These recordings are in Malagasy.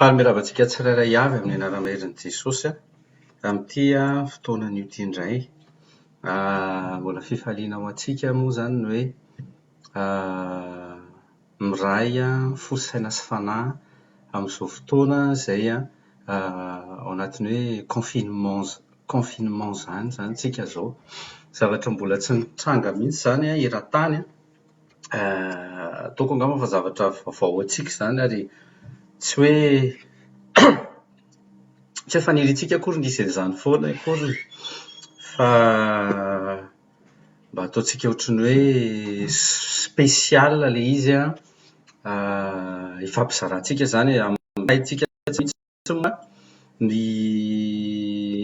Faly miarahaba antsika tsirairay avy amin'ny anaran'ny maherin'i Jesosy amin'ity fotoana anio ity indray. Mbola fifaliana ho antsika moa izany ny hoe miray fo, saina sy fanahy amin'izao fotoana izay ao anatin'ny hoe confinement confinement izany izany isika izao. Zavatra mbola tsy nitranga mihitsy izany eran-tany. Ataoko angamba fa zavatra vaovao ho antsika izany ary tsy hoe tsy hoe faniriantsika akory ny hisy an'izany foana akory fa mba ataontsika ohatran'ny hoe spécial ilay izy an, hifampizarantsika izany e, haintsika mihitsy moa ny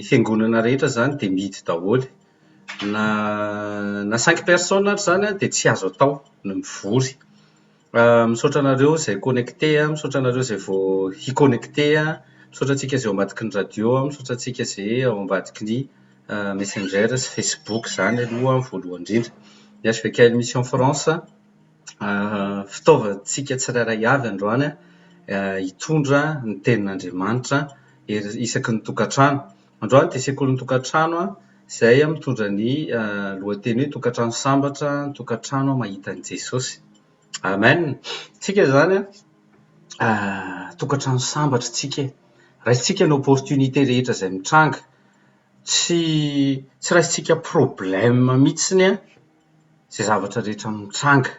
fiangonana rehetra izany dia mihidy daholo. Na na cinq personnes ary izany dia tsy azo atao ny mivory. Misaotra anareo izay connecté, misaotra anareo izay vao hi-connecté, misaotra antsika izay ao ambadiky ny radio, misaotra antsika izay ao ambadiky ny messenger sy facebook izany aloha voalohany indrindra. Ny HVKL Mission France. Fitaovantsika tsirairay avy androany hitondra ny tenin'Andriamanitra isaky ny tokantrano. Androany dia sekolin'ny tokantrano izay mitondra ny lohateny hoe tokantrano sambatra, tokantrano mahita an'i Jesosy. Amen. Tsika izany tokantrano sambatra tsika e. Raisintsika ny opportunité rehetra izay mitranga. Tsy tsy raisintsika problème mihitsy izay zavatra rehetra mitranga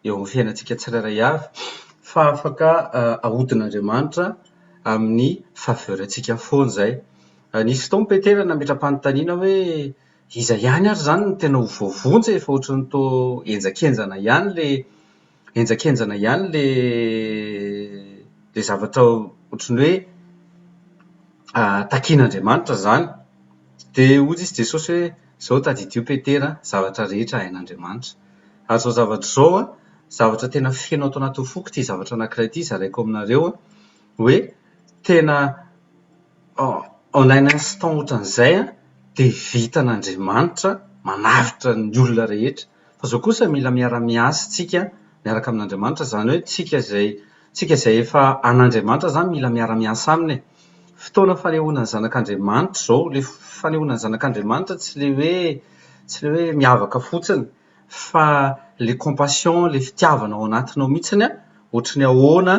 eo amin'ny fiainantsika tsirairay avy fa afaka ahodin'Andriamanitra amin'ny faveur antsika foana izay. Nisy fotoana Petera nametra-panontaniana hoe iza ihany ary izany no tena ho voavonjy e? Fa ohatran'ny toa henjakenjana ihany ilay henjakenjana ihany ilay ilay zavatra ohatran'ny hoe takian'Andriamanitra izany. Dia hoy izy Jesosy hoe Izao tadidio Petera, zavatra rehetra hain'Andriamanitra. Ary izao zavatra izao an, zavatra tena feno ato anatin'ny foko ity zavatra anankiray ity zaraiko aminareo an, hoe tena en un instant ohatran'izay an, dia vitan'Andriamanitra manavotra ny olona rehetra. Fa izao kosa mila miara-miasa isika miaraka amin'Andriamanitra, izany hoe tsika izay tsika izay efa an'Andriamanitra izany mila miara-miasa aminy e. Fotoana fanehoana ny zanak'Andriamanitra izao, ilay fanehoana ny zanak'Andriamanitra tsy ilay hoe tsy ilay hoe miavaka fotsiny fa ilay compassion, ilay fitiavana ao anatinao mihitsiny an, ohatry ny ahoana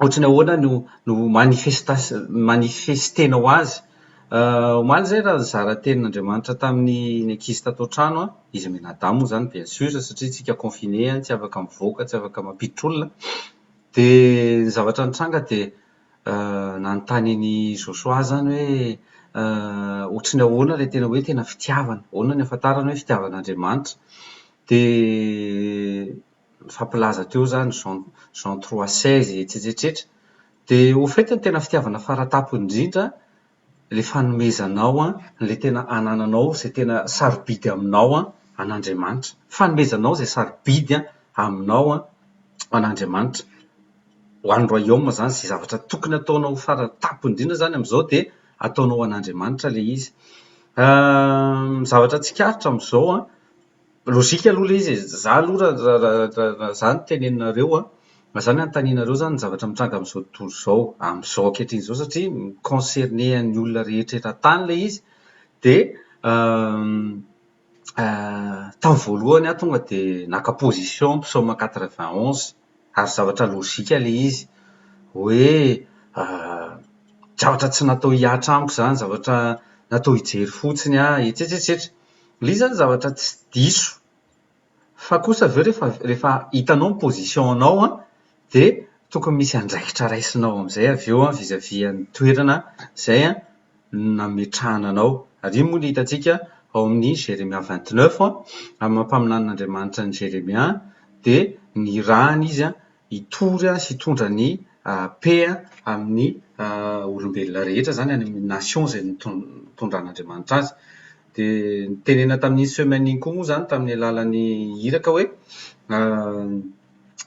ohatry ny ahoana no no manifestas- manifestenao azy. Omaly izay raha nizara tenin'Andriamanitra tamin'ny ny ankizy tato an-trano aho, izy mianadahy moa izany bien sûr satria isika confiné tsy afaka mivoaka, tsy afaka mampiditra olona, dia ny zavatra nitranga dia nanontany an'i Josoa izany hoe ohatry ny ahoana ilay tena hoe tena fitiavana, ahoana ny ahafantarana hoe fitiavan'Andriamanitra. Dia nifampilaza teo izany Jean Jean trois seize etsetsetsetra. Dia au fait ny tena fitiavana faratampony indrindra ilay fanomezanao ilay tena anananao izay tena sarobidy aminao an'Andriamanitra. Fanomezanao izay sarobidy aminao ho an'Andriamanitra. Ho an'ny royaume izany, izay zavatra tokony ataonao faratampony indrindra izany amin'izao dia ataonao ho an'Andriamanitra ilay izy. Ny zavatra tsikaritra amin'izao an, Logique aloha ilay izy e, za aloha raha za no teneninareo an, raha za no anontanianareo izany ny zavatra mitranga amin'izao tontolo izao, amin'izao ankehitriny izao satria mi-concerner ny olona rehetra eran-tany ilay izy dia tamin'ny voalohany aho tonga dia naka position psaume quatre vingt onze ary zavatra logique ilay izy hoe zavatra tsy natao hihatra amiko izany, zavatra natao hijery fotsiny aho, etsetra etsetra. Ilay izy zany zavatra tsy diso fa kosa avy eo rehefa rehefa hitanao ny position anao an, dia tokony misy andraikitra raisinao amin'izay avy eo an vis à vis an'ny toerana izay nametrahana anao. Ary iny moa no hitantsika ao amin'ny Jeremia 29 an, amin'ny maha mpaminanin'Andriamanitra an'i Jeremia dia nirahana izy an hitory sy hitondra ny paix amin'ny olombelona rehetra izany any amin'ny nation izay nitondran'Andriamanitra azy. Dia nitenenana tamin'iny semaine iny koa moa izany tamin'ny alalan'ny iraka hoe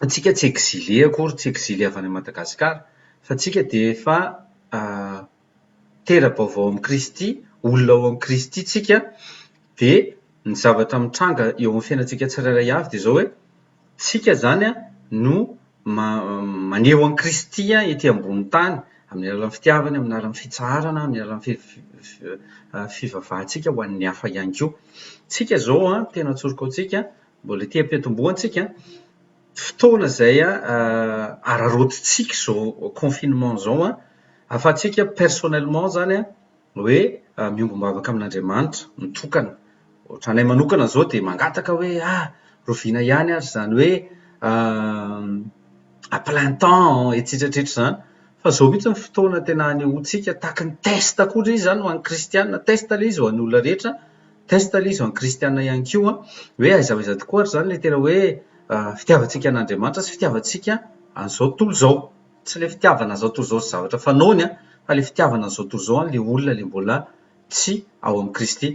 antsika tsy exilé akory, tsy exilé avy any Madagasikara fa antsika dia efa tera-baovao amin'i Kristy, olona ao amin'i Kristy tsika dia ny zavatra mitranga eo amin'ny fiainantsika tsirairay avy dia izao hoe tsika izany no. Maneho an'i Kristy ety ambony tany amin'ny alalan'ny fitiavany, amin'ny alalan'ny fitsaharana, amin'ny alalan'ny fivavahantsika ho an'ny hafa ihany koa. Tsika izao an, tena tsoriko antsika, mbola ety am-piantombohana tsika, fotoana izay araraotintsika izao confinement izao an, ahafahantsika personnellement izany an, hoe miombom-bavaka amin'Andriamanitra, mitokana. Ohatranay manokana izao dia mangataka hoe ah! rahoviana ihany ary izany hoe à plein temps etsetra etsetra izany. Fa izao mihitsy ny fotoana tena anehoantsika tahaka ny test koa ilay izy izany ho an'ny kristiana, test ilay izy ho an'ny olona rehetra, test ilay izy ho an'ny kristiana ihany koa hoe aiza ho aiza tokoa ary izany ilay tena hoe fitiavantsika an'Andriamanitra sy fitiavantsika an'izao tontolo izao. Tsy ilay fitiavana an'izao tontolo izao sy zavatra fanaony an, fa ilay fitiavana an'izao tontolo izao an, ilay olona ilay mbola tsy ao amin'i Kristy.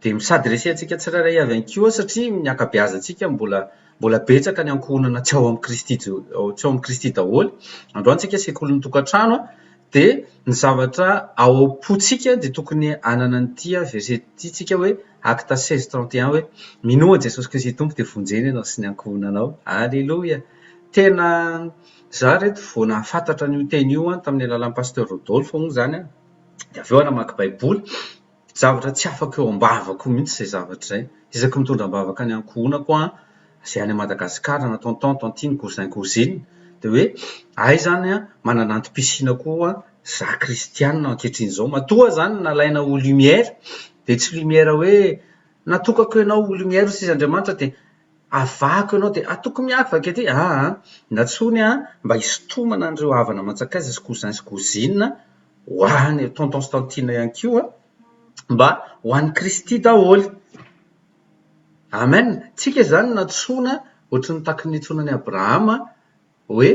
Dia mi-s'adresser antsika tsirairay avy ihany koa satria ny ankabeazantsika mbola mbola betsaka ny ankohonana tsy ao amin'i Kristy tsy ao amin'i Kristy daholo. Androany tsika sekolin'ny tokantrano an, dia ny zavatra ao am-pontsika dia tokony hanana an'ity verset ity tsika hoe Actes 16:31 hoe minoa an'i Jesosy Kristy Tompo dia vonjena ianao sy ny ankohonanao. Aleloia! Tena za reto vao nahafantatra an'io teny io an tamin'ny alalan'ny Pasteur Rodolphe moa izany an, dia avy eo aho namaky baiboly, zavatra tsy afaka eo am-bavako mihitsy izay zavatra izay, isaky mitondra am-bavaka ny ankohonako aho izay any Madagasikara na tonton, tantine, cousin, cousine dia hoe hay izany an manana antom-pisiana koa za kristianina ankehitriny izao, matoa aho izany nalaina ho lumière dia tsy lumière hoe natokako ianao ho lumière hoy izy Andriamanitra dia Avahako ianao dia atoko miavaka ety aa! Nantsoiny aho mba hisintomana an'ireo havana aman-tsakaiza sy cousin sy cousine ho any, tonton sy tantine ihany koa mba ho an'i Kristy daholo. Amen! Tsika izany nantsoina ohatry ny tahaky ny nantsoina an'i Abrahama hoe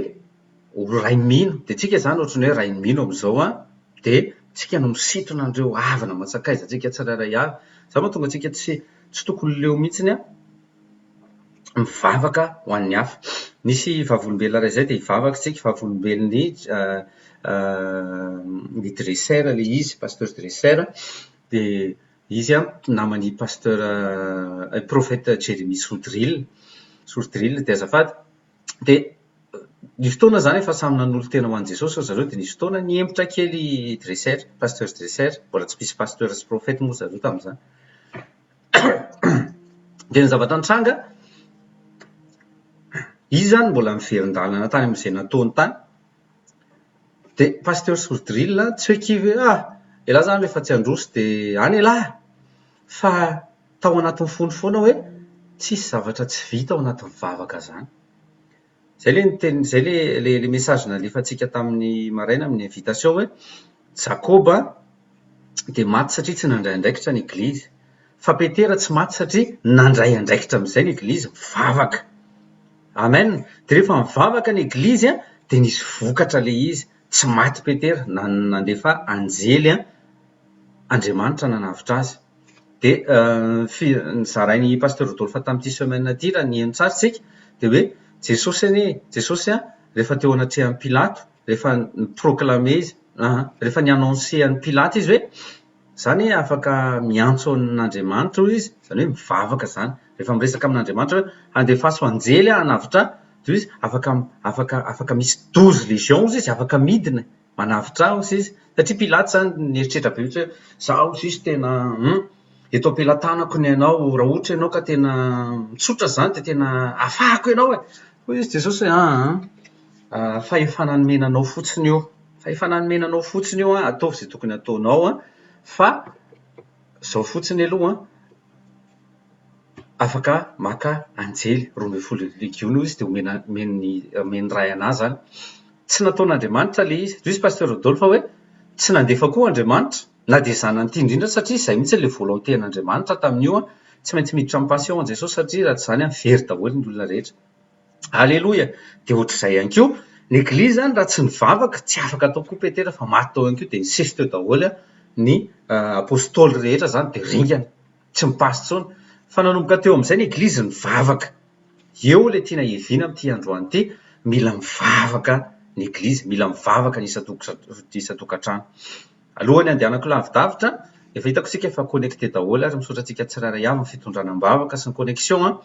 ho ray mino, dia tsika izany ohatry ny hoe ray mino amin'izao an, dia tsika no misintona an'ireo havana aman-tsakaiza antsika tsirairay avy. Izany mahatonga antsika tsy tsy tokony leo mihitsy an mivavaka ho an'ny hafa. Nisy vavolombelona iray izay dia hivavaka isika, vavolombelon'ny ny dresser ilay izy, pasteur dresser, dia izy an naman'i pasteur prophète Jérémie Sourdril, Sourdril dia azafady. Dia nisy fotoana izany efa samy nanolo-tena ho an'i Jesosy ry zareo dia nisy fotoana nihemotra kely i Dresser, Pasteur Dresser, mbola tsy misy pasteur sy prophète moa zareo tamin'izany. Dia ny zavatra nitranga, izy izany mbola niverin-dalana tany amin'izay nataony tany, dia Pasteur Sourdril tsy hoe kivy hoe ah! Elah izany rehefa tsy handroso dia any elah! Fa tao anatin'ny fony foana hoe tsisy zavatra tsy vita ao anatin'ny vavaka zany. Zay le niteny, zay le le message nalefantsika tamin'ny maraina amin'ny invitation hoe Jakoba dia maty satria tsy nandray andraikitra ny eglizy, fa Petera tsy maty satria nandray andraikitra amin'izay ny eglizy, mivavaka. Amen. Dia rehefa mivavaka ny eglizy dia nisy vokatra le izy, tsy maty Petera, nandefa anjely Andriamanitra nanavotra azy. Dia nozarain'i Pasteur Rodolphe tamin'ity semaine ity raha niheno tsara isika dia hoe Jesosy anie, Jesosy an, rehefa teo anatrehan'i Pilato, rehefa ni-proclamer izy, rehefa ni-annoncer an'i Pilato izy hoe za anie afaka miantso an'Andriamanitra hoy izy, izany hoe mivavaka izany, rehefa miresaka amin'Andriamanitra hoe andefaso anjely aho hanavotra ahy, dia hoy izy afaka afaka afaka misy douze légions hozy izy afaka midina Manavotra ahy hozy izy. Satria Pilato izany nieritreritra be mihitsy hoe, izaho hozy izy tena hum, eto am-pelatanako ny anao, raha ohatra ianao ka tena mitsotra izany dia tena afahako ianao e! Hoy izy Jesosy hoe, aa, fahefana nomena anao fotsiny io, fahefana nomena anao fotsiny io an, ataovy izay tokony hataonao an, fa izao fotsiny aloha an, afaka maka anjely 12 legiona hoy izy dia omena omen'ny omen'ny Ray an'ahy izany. Tsy nataon'Andriamanitra ilay izy. Hoy izy Pasteur Rodolphe hoe tsy nandefa koa Andriamanitra na dia zanany ity indrindra satria izay mihitsy ilay volonté an'Andriamanitra tamin'io an, tsy maintsy miditra amin'ny passion an'i Jesosy satria raha tsy izany an very daholo ny olona rehetra. Aleloia! Dia ohatr'izay ihany koa, ny eglizy izany raha tsy nivavaka tsy afaka atao koa Petera fa maty tao ihany koa dia nisesy teo daholo ny apostoly rehetra izany dia ringana. Tsy mipasy intsony. Fa nanomboka teo amin'izay ny eglizy nivavaka. Eo ilay tiana hiaviana amin'ity androany ity, mila mivavaka ny eglizy, mila mivavaka ny isan-tokantrano. Alohan'ny handehanako lavidavitra Efa hitako isika efa connecté daholo ary misaotra antsika tsirairay avy ny fitondrana am-bavaka sy ny connexion an.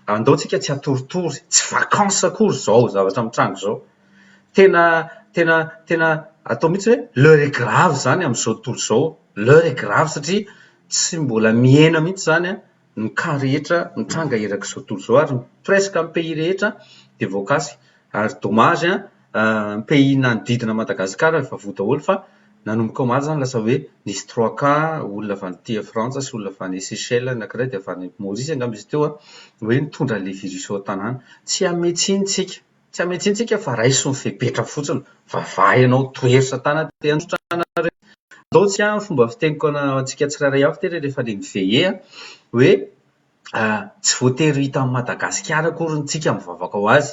Andao tsika tsy hatoritory, tsy vacances akory izao zavatra mitranga izao. Tena tena tena atao mihitsy hoe l'heure est grave izany amin'izao tontolo izao. L'heure est grave satria tsy mbola mihena mihitsy izany an ny cas rehetra mitranga erak'izao tontolo izao ary presque ny pays rehetra dia voakasika ary dommage an, ny pays nanodidina an'i Madagasikara efa voa daholo fa nanomboka omaly izany lasa hoe nisy trois cas olona avy any Frantsa sy olona avy any Seychelles anankiray dia avy any Maurice angamba izy teo an, hoe nitondra an'ilay virus ao an-tanàna. Tsy hanome tsiny tsika, tsy hanome tsiny tsika fa raiso ny fepetra fotsiny, vavaha ianao, tohero satana te handrotra anareo. Andao tsy an, fomba fiteniko antsika tsirairay avy ity rehefa le mi-veiller an, hoe tsy voatery ho hitan'i Madagasikara akory ny tsika mivavaka ho azy,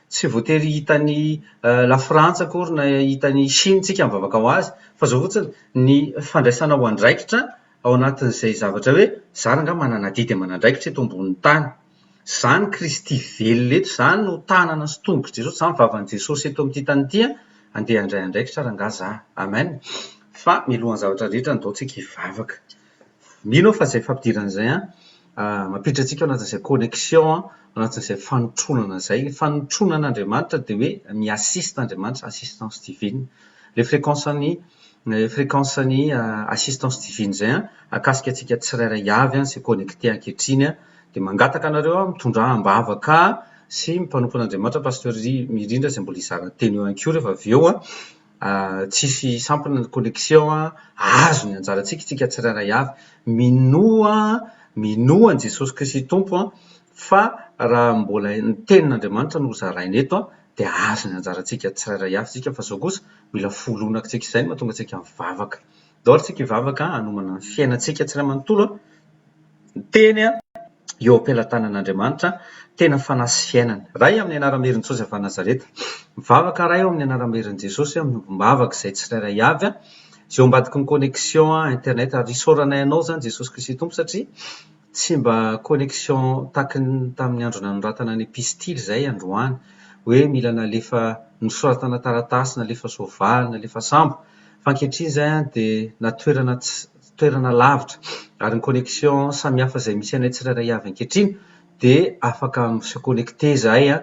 tsy voatery hitan'i Lafrantsa akory na hitan'i Chine tsika mivavaka ho azy, fa izao fotsiny, ny fandraisanao andraikitra ao anatin'izay zavatra hoe za rangahy manana adidy aman'andraikitra eto ambonin'ny tany, za ny Kristy velona eto, za no tanana sy tongotr'i Jesosy, za ny vavan'i Jesosy eto amin'ity tany ity an, andeha handray andraikitra rangahy za. Amen. Fa mialohan'ny zavatra rehetra andao tsika hivavaka. Mino aho fa izay fampidirana izay an, mampiditra antsika ao anatin'izay connexion ao anatin'izay fanotronana izay. Ny fanotronana Andriamanitra dia hoe mi-assiste Andriamanitra, assistance divine. Ilay fréquence-n'ny ilay fréquence-n'ny assistance divine izay an, hahakasika antsika tsirairay avy an, izay connecté ankehitriny an, dia mangataka anareo aho mitondrà am-bavaka sy ny mpanompon'Andriamanitra Pasteur Mirindra izay mbola hizara teny eo ihany koa rehefa avy eo an. Tsisy sampona ny connexion an, azo ny anjarantsika isika tsirairay avy. Minoa, minoa an'i Jesosy Kristy Tompo an, fa raha mbola ny tenin'Andriamanitra no hozaraina eto an, dia azo ny anjarantsika tsirairay avy isika fa izao kosa mila foloana antsika izay no mahatonga antsika mivavaka. Ndao ary tsika hivavaka hanomana ny fiainantsika tsirairay manontolo an, ny teny an, eo am-pelatanan'Andriamanitra, tena fanahy sy fiainana. Ray amin'ny anaran'i Herin'i Jesosy avy any Nazareta, mivavaka Ray ao amin'ny anaran'i Herin'i Jesosy aho, miombom-bavaka izay tsirairay avy an, izay eo ambadiky ny connexion internet ary isaoranay Anao izany Jesosy Kristy Tompo satria tsy mba connexion tahaky ny tamin'ny andro nanoratana ny epistily izay androany hoe mila nalefa nosoratana taratasy, nalefa soavaly, nalefa sambo fa ankehitriny izay an dia na toerana tsy toerana lavitra ary ny connexion samihafa izay misy anay tsirairay avy ankehitriny dia afaka mi se connecter izahay an,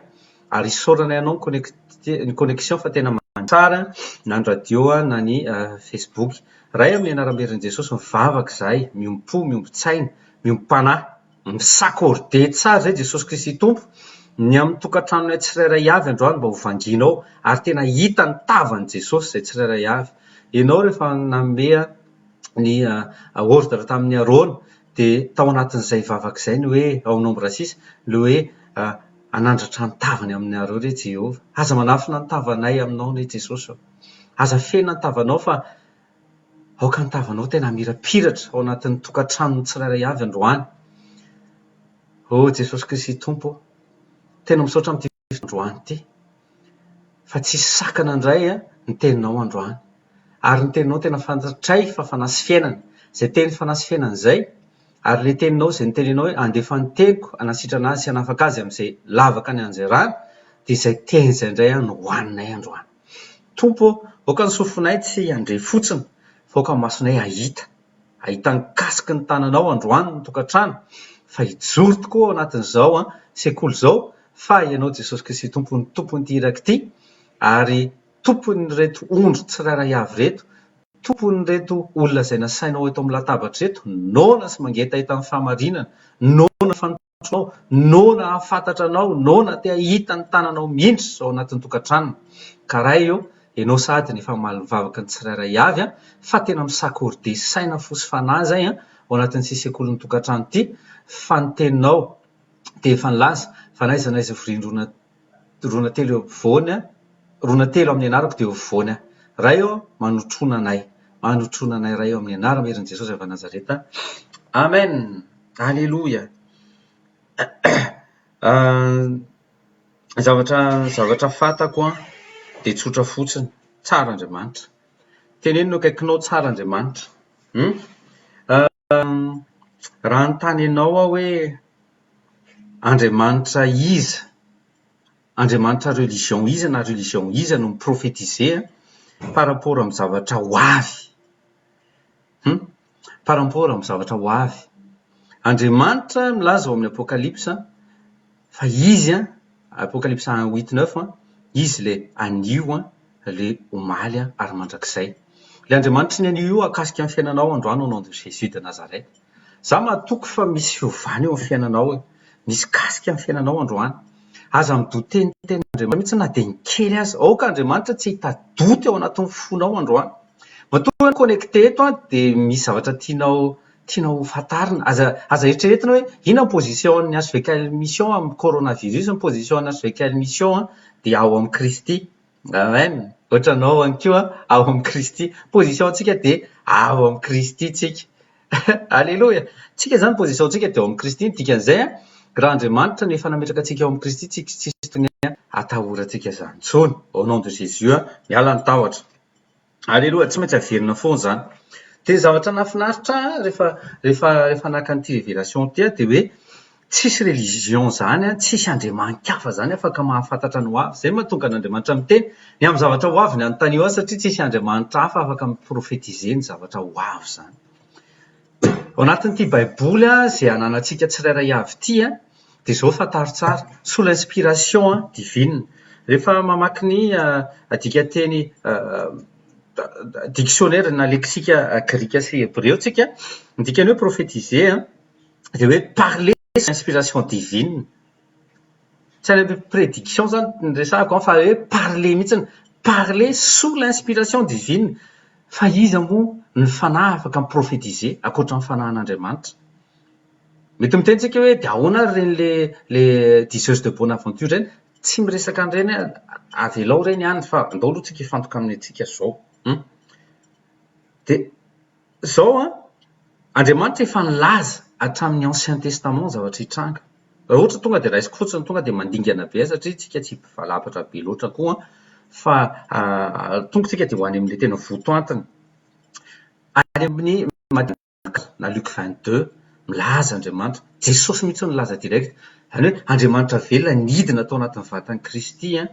ary isaoranay anao ny connecte ny connexion fa tena mandeha tsara na ny radio na ny facebook. Ray amin'ny anaram-berin'i Jesosy mivavaka izahay, miombom-po, miombon-tsaina, miombom-panahy, mi-s'accorder tsara izay Jesosy Kristy Tompo ny amin'ny tokantranonay tsirairay avy androany mba ho vangianao ary tena hita ny tavan'i Jesosy izay tsirairay avy. Ianao rehefa nanome ny ordre tamin'i Arona dia tao anatin'izay vavaka izay ny hoe ao amin'ny Nombre six ilay hoe hanandratra ny tavany aminareo re Jehovah. Aza manafina ny tavanay aminao anie Jesosy ô. Aza afenina ny tavanao fa aoka ny tavanao tena hamirapiratra ao anatin'ny tokantranon'ny tsirairay avy androany. Ô Jesosy Kristy Tompo ô, tena misaotra amin'ity androany ity fa tsisy sakana indray ny teninao androany. Ary ny teninao tena fantatray fa fanahy sy fiainana. Izay teny fanahy sy fiainana izay, ary ilay teninao izay noteneninao hoe handefa ny teniko hanasitrana azy sy hanafaka azy amin'izay lavaka nianjerany, dia izay teny izay indray no hohaninay androany. Tompo ô, aoka ny sofinay tsy handre fotsiny, fa aoka ny masonay hahita, hahita ny kasiky ny tananao androany ny tokantrano, fa hijoro tokoa ao anatin'izao sekoly izao, fa Ianao Jesosy Kristy Tompo no Tompon'ity iraka ity, ary Tompon'ireto ondry tsirairay avy ireto, Tompon'ireto olona izay nasainao eto amin'ny latabatra ireto, noana sy mangetaheta ny fahamarinana, noana ny fanompoanao, noana hahafantatra Anao, noana te hahita ny tananao mihitsy ao anatin'ny tokantranony. Ka Ray ô, Ianao sahady no efa mamaly ny vavaky ny tsirairay avy an, fa tena mi-s'accorder saina, fo sy fanahy izay an, ao anatin'ity sekolin'ny tokantrano ity, fa ny Teninao dia efa nilaza fa n'aiza n'aiza ivorian-drona Roa na telo eo ampovoany aho, roa na telo amin'ny anarako dia eo afovoany aho. Ray ô, manotrona anay, manotrona anay Ray ô amin'ny anarana herin'i Jesosy avy any Nazareta. Amen! Aleloia! Zavatra zavatra fantako an, dia tsotra fotsiny, tsara Andriamanitra. Teneno ny akaikinao tsara Andriamanitra. Hum? Raha hanontany anao aho hoe Andriamanitra iza, Andriamanitra religion iza na religion iza no mi-prophétiser par rapport amin'ny zavatra ho avy. Hum. par rapport amin'ny zavatra ho avy. Andriamanitra milaza ao amin'ny Apokalypsa fa Izy, Apokalypsa un huit neuf, Izy ilay anio, ilay omaly ary mandrakizay. Ilay Andriamanitry ny anio io hahakasika ny fiainanao androany au nom de Jésus de Nazareth. Za matoky fa misy fiovana eo amin'ny fiainanao e! Misy kasika amin'ny fiainanao androany. Aza mi-douter ny tenin'Andriamanitra mihitsy na dia ny kely aza. Aoka Andriamanitra tsy hahita doute ao anatin'ny fonao androany. Matoa ianao connecté eto an, dia misy zavatra tianao tianao ho fantarina. Aza aza eritreretina hoe inona ny position-n'ny HVKL Mission amin'ny coronavirus, ny position-n'ny HVKL Mission dia ao amin'i Kristy. Amen! Ohatranao ihany koa ao amin'i Kristy. Position-tsika dia ao amin'i Kristy tsika. Aleloia! Tsika izany position-tsika dia ao amin'i Kristy. Ny dikan'izay an, raha Andriamanitra no efa nametraka antsika ao amin'i Kristy, tsika tsisy tokony hatahorantsika izany intsony. Au nom de Jésus an, miala ny tahotra. Aleloia! Tsy maintsy averina foana izany. Dia ny zavatra nahafinaritra ahy rehefa rehefa rehefa naka an'ity révélation ity aho dia hoe tsisy religion izany an, tsisy andriamani-kafa izany afaka mahafantatra ny ho avy. Izay no mahatonga an'Andriamanitra miteny ny amin'ny zavatra ho avy ny anontanio azy satria tsisy andriamanitra hafa afaka mi-prophétiser ny zavatra ho avy izany. Ao anatin'ity baiboly izay ananantsika tsirairay avy ity an, dia izao fantaro tsara, sous l'inspiration divine. Rehefa mamaky ny dikanteny dictionnaire na lexique grika sy hebreo tsika, ny dikany hoe prophétiser dia hoe parler sous inspiration divine. Tsy any amin'ny prédiction izany no resahako an, fa hoe parler mihitsy, parler sous l'inspiration divine. Fa iza moa ny fanahy afaka mi-prophétiser ankoatra ny fanahin'Andriamanitra? Mety miteny tsika hoe dia ahoana ary ireny le le diseuse de bonne aventure ireny? Tsy miresaka an'ireny aho, avelao ireny any fa andao aloha tsika hifantoka amin'ny antsika izao hum. Dia izao an, Andriamanitra efa nilaza hatramin'ny ancien testament ny zavatra hitranga. Raha ohatra tonga dia raisiko fotsiny tonga dia mandingana be aho satria tsika tsy mpivalapatra be loatra koa an, fa tonga tsika dia ho any amin'ilay tena votoantiny. Any amin'ny na Luc 22, milaza Andriamanitra, Jesosy mihitsy no nilaza direct, izany hoe Andriamanitra velona nidina tao anatin'ny vatan'i Kristy an,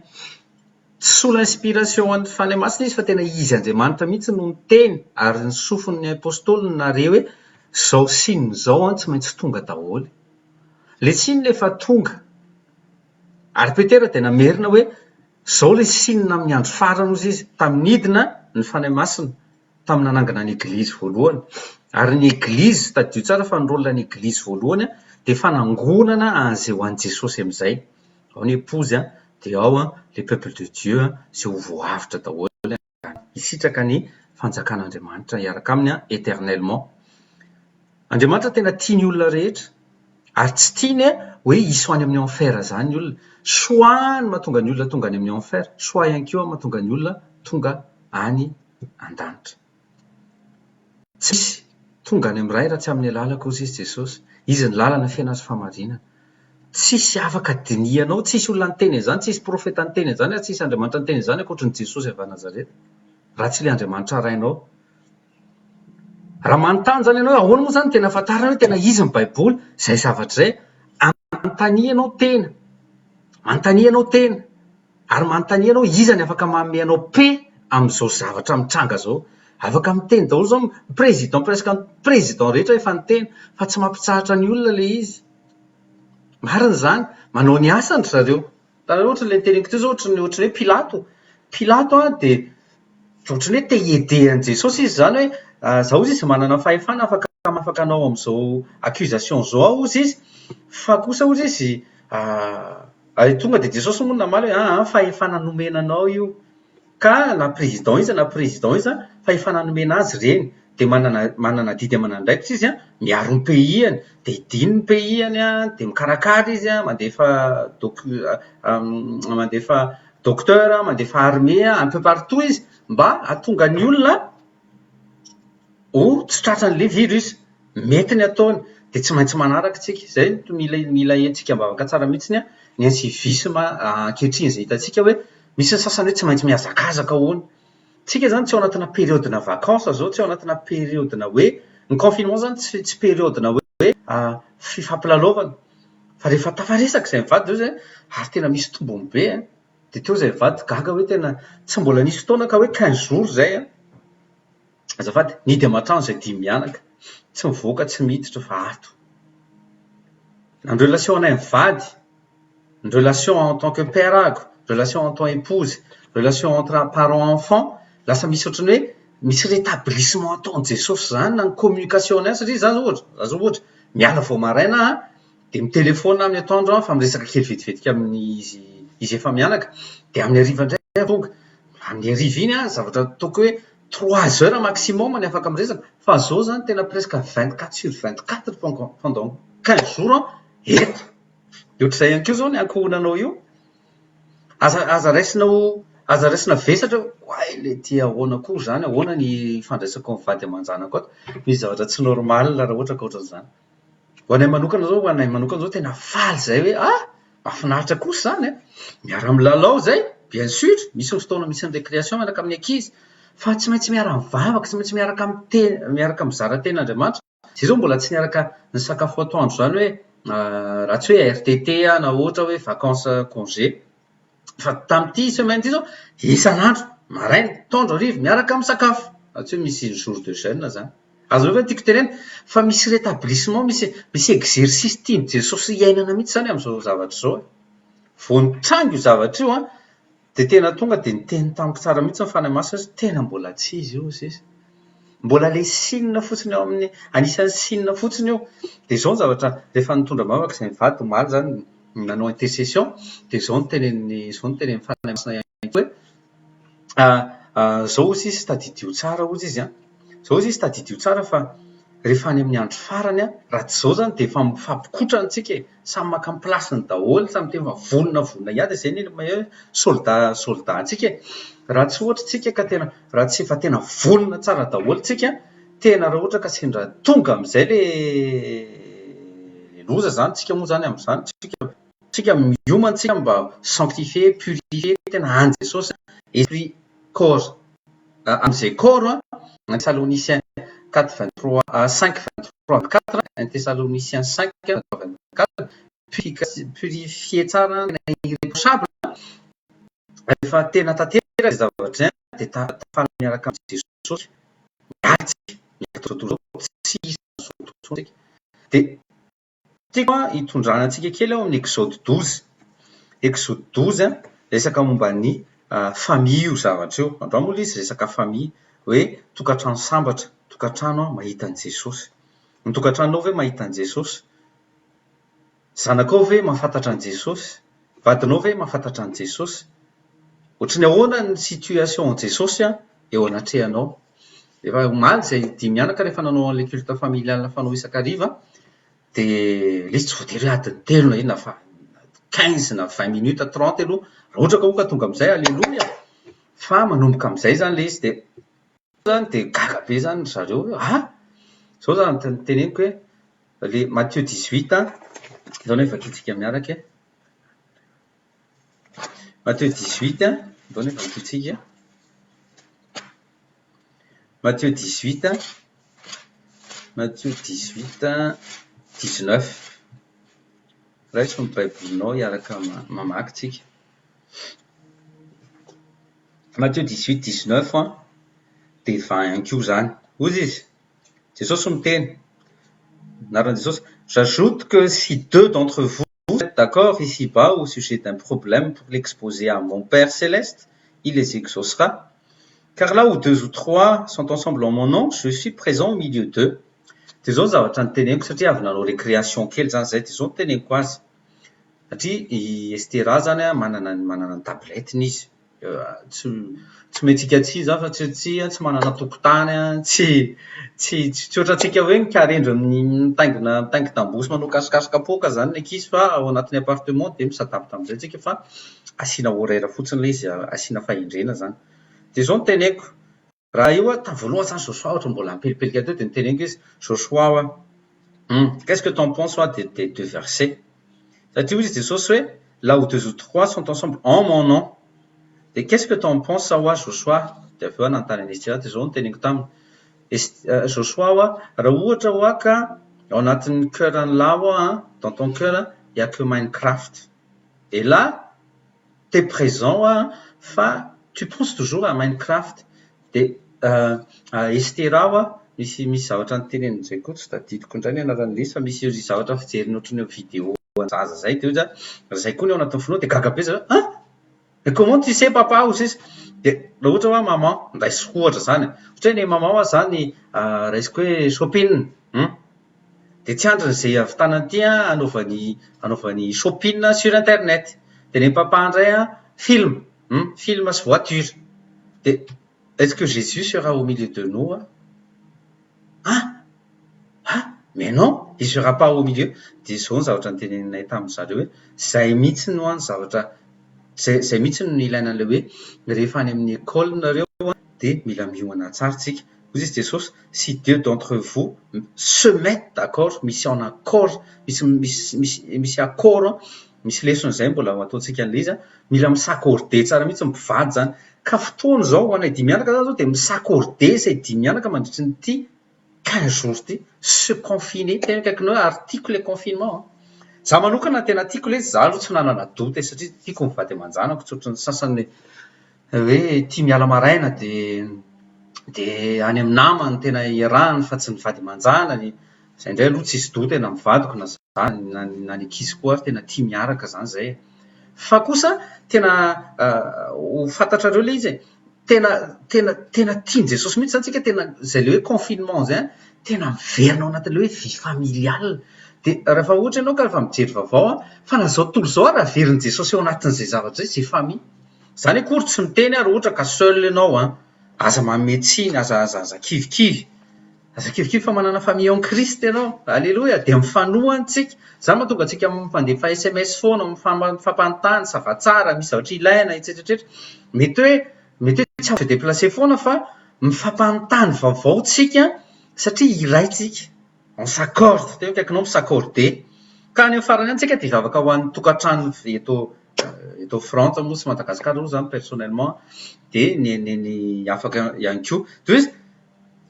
tsy sous l'inspiration an'ny Fanahy Masina izy fa tena izy Andriamanitra mihitsy no niteny ary ny sofin'ny Apostoly no nahare hoe izao signe izao an tsy maintsy tonga daholo. Ilay signe efa tonga. Ary Petera dia namerina hoe izao ilay signe amin'ny andro farany hozy izy, tamin'ny nidina ny Fanahy Masina. tamin'ny nanangana ny Eglizy voalohany. Ary ny Eglizy, tadidio tsara fa ny rôle ny Eglizy voalohany dia fanangonana an'izay ho an'i Jesosy amin'izay. Ao ny épouse, dia ao le peuple de Dieu izay ho voavotra daholo any, hisitraka ny fanjakan'Andriamanitra hiaraka aminy éternellement. Andriamanitra tena tia ny olona rehetra ary tsy tiany hoe hisy ho any amin'ny enfer izany ny olona. Choix no mahatonga ny olona tonga any amin'ny enfer, choix ihany koa mahatonga ny olona tonga any an-danitra. Tsy misy tonga any amin'ny Ray raha tsy amin'ny alalako hozy izy Jesosy. Izy ny lalana, fiainana sy fahamarinana. Tsisy afaka dinihanao, tsisy olona niteny an'izany, tsisy profeta niteny an'izany ary tsisy Andriamanitra niteny an'izany ankoatry ny Jesosy avy any Nazareta. Raha tsy ilay Andriamanitra Rainao. Raha manontany izany ianao hoe ahoana moa izany no tena ahafantarana hoe tena izy ny Baiboly, izay zavatra izay, anontania ianao tena. Manontania ianao tena. Ary manontania ianao iza ny afaka manome anao paix amin'izao zavatra mitranga izao. Afaka miteny daholo izao ny président presque ny président rehetra efa niteny fa tsy mampitsahatra ny olona ilay izy. Marina izany, manao ny asany ry zareo. Hitanareo ohatra ilay noteneniko teo izao ohatran'ny ohatran'ny hoe Pilato. Pilato an dia ohatran'ny hoe te hi-aider an'i Jesosy izy izany hoe za hozy izy manana fahefana afaka manafaka anao amin'izao accusation izao aho hozy izy fa kosa hozy izy Ary tonga dia Jesosy moa namaly hoe aa fahefana nomena anao io ka na président iza na président iza fahefana nomena azy ireny dia manana manana adidy aman'andraikitra izy an, miaro ny pays-ny dia idiny ny pays-ny an, dia mikarakara izy an, mandefa docu- mandefa docteur, mandefa armée un peu partout izy mba hahatonga ny olona ho tsy tratran'ilay virus. Mety ny ataony dia tsy maintsy manaraka isika. Izay no mila mila entintsika am-bavaka tsara mihitsy ny ny incivisme ankehitriny izay hitantsika hoe misy ny sasany hoe tsy maintsy mihazakazaka hono. Tsika izany tsy ao anatina période-na vacances izao, tsy ao anatina période-na hoe ny confinement izany tsy tsy période-na hoe fifampilalaovana fa rehefa tafaresaka izay mivady izao izay ary tena misy tombony be an! Dia teo izay mivady gaga hoe tena tsy mbola nisy fotoana ka hoe quinze jours izay an! Azafady, nihidy aman-trano izay dimy mianaka. Tsy mivoaka tsy miditra fa ato. Na ny relation anay mivady, ny relation en tant que père ako, relation en tant épouse, relation entre parent enfant, lasa misy ohatran'ny hoe misy rétablissement ataon'i Jesosy izany na ny communication anay satria za zao ohatra, za zao ohatra miala vao maraina aho dia mitelefaonina amin'ny atoandro aho fa miresaka kely vetivetika amin'izy izy efa mianaka dia amin'ny hariva indray aho tonga, amin'ny hariva iny aho zavatra ataoko hoe trois heures maximum ny afaka miresaka fa zao zany tena presque 24 sur 24 pendant 15 jours aho eto. Dia ohatr'izay ihany koa izao ny ankohonanao io. Aza aza raisina ho aza raisina vesatra hoe oay le ty ahoana koa izany, ahoana ny ifandraisako amin'ny vady aman-janako ato. Misy zavatra tsy normal raha ohatra ka ohatran'izany. Ho anay manokana izao, ho anay manokana izao tena faly izahay hoe ah! Mahafinaritra kosa izany an! Miara-milalao izay, bien sûr, misy ny fotoana misy ny récréation miaraka amin'ny ankizy, fa tsy maintsy miara-mivavaka, tsy maintsy miaraka miteny, miaraka mizara tenin'Andriamanitra. Izay izao mbola tsy niaraka nisakafo atoandro izany hoe raha tsy hoe RTT na ohatra hoe vacances congé. Fa tamin'ity semaine ity izao, isan'andro, maraina, atoandro, hariva, miaraka misakafo. Raha tsy hoe misy jour de jeûne izany. Azonareo ve ny tiako tenenina? Fa misy rétablissement, misy misy exercice tian'i Jesosy hiainana mihitsy izany amin'izao zavatra izao e. Vao nitranga io zavatra io an, dia tena tonga dia niteny tamiko tsara mihitsy ny Fanahy Masina hoe tena mbola tsy izy io hozy izy. Mbola ilay signe fotsiny ao amin'ny, anisan'ny signe fotsiny io. Dia izao ny zavatra, rehefa nitondra am-bavaka izahay mivady omaly izany, nanao intercession, dia izao no tenenin'ny, izao no tenenin'ny Fanahy Masina ihany koa hoe, Izao hozy izy tadidio tsara hozy izy an, izao hozy izy tadidio tsara fa rehefa any amin'ny andro farany an, raha tsy izao izany dia efa mifampikotrana isika e, samy maka ny place-ny daholo, samy tena vonona vonona hiady, izay anie ilay hoe soldat soldat antsika e, raha tsy ohatra isika ka tena raha tsy efa tena vonona tsara daholo isika, tena raha ohatra ka sendra tonga amin'izay ilay loza izany, isika moa izany amin'izany tsika Tsika miomana tsika mba sanctifier, purifier tena an'i Jesosy esprit, corps. Amin'izay corps an, un Thessaloniciens 4 23 5 23 24, un Thessaloniciens 5 23 24, purifier tsara tena irreprochable rehefa tena tanteraka izay zavatra izay dia tafala miaraka amin'i Jesosy. Miala tsika, miala tontolo izao, tsy hisy an'izao tontolo izao tsika. Dia Tiako hitondrana antsika kely ao amin'ny Exode 12. Exode 12, resaka momba ny famille io zavatra io. Androany moa ilay izy resaka famille, hoe tokantrano sambatra, tokantrano mahita an'i Jesosy. Ny tokantranonao ve mahita an'i Jesosy? Zanakao ve mahafantatra an'i Jesosy? Vadinao ve mahafantatra an'i Jesosy? Ohatry ny ahoana ny situation-n'i Jesosy eo anatrehanao? Efa omaly izay dimy mianaka rehefa nanao an'ilay culte familial fanao isan-kariva dia ilay izy tsy voatery hoe adiny telo na inona fa 15 na 20 minutes, 30 aloha, raha ohatra ka hoka tonga amin'izay aleloia! Fa manomboka amin'izay izany ilay izy dia izany dia gaga be izany ry zareo hoe ah! Izao izany no teneniko hoe ilay Matthieu 18 an, izao anie vakintsika miaraka e. Matthieu 18 an, izao anie vakintsika. Matthieu 18, Matthieu 18, 19. Raiso ny Baibolinao hiaraka mamaky tsika. Matthieu 18, 19 an, dia 20 ihany koa izany. Hoy izy, Jesosy miteny, anaran'i Jesosy, J'ajoute que si deux d'entre vous êtes d'accord ici-bas au sujet d'un problème pour l'exposer à mon Père céleste, il les exaucera. Car là où deux ou trois sont ensemble en mon nom, je suis présent au milieu d'eux. Dia izao ny zavatra noteneniko satria avy nanao récréation kely izany izahay dia izao no teneniko azy. Satria i Estera izany an, manana ny manana ny tablette-ny izy. Tsy tsy omentsika tsiny izany fa tsy tsy tsy manana tokontany an, tsy tsy tsy ohatrantsika hoe mikarendry mitaingina mitaingin-tamboho sy manao cache-cache kapoaka izany ny ankizy fa ao anatin'ny appartement dia mi-s'adapte amin'izay tsika fa asiana horaire fotsiny ilay izy, asiana fahendrena izany. Dia izao no teneniko, raha io aho tamin'ny voalohany izany Joshua ohatra mbola nipelipelika teo dia noteneniko izy, Joshua hoa, hum, qu'est-ce que tu en penses hoa des des deux versets? Satria hoy izy Jesosy hoe là où deux ou trois sont ensemble en mon nom. Dia qu'est-ce que tu en penses hoa Joshua? Dia avy eo aho nanontany an'i Esther dia izao no teneniko taminy, Joshua hoa, raha ohatra hoa ka ao anatin'ny cœur an'lah hoa an, dans ton cœur il y a que Minecraft. Et là, t'es présent hoa fa tu penses toujours à Minecraft. Dia Estera hoa, Misy misy zavatra noteneniny izay koa tsy tadidiko indray ny anaran'ilay izy fa misy zavatra fijeriny ohatran'ny hoe vidéo an-jaza izay dia hoy izy raha izay koa ny ao anatin'ny finoana dia gaga be zareo hein! Mais comment tu sais papa hoy sisa dia raha ohatra hoa maman raisiko ohatra izany e, ohatra hoe ny maman hoa izany raisiko hoe shopping hum dia tsy andriny izay hahavitana an'ity an hanaovany hanaovany shopping sur internet dia ny papa indray an film hum film sy voiture dia Est-ce que Jésus sera au milieu de nous an? An! An! Mais non, il sera pas au milieu. Dia izao ny zavatra noteneninay tamin-dry zareo hoe izay mihitsy no an zavatra, izay izay mihitsy no ilaina an'ilay hoe rehefa any amin'ny école nareo an dia mila miomana tsara tsika. Hoy izy Jesosy, si deux d'entre vous se mettent d'accord, misy en accord, misy misy misy misy accord an, misy lesona izay mbola ho ataontsika an'ilay izy an, mila mi-s'accorder tsara mihitsy ny mpivady izany. Ka fotoana izao ho anay dimy mianaka zany zao dia mi-s'accorder izay dimy mianaka mandritry ny ity quinze jours ity, se confiner, tena akaikinao hoe ary tiako ilay confinement an! Za manokana tena tiako ilay izy, za aloha tsy nanana doute satria tiako ny vady aman-janako tsy ohatran'ny sasany hoe tia miala maraina dia dia any amin'ny namany tena iarahany fa tsy ny vady aman-janany, izay indray aloha tsisy doute na amin'ny vadiko na za na na ny ankizy koa ary tena tia miaraka izany izay e! Fa kosa tena ho fantatrareo ilay izy e, tena tena tena tian'i Jesosy mihitsy izany tsika tena izay ilay hoe confinement izay an, tena miverina ao anatin'ilay hoe vie familiale. Dia rehefa ohatra ianao ka rehefa mijery vaovao an, fa na izao tontolo izao ary averin'i Jesosy ao anatin'izay zavatra izay, izay famille. Izany akory tsy miteny aho raha ohatra ka seul ianao an, aza manome tsiny, aza aza aza kivikivy. Aza kivikivy fa manana famille en Christ ianao. Aleloia! Dia mifanohana tsika. Izany mahatonga antsika mifandefa sms foana, mifampanontany, ça va tsara, misy zavatra ilaina, etsetra etsetra. Mety hoe mety hoe tsy se déplacer foana fa mifampanontany vaovao tsika satria iray tsika. On s'accorde, teo akaikinao mi-s'accorder. Ka any amin'ny farany any tsika dia hivavaka ho an'ny tokantrano eto eto Frantsa moa sy Madagasikara aloha izany personnellement dia ny ny ny afaka ihany koa. Dia hoe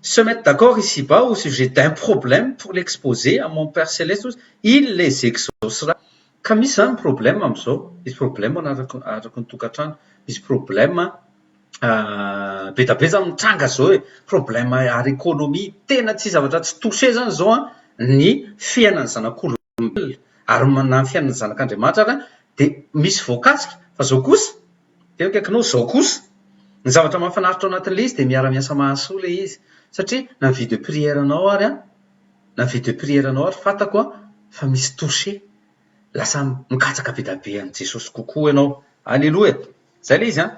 Se mettre d'accord ici-bas au sujet d'un problème pour l'exposer à mon Père Céleste hozy, il les exaucera. Ka misy izany problème amin'izao, misy problème araka ny tokantrano, misy problème be dia be izany mitranga izao e, problème ara-économie, tena tsy zavatra tsy touché izany izao an, ny fiainan'ny zanak'olombelona ary na ny fiainan'ny zanak'Andriamanitra ary dia misy voakasika, fa izao kosa Teo akaikinao izao kosa, ny zavatra mahafinaritra ao anatin'ilay izy dia miara-miasa mahasoa ilay izy satria na ny vie de prière-nao ary an, na ny vie de prière-nao ary fantako an fa misy touché, lasa mikatsaka be dia be an'i Jesosy kokoa ianao. Aleloia! Izay ilay izy an,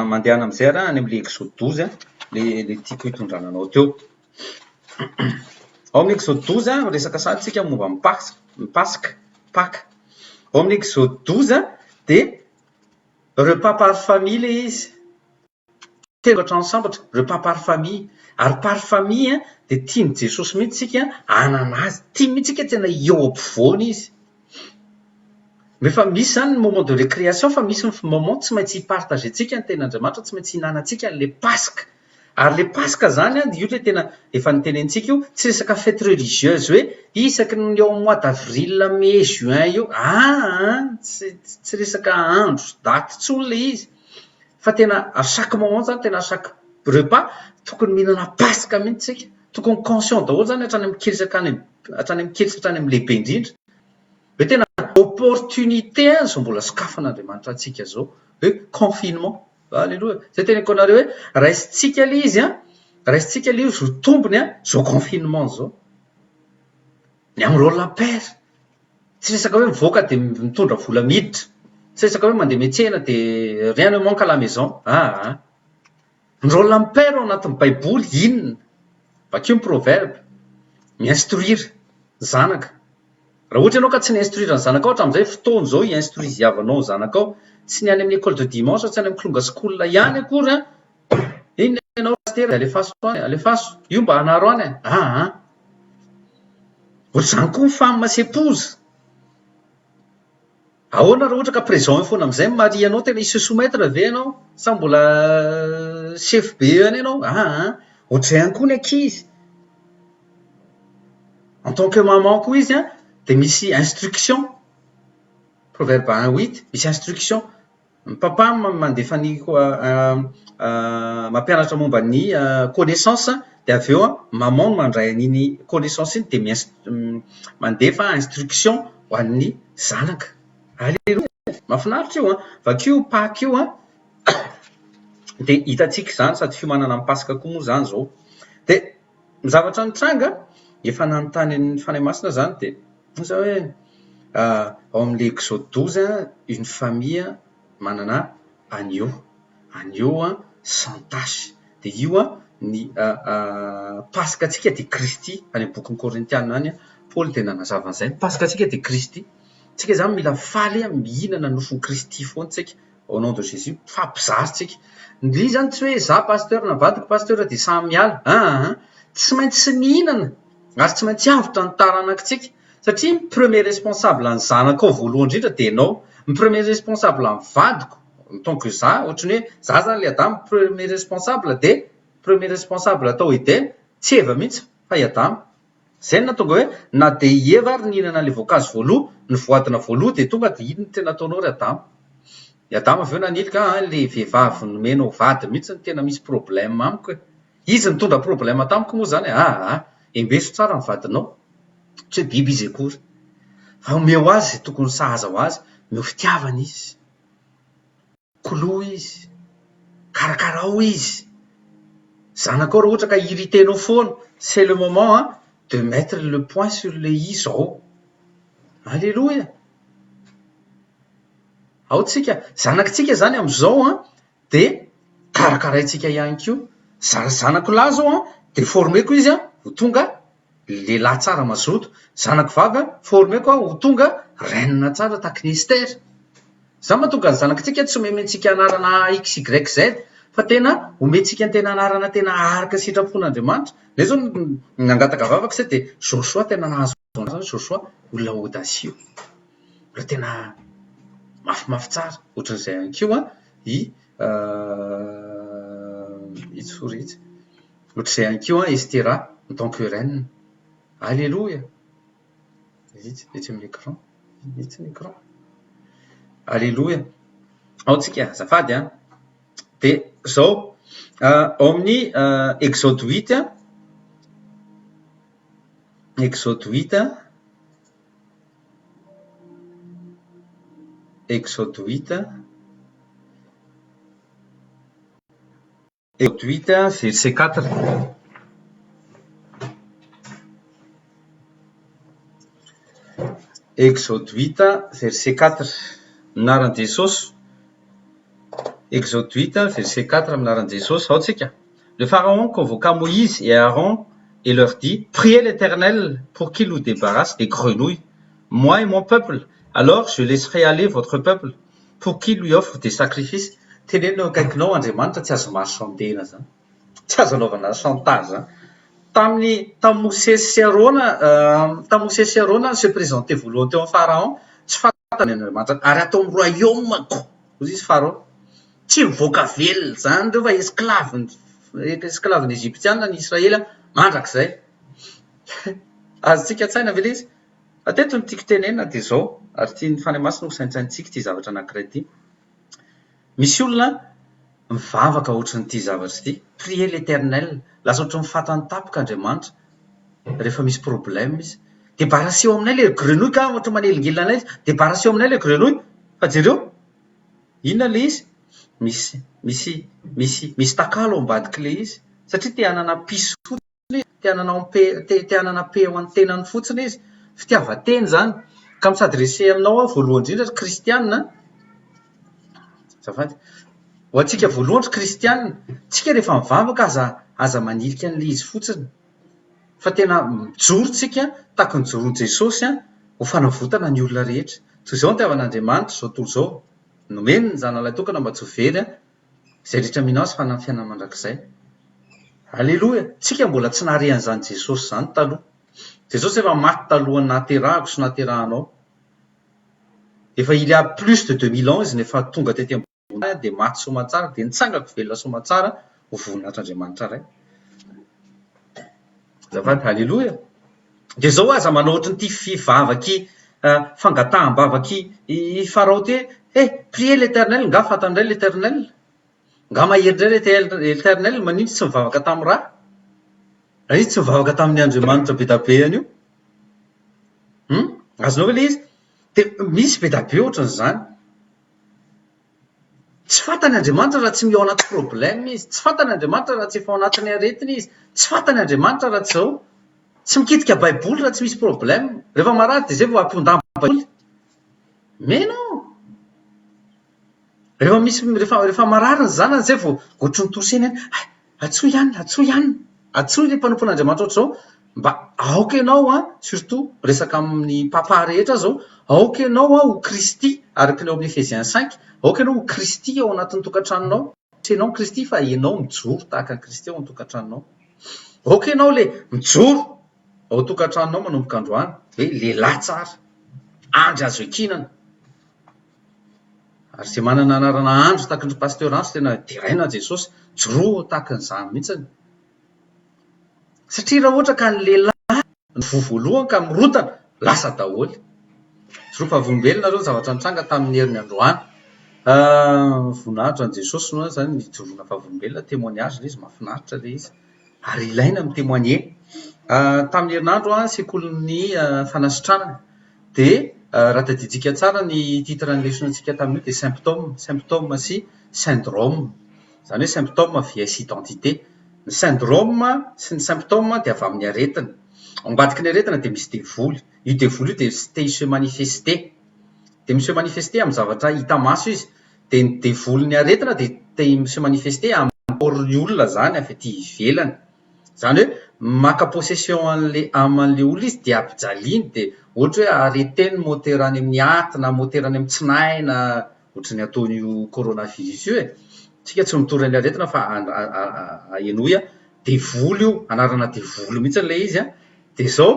mandehana amin'izay ary an any amin'ilay Exode 12 an, ilay tiako hitondrana anao teo. Ao amin'ny Exode 12 an, miresaka sahady isika momba ny Paska, ny Paska, Paka. Ao amin'ny Exode 12 an dia Repas par famille ilay izy. Tena ohatran'ny sambatra, repas par famille. Ary par famille dia tian'i Jesosy mihitsy isika hanana azy. Tiany mihitsy isika tena eo ampovoany izy. Rehefa misy izany ny moment de récréation fa misy ny moment tsy maintsy hi-partager-ntsika ny tenin'Andriamanitra, tsy maintsy hihinanantsika an'ilay Paska. Ary le Paska zany an, io le tena efa notenenitsika io, tsy resaka fête religieuse hoe isaky ny eo amin'ny mois d'avril, mai, juin io, aa tsy tsy resaka andro, daty intsony le izy fa tena à chaque moment zany tena à chaque repas tokony mihinana Paska mihitsy tsika, tokony conscient daholo zany hatrany amin'ny kely sy hatrany hatrany amin'ny kely sy hatrany amin'ny lehibe indrindra hoe tena opportunité zao mbola sokafan'Andriamanitra antsika zao hoe confinement. Aleloia. Zay teneniko anareo hoe raisintsika le izy an, raisintsika le izy ho tombony an, zao confinement zao. Ny amin'ny rôle père, tsy resaka hoe mivoaka dia mitondra vola miditra, tsy resaka hoe mandeha miantsena dia rien ne manque à la maison, aa. Ny rôle ny père ao anatin'ny baiboly inona? Vakio ny proverbe, mi-instruire ny zanaka. Raha ohatra ianao ka tsy ni-instruire ny zanakao hatramin'izay, fotoana izao hi-instruiziavanao ny zanakao, tsy ny any amin'ny école de dimanche, tsy any amin'ny kilonga school ihany akory an, inona ianao pasitera, alefaso any, alefaso, io mba anaro any e, aa. Ohatr'izany koa ny femme sy épouse. Ahoana raha ohatra ka présent eo foana amin'izay ny mari anao, tena hi-se soumettre ve ianao sa mbola chef be eo ihany ianao, aa. Ohatr'izay ihany koa ny ankizy. En tant que maman koa izy an, dia misy instruction, proverbe un huit, misy instruction. Ny papa mandefa ny mampianatra momba ny connaissance dia avy eo maman no mandray an'iny connaissance iny dia mandefa instruction ho an'ny zanaka. Aleloia! Mahafinaritra io an! Vakio io Paka io an! Dia hitantsika izany sady fiomanana amin'ny Paska koa moa izany izao. Dia ny zavatra nitranga, efa nanontany an'ny Fanahy Masina izany dia hoy izaho hoe ao amin'ilay Exode 12 une famille manana agneau, agneau sans tache. Dia io ny Paska-ntsika dia Kristy, any amin'ny bokin'ny Korintiana any Paoly dia nanazava an'izay, ny Paska-ntsika dia Kristy. Tsika izany mila faly mihinana ny nofon'i Kristy foana tsika. Au nom de Jésus, mifampizara tsika. Ny izy zany tsy hoe za pasteur na vadiko pasteur dia samy miala, aa tsy maintsy mihinana ary tsy maintsy avotra ny taranakitsika satria ny premier responsable ny zanakao voalohany indrindra dia ianao, ny premier responsable ny vadiko en tant que za ohatran'ny hoe za zany le Adama premier responsable dia premier responsable tao Edena tsy Eva mihitsy fa i Adama. Izay no nahatonga hoe na dia i Eva ary nihinana ilay voankazo voaloha, ny voadina voaloha dia tonga dia inona no tena ataonao ry Adama? I Adama avy eo nanilika an, ilay vehivavy nomenao vady mihitsy no tena misy problème amiko e! Izy nitondra problème tamiko moa izany e! Aa! Embeso tsara ny vadinao, tsy hoe biby izy akory. Fa omeo azy izay tokony sahaza ho azy, omeo fitiavana izy. Koloy izy, karakarao izy, zanakao raha ohatra ka irriter-nao foana, c'est le moment de mettre le point sur le i zao. Aleloia! Ao tsika, zanakitsika zany amizao an de karakaraintsika ihany koa, za zanako lahy zao an de former-ko izy an ho tonga lehilahy tsara mazoto, zanako vavy an former-ko ho tonga reine tsara tahaky ny Esther. Izany mahatonga ny zanakitsika tsy omentsika anarana XYZ fa tena omentsika ny tena anarana tena araka ny sitrapon'Andriamanitra. Izay izao nangataka vavaka isika dia Joshua tena nahazo an'izany Joshua olona audacieux, olona tena mafimafy tsara. Ohatran'izay ihany koa i itsy sorry itsy, ohatran'izay ihany koa Estera en tant que reine. Aleloia! Itsy, etsy amin'ny écran. Itsy ny écran. Aleloia. Ao tsika, azafady an. Dia izao, ao amin'ny Exode huit, Exode huit, Exode huit, Exode huit, verset 4. Exode huit, verset 4. Amin'ny anaran'i Jesosy. Exode huit, verset 4 amin'ny anaran'i Jesosy. Ao tsika. Le Pharaon convoqua Moïse et Aaron et leur dit, Priez l'Éternel pour qu'il nous débarrasse des grenouilles, moi et mon peuple, alors je laisserai aller votre peuple. Pour qu'il lui offre des sacrifices, teneno eo akaikinao Andriamanitra tsy azo marchander-na zany, tsy azo anaovana chantage zany. Tamin'ny tamin'i Mosesy sy Arona, tamin'i Mosesy sy Arona ni-se présenter voalohany teo amin'ny Pharaon, tsy fantany Andriamanitra, ary ato amin'ny royaume-ko, hoy izy Pharaon, tsy mivoaka velona zany ireo fa esclave-n'ny esclave-n'ny Egyptiana ny Israely mandrakizay. Azontsika an-tsaina ve ilay izy? Fa teto ny tiako tenenina dia izao, ary tian'ny Fanahy Masina ho saintsainintsika ity zavatra anankiray ity. Misy olona mivavaka ohatran'ity zavatra ity, prier l'Eternel, lasa ohatran'ny fantany tampoka Andriamanitra rehefa misy problème izy. Débarrasseo aminay ilay grenouille ka ohatran'ny manelingelina anay izy, débarrasseo aminay ilay grenouille, fa jereo, inona ilay izy? Misy, misy, misy, misy takalo ao ambadik'ilay izy, satria te hanana piso fotsiny. izy, te hanana te te hanana paix ho an'ny tenany fotsiny izy. Fitiavan-tena izany. Ka mi-s'adresser aminao aho voalohany indrindra ry kristiana, azafady, ho antsika voalohany ry kristiana, tsika rehefa mivavaka aza aza manilika an'ilay izy fotsiny fa tena mijoro tsika tahaka ny nijoroan'i Jesosy ho fanavotana ny olona rehetra. Toy izao ny nitiavan'Andriamanitra izao tontolo izao, nomeny ny Zanany lahitokana mba tsy ho very Izay rehetra mino Azy fa hanana fiainana mandrakizay. Aleloia! Tsika mbola tsy nahare an'izany Jesosy izany taloha. Jesosy efa maty talohan'ny nahaterahako sy nahaterahanao. Efa il y a plus de 2000 ans izy no efa tonga tety ambony tany dia maty soamantsara dia nitsangako velona soamantsara ho voninahitr'Andriamanitra Ray. Azafady, Aleloia! Dia izao aza manao ohatran'ity fivavaky fangataham-bavak'i Farao ity hoe, Eh, prier l'Eternel, nga fantany indray l'Eternel? Nga mahery indray l'Eternel, manino izy tsy nivavaka tamin'ny ra? Raha izy tsy nivavaka tamin'ny Andriamanitra be da be an'io? Hum? Azonao ve ilay izy? Dia misy be da be ohatran'izany. Tsy fantany Andriamanitra raha tsy ao anaty problème izy, tsy fantany Andriamanitra raha tsy efa ao anatin'ny aretina izy, tsy fantany Andriamanitra raha tsy izao. Tsy mikitika baiboly raha tsy misy problème. Rehefa marary dia izay vao ampiondana baiboly. Mais non! Rehefa misy rehefa rehefa marary ny zanany izay vao ohatran'ny toseny any, hay antsoy anona, antsoy anona, antsoy ilay mpanompon'Andriamanitra ohatr'izao, mba aoka ianao an, surtout miresaka amin'ny papa rehetra aho izao, aoka ianao an ho Kristy, araka ny ao amin'ny Ephésiens cinq, aoka ianao ho Kristy ao anatin'ny tokantranonao, tsy ianao Kristy fa ianao mijoro tahaka an'i Kristy ao an-tokantranonao. Aoka ianao ilay mijoro ao an-tokantranonao manomboka androany, hoe lehilahy tsara, andry azo iankinana. Ary izay manana anarana Andry tahaky ny Pasteur Andry tena deraina Jesosy, joroa tahaky ny izany mihitsiny. Satria raha ohatra ka ny lehilahy no voa voalohany ka mirodana, lasa daholo. Joroa vavolombelona nareo ny zavatra nitranga tamin'ny heriny androany. Voninahitra an'i Jesosy moa izany ny hijoroana vavolombelona, témoignage ilay izy, mahafinaritra ilay izy. Ary ilaina ny mi-témoigner. Tamin'ny herinandro sekolin'ny fanasitranana Dia raha tadidintsika tsara ny titre ny lesonantsika tamin'io dia symptôme, symptôme sy syndrome. Izany hoe symptôme vs identité. Ny syndrome sy ny symptôme dia avy amin'ny aretina. Ao ambadiky ny aretina dia misy devoly. Io devoly io dia te hi-se manifester. Dia mi-se manifester amin'ny zavatra hita maso izy. Dia ny devolin'ny aretina dia te hi-se manifester amin'ny corps-n'ny olona izany avy aty ivelany. Izany hoe maka possession an'le âme an'le olona izy dia ampijaliany dia ohatra hoe arrêter ny moteur any amin'ny aty na moteur any amin'ny tsinay na ohatran'ny ataon'io coronavirus io e! Tsika tsy mitory an'ilay aretina fa henoy a, devoly io, anarana devoly mihitsy ilay izy an, dia izao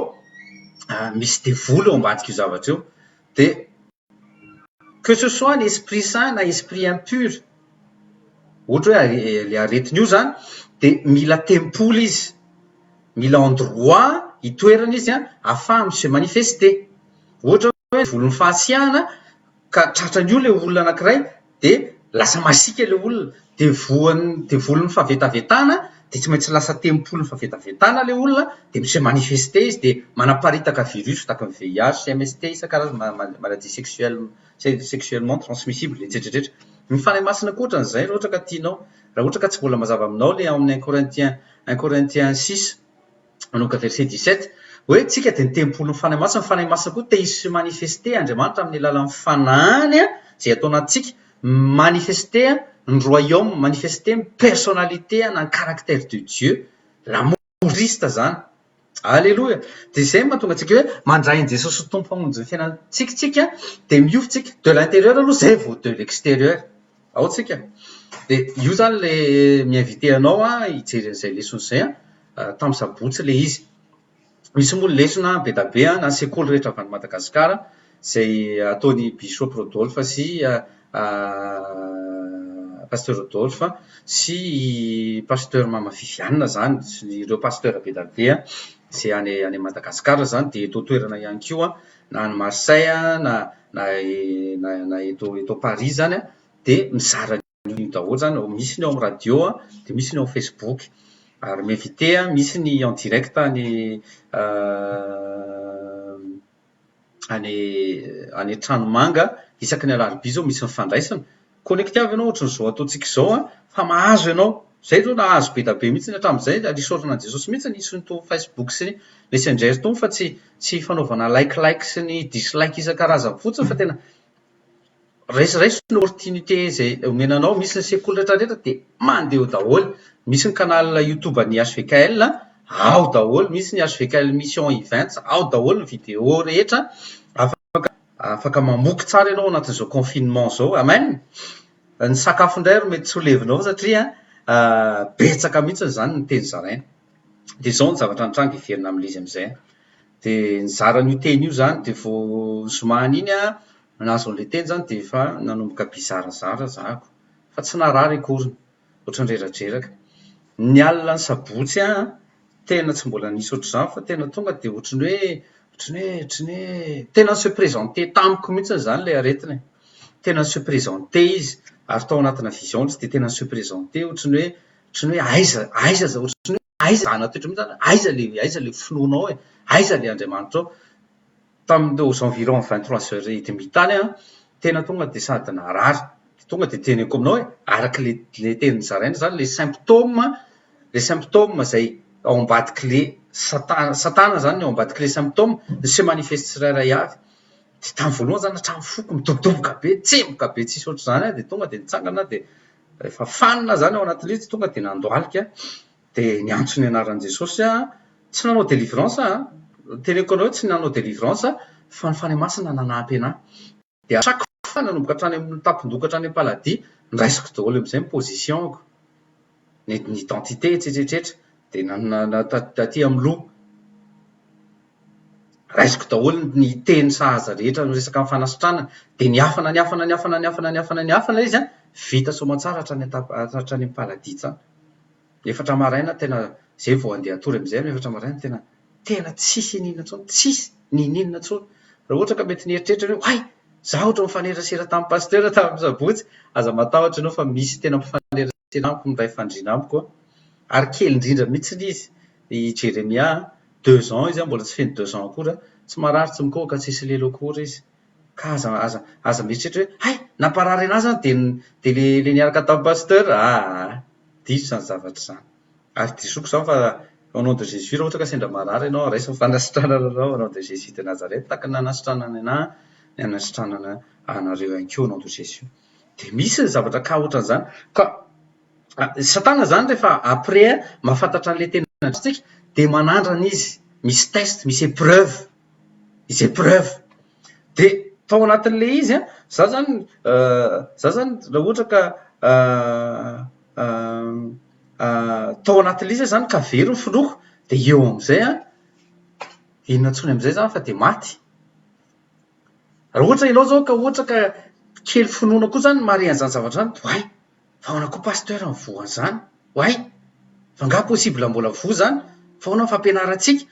misy devoly ao ambadik'io zavatra io dia. Que ce soit ny esprit saint na esprit impur, ohatra hoe ilay aretina io izany dia mila tempoly izy, mila endroit hitoerana izy an, ahafahany mi-se manifester. Ohatra hoe volon'ny fahasiahana ka tratran'io ilay olona anankiray dia lasa masiaka ilay olona, dia voan'ny devolin'ny fahavetavetana dia tsy maintsy lasa tempolin'ny fahavetavetana ilay olona dia mi-se manifester izy dia manaparitaka virus tahaka ny VIH, MST isan-karazany, maladie sexuelle sexuellement transmissible etsetra etsetra. Ny Fanahy Masina koa ohatran'izay raha ohatra ka tianao, raha ohatra ka tsy mbola mazava aminao ilay ao amin'ny un Corinthiens un Corinthiens six manomboka verset 17 hoe tsika dia ny tempolin'ny Fanahy Masina, ny Fanahy Masina koa te hi-se manifester Andriamanitra amin'ny alalan'ny Fanahiny izay atao anatintsika, mi-manifester ny royaume, mi-manifester ny personnalité na ny caractère de Dieu, l'amour Christ zany. Aleloia! Dia izay no mahatonga antsika hoe mandray an'i Jesosy ho Tompo hamonjy ny fiainantsika tsika dia miova tsika, de l'intérieur aloha izay vao de l'extérieur. Ao tsika. Dia io zany ilay mi-inviter anao aho hijery an'izay lesona izay an, tamin'ny sabotsy ilay izy. Misy moa ny lesona be dia be na ny sekoly rehetra avy any Madagasikara izay ataon'i Bishop Rodolphe sy Pasteur Rodolphe sy i Pasteur Mama Viviane izany sy ireo Pasteur be dia be izay any any Madagasikara izany dia eto an-toerana ihany koa na any Marseille na na na eto eto Paris izany dia mizara an'io daholo izany, misy ny ao amin'ny radio dia misy ny ao amin'ny facebook ary mi-inviter misy ny en direct any any any Tranomanga isaky ny alarobia izao misy ny fandraisana, connecter avy ianao ohatran'izao ataontsika izao an, fa mahazo ianao, izay izao nahazo be dia be mihitsy hatramin'izay ary isaorana an'i Jesosy mihitsy nisy an'itony facebook sy ny messenger itony fa tsy tsy fanaovana like like sy ny dislike isan-karazany fotsiny fa tena Raisiraiso ny opportunité izay omena anao, misy ny sekoly rehetra rehetra dia mandeha eo daholo, misy ny canal youtube an'ny HVKL ao daholo, misy ny HVKL mission events ao daholo ny vidéo rehetra, afaka afaka mamoky tsara ianao anatin'izao confinement izao, amen! Ny sakafo indray ary mety tsy ho levinao satria betsaka mihitsy izany ny teny zaraina, dia izao ny zavatra nitranga hiverina amin'ilay izy amin'izay an, dia nizara an'io teny io izany dia vao zoma an'iny aho Nahazo an'ilay teny izany dia efa nanomboka bizarazara zahako fa tsy narary akory, ohatran'ny reradreraka. Ny alina ny sabotsy an, tena tsy mbola nisy ohatr'izany fa tena tonga dia ohatran'ny hoe, ohatran'ny hoe, ohatran'ny hoe tena ni-se présenter tamiko mihitsy izany ilay aretina e. Tena ni-se présenter izy ary tao anatina vision izy dia tena ni-se présenter ohatran'ny hoe ohatran'ny hoe aiza aiza za ohatran'ny hoe aiza zanatoetra mihitsy zany aiza le aiza le finoanao e, aiza le Andriamanitrao. Tamin'ny aux environs 23 heures et demie tany aho tena tonga dia sady narary dia tonga dia teneniko aminao hoe araka le le teny nozaraina zany le symptôme le symptôme izay ao ambadik'le satana satana zany ny ao ambadik'le symptôme ni-se manifeste tsirairay avy. Dia tamin'ny voalohany izany hatramin'ny foko midobodoboka be, tsemboka be tsisy ohatr'izany aho dia tonga dia nitsangana aho dia rehefa fanina izany ao anatin'ilay izy tonga dia nandohalika dia niantso ny anaran'i Jesosy aho, tsy nanao délivrance aho an, teneniko anareo tsy nanao délivrance aho fa ny Fanahy Masina nanampy an'ahy. Dia à chaque fois nanomboka hatrany amin'ny tampon-doha ka hatrany am-paladia, niraisiko daholo amin'izay ny position-ko, ny identité etsetraetsetra, dia taty amin'ny loha. Raisiko daholo ny teny sahaza rehetra miresaka amin'ny fanasitranana, dia niafana niafana niafana niafana niafana niafana ilay izy an, vita soamantsara hatrany hatrany amin'ny paradis tsara. Efatra maraina tena izay vao handeha hatory amin'izay amin'ny efatra maraina tena tena tsisy iniana intsony, tsisy niniana intsony. Raha ohatra ka mety nieritreritra ianao hoe hay! za ohatra nifanerasera tamin'ny pasteur tamin'ny sabotsy, aza matahotra ianao fa misy tena mpifanerasera amiko miray fandriana amiko an, ary kely indrindra mihitsy izy, i Jeremia an, deux ans izy an, mbola tsy feno deux ans akory an, tsy marary tsy mikohaka tsisy lelo akory izy, ka aza aza aza mieritreritra hoe hay! namparary an'ahy zany dia dia le le niaraka tamin'ny pasteur, aa diso izany zavatra izany, ary disoako izany fa au nom de Jésus raha ohatra ka sendra marary ianao raiso ny fanasitranana anao au nom de Jésus de Nazareth tahaka ny nanasitranany an'ahy ny hanasitranana anareo ihany koa au nom de Jésus, dia misy ny zavatra cas ohatran'izany ka. Satana zany rehefa après mahafantatra an'ilay tena tsika dia manandrana izy, misy test, misy épreuve, misy épreuve. Dia tao anatin'ilay izy an, za zany za zany raha ohatra ka tao anatin'ilay izy aho zany ka very ny finoako dia eo amin'izay an, inona intsony amin'izay zany fa dia maty. Raha ohatra ianao zao ka ohatra ka kely finoana koa zany mahare an'izany zavatra izany, oay! Fa ahoana koa Pasteur ny voa an'izany? Oay! Fa angaha possible mbola voa izany? Fa ahoana ny fampianarantsika?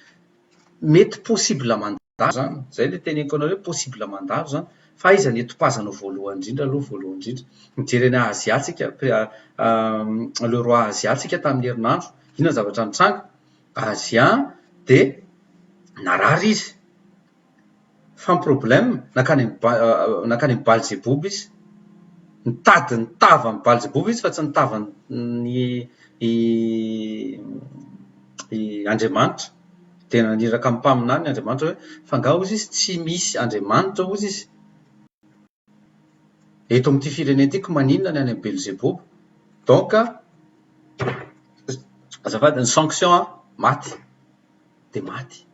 Mety possible mandalo izany, izay ilay teneniko anareo hoe possible mandalo izany, fa aiza ny etopazanao voalohany indrindra aloha voalohany indrindra? Mijery an'i Ahazia tsika, le roi Ahazia tsika tamin'ny herinandro, inona ny zavatra nitranga? Ahazia dia narary izy, Fa ny problème, nankany amin'ny nankany amin'i Balzeboba izy. Nitady ny tavan'i Balzeboba izy fa tsy ny tavan'ny i i Andriamanitra. Dia naniraka ny mpaminany Andriamanitra hoe fa angaha hozy izy tsy misy Andriamanitra hozy izy eto amin'ity firenena ity ko maninona ny any amin'i Belzeboba. Donc azafady, ny sanction an, maty. Dia maty.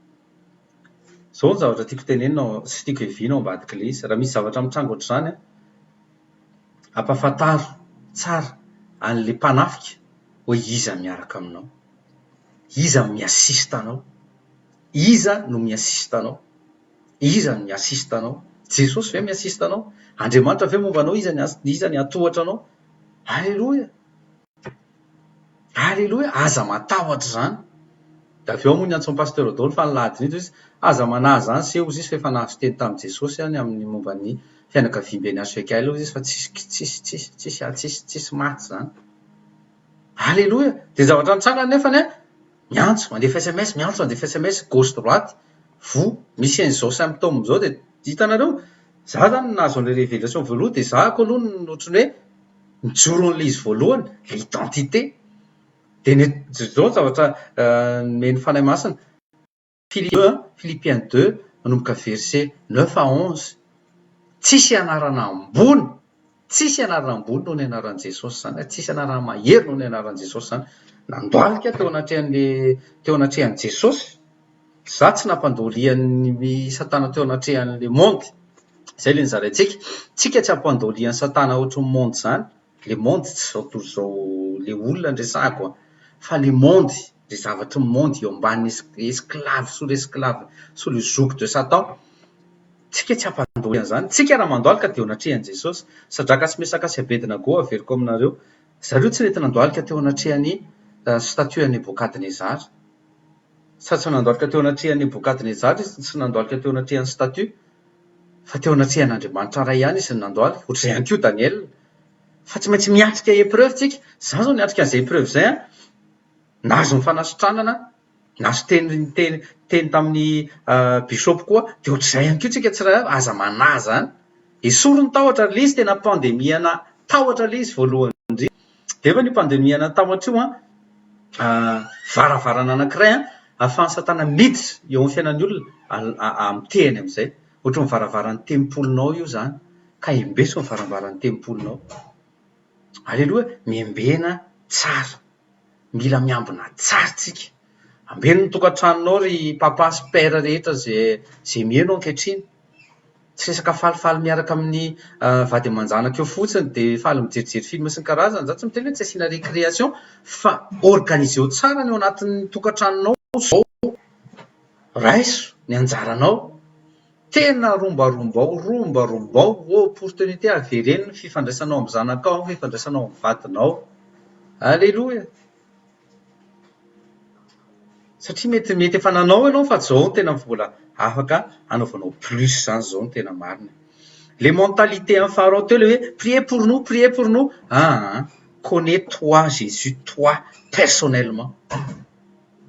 Izao ny zavatra tiako tenenina sy tiako hiaviana ao ambadik'ilay izy, raha misy zavatra mitranga ohatr'izany an, ampahafantaro tsara an'ilay mpanafika hoe iza miaraka aminao, iza no mi-assiste anao, iza no mi-assiste anao, iza no mi-assiste anao, Jesosy ve mi-assiste anao, Andriamanitra ve momba anao, iza iza ny hatohatra anao, Aleloia! Aleloia! Aza matahotra izany. Dia avy eo moa niantso an'i Pasteur Dolo fa ny lahady indrindra izy, aza manahy izany se hozy izy fa efa nahazo teny tamin'i Jesosy aho ny amin'ny momba ny fianakaviamben'ny HVKL hozy izy fa tsisy tsisy tsisy tsisy tsisy tsisy maty izany. Aleloia! Dia ny zavatra nitranga anefany an, miantso, mandefa sms, miantso, mandefa sms, gauche droite, voa, misy an'izao symptômes izao dia hitanareo, za zany nahazo an'ilay révélation voalohany dia za ko aloha no ohatran'ny hoe Mijoro an'ilay izy voalohany, ilay identité. Dia ny, izao ny zavatra nomen'ny Fanahy Masina, Philippiens deux, manomboka verset neuf à onze, tsisy anarana ambony, tsisy anarana ambony noho ny anaran'i Jesosy izany, tsisy anarana mahery noho ny anaran'i Jesosy izany. Nandohalika teo anatrehan'ilay, teo anatrehan'i Jesosy. Za tsy nampandolian'ny satana teo anatrehan'ny le monde, zay le nozaraintsika, tsika tsy ampandolian'ny satana ohatry ny monde zany, le monde tsy zao tontolo zao le olona no resahako an, fa le monde, le zavatry ny monde eo ambany esclave sous l'esclave sous le joug de satan, tsika tsy ampandoly an'izany, tsika raha mandohalika dia eo anatrehan'i Jesosy, Sadraka sy Mesaka sy Abednego averiko aminareo, zareo tsy nety nandohalika teo anatrehan'ny statue an'i Nebokadnezara. Sa tsy nandohalika teo anatrehan'i Nebokadnezara izy, tsy nandohalika teo anatrehan'ny statue? Fa teo anatrehan'Andriamanitra Ray ihany izy no nandohalika. Ohatr'izay ihany koa Daniela. Fa tsy maintsy miatrika épreuve tsika. Za zao niatrika an'izay épreuve izay an, nahazo ny fanasitranana, nahazo teny teny teny tamin'ny bishop koa, dia ohatr'izay ihany koa tsika tsirairay avy, aza manahy izany. Esory ny tahotra, ilay izy tena pandemie-na tahotra ilay izy voalohany indrindra. Dia efa io pandemie-na tahotra io an, varavarana anankiray an, ahafahan'i satana miditra eo amin'ny fiainan'ny olona, amitehany amin'izay. Ohatran'ny varavaran'ny tempolinao io izany, ka embeso ny varavaran'ny tempolinao. Aleloia, miambena tsara. Mila miambina tsara tsika. Ambeno ny tokantranonao ry papa sy père rehetra izay izay mihaino ankehitriny. Tsy resaka falifaly miaraka amin'ny vady aman-janaka eo fotsiny dia faly mijerijery film sy ny karazany. Za tsy miteny hoe tsy asiana récréation fa organiseo tsara ny ao anatin'ny tokantranonao izao. Raiso ny anjaranao. Tena rombarombao, rombarombao, opportunité avereno ny fifandraisanao amin'ny zanakao, ny fifandraisanao amin'ny vadinao. Aleloia! Satria mety mety efa nanao ianao fa zao no tena mbola afaka hanaovanao plus zany zao no tena marina. Le mentalité an'i Pharaon teo le hoe priez pour nous, priez pour nous, aa connais toi Jésus, toi personnellement.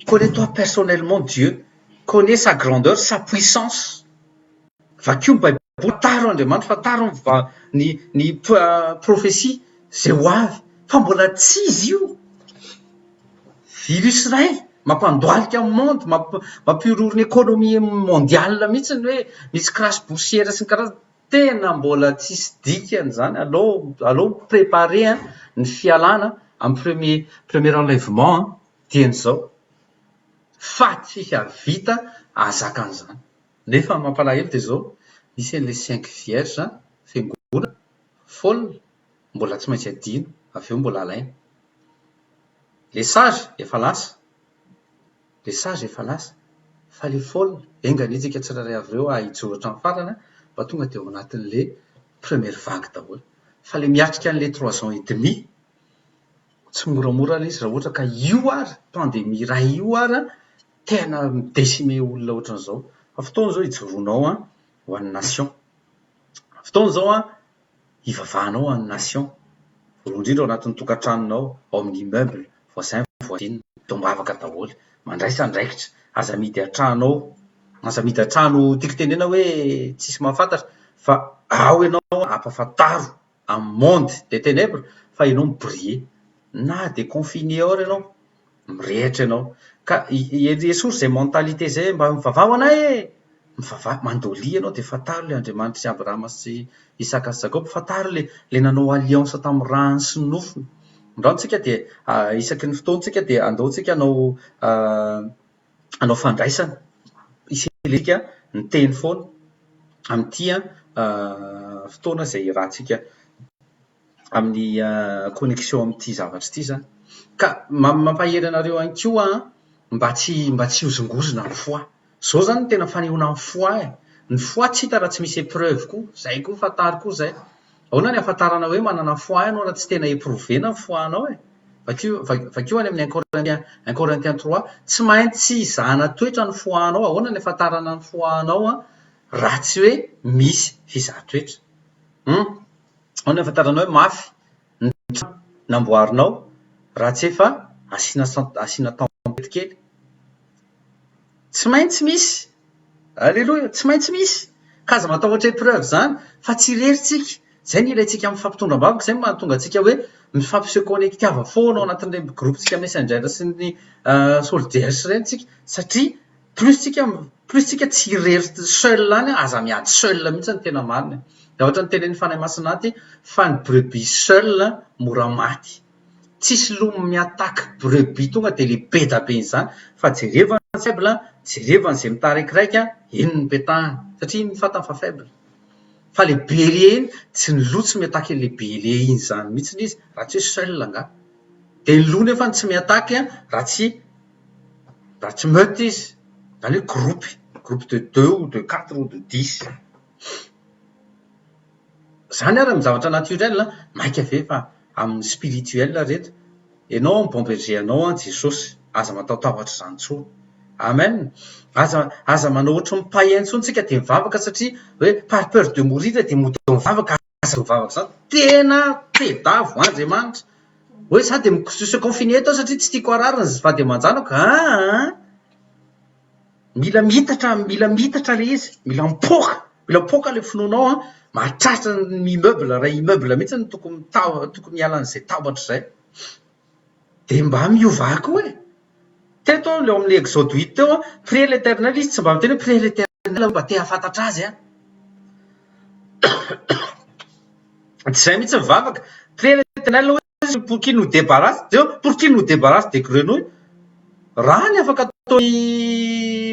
Connais toi personnellement Dieu, connais sa grandeur, sa puissance. Vakio ny baiboly, fantaro Andriamanitra, fantaro ny ny ny prophétie izay ho avy fa mbola tsy izy io. Virus iray mampandohalika ny monde, mampihorohoro ny économie mondiale mihitsy ny hoe misy crash boursière sy ny karazany. Tena mbola tsisy dikany izany, aleo aleo mi-préparer ny fialana amin'ny premier premier enlèvement dieny izao fa tsy hahavita hahazaka an'izany. Nefa ny mampalahelo dia izao, misy an'ilay cinq vierges fiangonana, folle, mbola tsy maintsy adino, avy eo mbola alaina. Les sages efa lasa, les sages efa lasa, fa les folles, enga anie tsika tsirairay avy ireo hahay hijoro hatramin'ny farany mba tonga dia ao anatin'ilay première vague daholo. Fa ilay miatrika an'ilay trois ans et demi, Tsy moramora ilay izy raha ohatra ka io ary pandemie iray io ary tena mi-decimer olona ohatran'izao. Fa fotoana izao hijoroanao ho an'ny nation. Fotoana izao hivavahanao ho an'ny nation. Voalohany indrindra ao anatin'ny tokantranonao, ao amin'ny immeuble, voisin, voisine, tombavaka daholo. Mandraisa andraikitra, aza amidy an-trano ao, aza amidy an-trano tiako tenenana hoe tsisy mahafantatra fa ao ianao ampahafantaro amin'ny monde des ténèbres fa ianao mi-briller na dia confiné ao ary ianao mirehitra ianao ka esory izay mentalité izay mba mivavaha ho anay e! mivavaha mandolia ianao dia fantaro ilay Andriamanitr'i Abrahama sy Isaka sy Jakoba fantaro ilay ilay nanao alliance tamin'ny rany sy ny nofony androany tsika dia isaky ny fotoana tsika dia andao tsika hanao hanao fandraisana isika miteny foana amin'ity fotoana izay iarahantsika amin'ny connexion amin'ity zavatra ity izany. Ka mampahery anareo ihany koa aho mba tsy mba tsy hihozongozona ny foi. Izao izany no tena fanehoana ny foi e. Ny foi tsy hita raha tsy misy épreuve koa. Izay koa fantaro koa izay. Ahoana ny ahafantarana hoe manana foi ianao raha tsy tena éprouver-na ny foi-nao e? Vakio, vakio any amin'ny un Corinthiens, un Corinthiens trois, tsy maintsy zahana toetra ny foi-nao, ahoana ny ahafantarana ny foi-nao raha tsy hoe misy fizahan-toetra? Hum, ahoana ny ahafantaranao hoe mafy ny trano namboarinao raha tsy efa asiana asiana tempête kely? Tsy maintsy misy! Aleloia! Tsy maintsy misy! Ka aza matahotra épreuve izany fa tsy irery tsika. Izay no ilaintsika amin'ny fampitondram-bavaka, izay no mahatonga antsika hoe mifampi-se connecter-va foana ao anatin'ireny groupe-ntsika messenger sy ny soldiers ireny tsika satria plus tsika plus tsika tsy irery seul any, aza miady seul mihitsy ny tena marina e. Zavatra notenenin'ny Fanahy Masina aty fa ny brebis seul mora maty. Tsisy loha mi-attaque brebis tonga dia le beda be izany fa jereva ny faible, jereva ny izay mitaraikiraika, iny no petahana satria iny fantany fa faible. Fa le bélier iny tsy ny loha tsy mi-attaque an'le bélier iny izany mihitsy izy raha tsy hoe seul angaha. Dia ny loha nefany tsy mi-attaque raha tsy raha tsy meute izy, izany hoe groupe, groupe de deux ou de quatre ou de dix. Zany ary amin'ny zavatra naturel an, maika ve fa amin'ny spirituel ry reto, enao an bon berger anao an Jesosy, aza matahotahotra izany intsony. Amen. Aza aza manao ohatry ny païen intsony tsika dia mivavaka satria hoe par peur de mourir dia mody mivavaka, aza mivavaka izany. Tena tedavo Andriamanitra. Hoe za dia mi-se confiner eto aho satria tsy tiako harary ny vady aman-janako. Aa! Mila miitatra, mila miitatra ilay izy, mila mipoaka, mila mipoaka ilay finoanao an, mahatratra ny immeuble, iray immeuble mihitsy no tokony mitaho, tokony hiala an'izay tahotra izay. Dia mba miovà koa e! Teto aho, eo amin'ilay exode huit teo an, prier l'Eternel izy tsy mba miteny hoe prier l'Eternel aho mba te hahafantatra azy an! Tsy izay mihitsy ny vavaka, prier l'Eternel hoy izy pour qu'il nous débarrasse, dia hoe pour qu'il nous débarrasse des grenouilles. Raha ny afaka ataon'i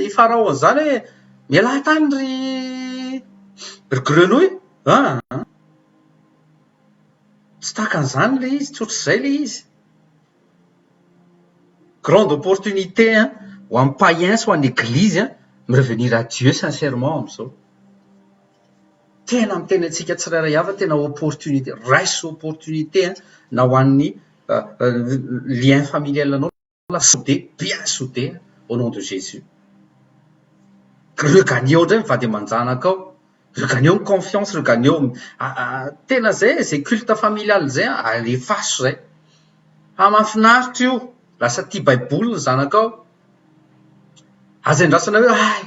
i Pharaon an'izany hoe mialà tany ry ry grenouille an! Tsy tahaka an'izany ilay izy, tsy ohatr'izay ilay izy. Grande opportunité an, ho an'ny païens sy ho an'ny eglizy an, mi-revenir à Dieu sincèrement amin'izao. Tena miteny antsika tsirairay avy aho, tena opportunité, raiso opportunité an, na ho an'ny lien familial anao soudé, bien soudé au nom de Jésus. Regagneo indray ny vady aman-janakao, regagneo ny confiance, regagneo tena zay e, zay culte familial zay an, alefaso zay. Fa mahafinaritra io, lasa tia baiboly ny zanakao. Aza endrasana hoe hay,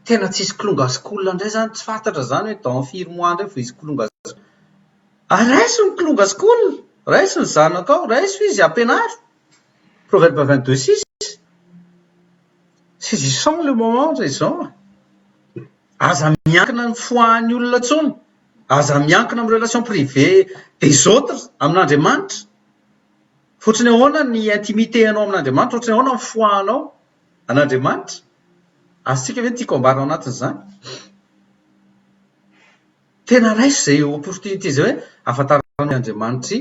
tena tsisy kilonga school indray zany, tsy fantatra zany hoe dans firy mois indray vao hisy kilonga school. Raiso ny kilonga school, raiso ny zanakao, raiso izy, ampianaro. Proverbe 22 6 Saisissons le moment raison Aza miankina ny foi-n'ny olona intsony, aza miankina amin'ny relation privée des autres amin'Andriamanitra. Fa ohatran'ny ahoana ny intimité anao amin'Andriamanitra, ohatran'ny ahoana ny foi-nao an'Andriamanitra? Azontsika ve ny tiako ambara ao anatin'izany? Tena raiso izay opportunité izay hoe ahafantaranao ny Andriamanitry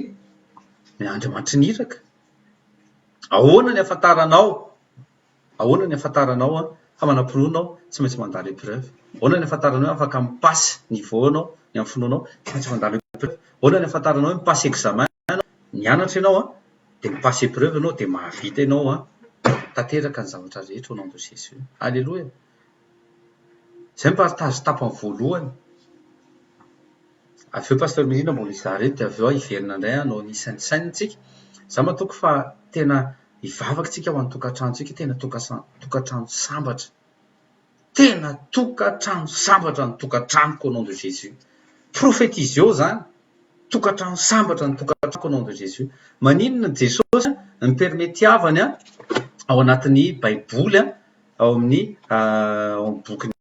ny Andriamanitry ny iraka. Ahoana ny ahafantaranao, ahoana ny ahafantaranao fa manam-pinoana aho, tsy maintsy mandalo épreuve. Ahoana ny ahafantaranao hoe afaka mi-passe niveau ianao ny amin'ny finoanao, tsy maintsy mandalo épreuve. Ahoana ny ahafantaranao hoe mi-passe examen ianao, mianatra ianao an, dia mi-passe épreuve ianao dia mahavita ianao an, tanteraka ny zavatra rehetra au nom de Jésus. Alléluia. Izay ny partage tapany voalohany. Avy eo Pasteur Mirina mbola hizara eto dia avy eo aho hiverina indray hanao ny saintsainina tsika. Izaho matoky fa tena hivavaka tsika ho an'ny tokantranontsika, tena tokantrano sambatra. Tena tokantrano sambatra ny tokantranoko au nom de Jésus. Prophétiseo izany, tokantrano sambatra ny tokantranoko au nom de Jésus. Maninona Jesosy mi-permettiavany ao anatin'ny baiboly ao amin'ny ao amin'ny bokin'i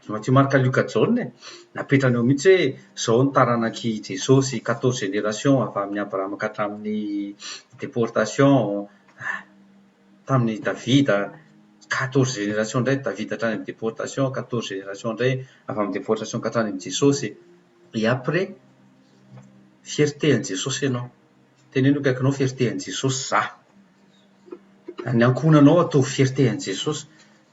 Matio, Marka, Lioka, Jaona e! Napetrany eo mihitsy hoe izao ny taranak'i Jesosy, quatorze générations avy amin'i Abrahama ka hatramin'ny déportation, tamin'i Davida, quatorze générations indray Davida hatrany amin'ny déportation, quatorze générations indray avy amin'ny déportation ka hatrany amin'i Jesosy. Et après, fierté an'i Jesosy ianao. Teneno akaikinao fierté an'i Jesosy za. Ny ankohonanao ataovy fierté an'i Jesosy.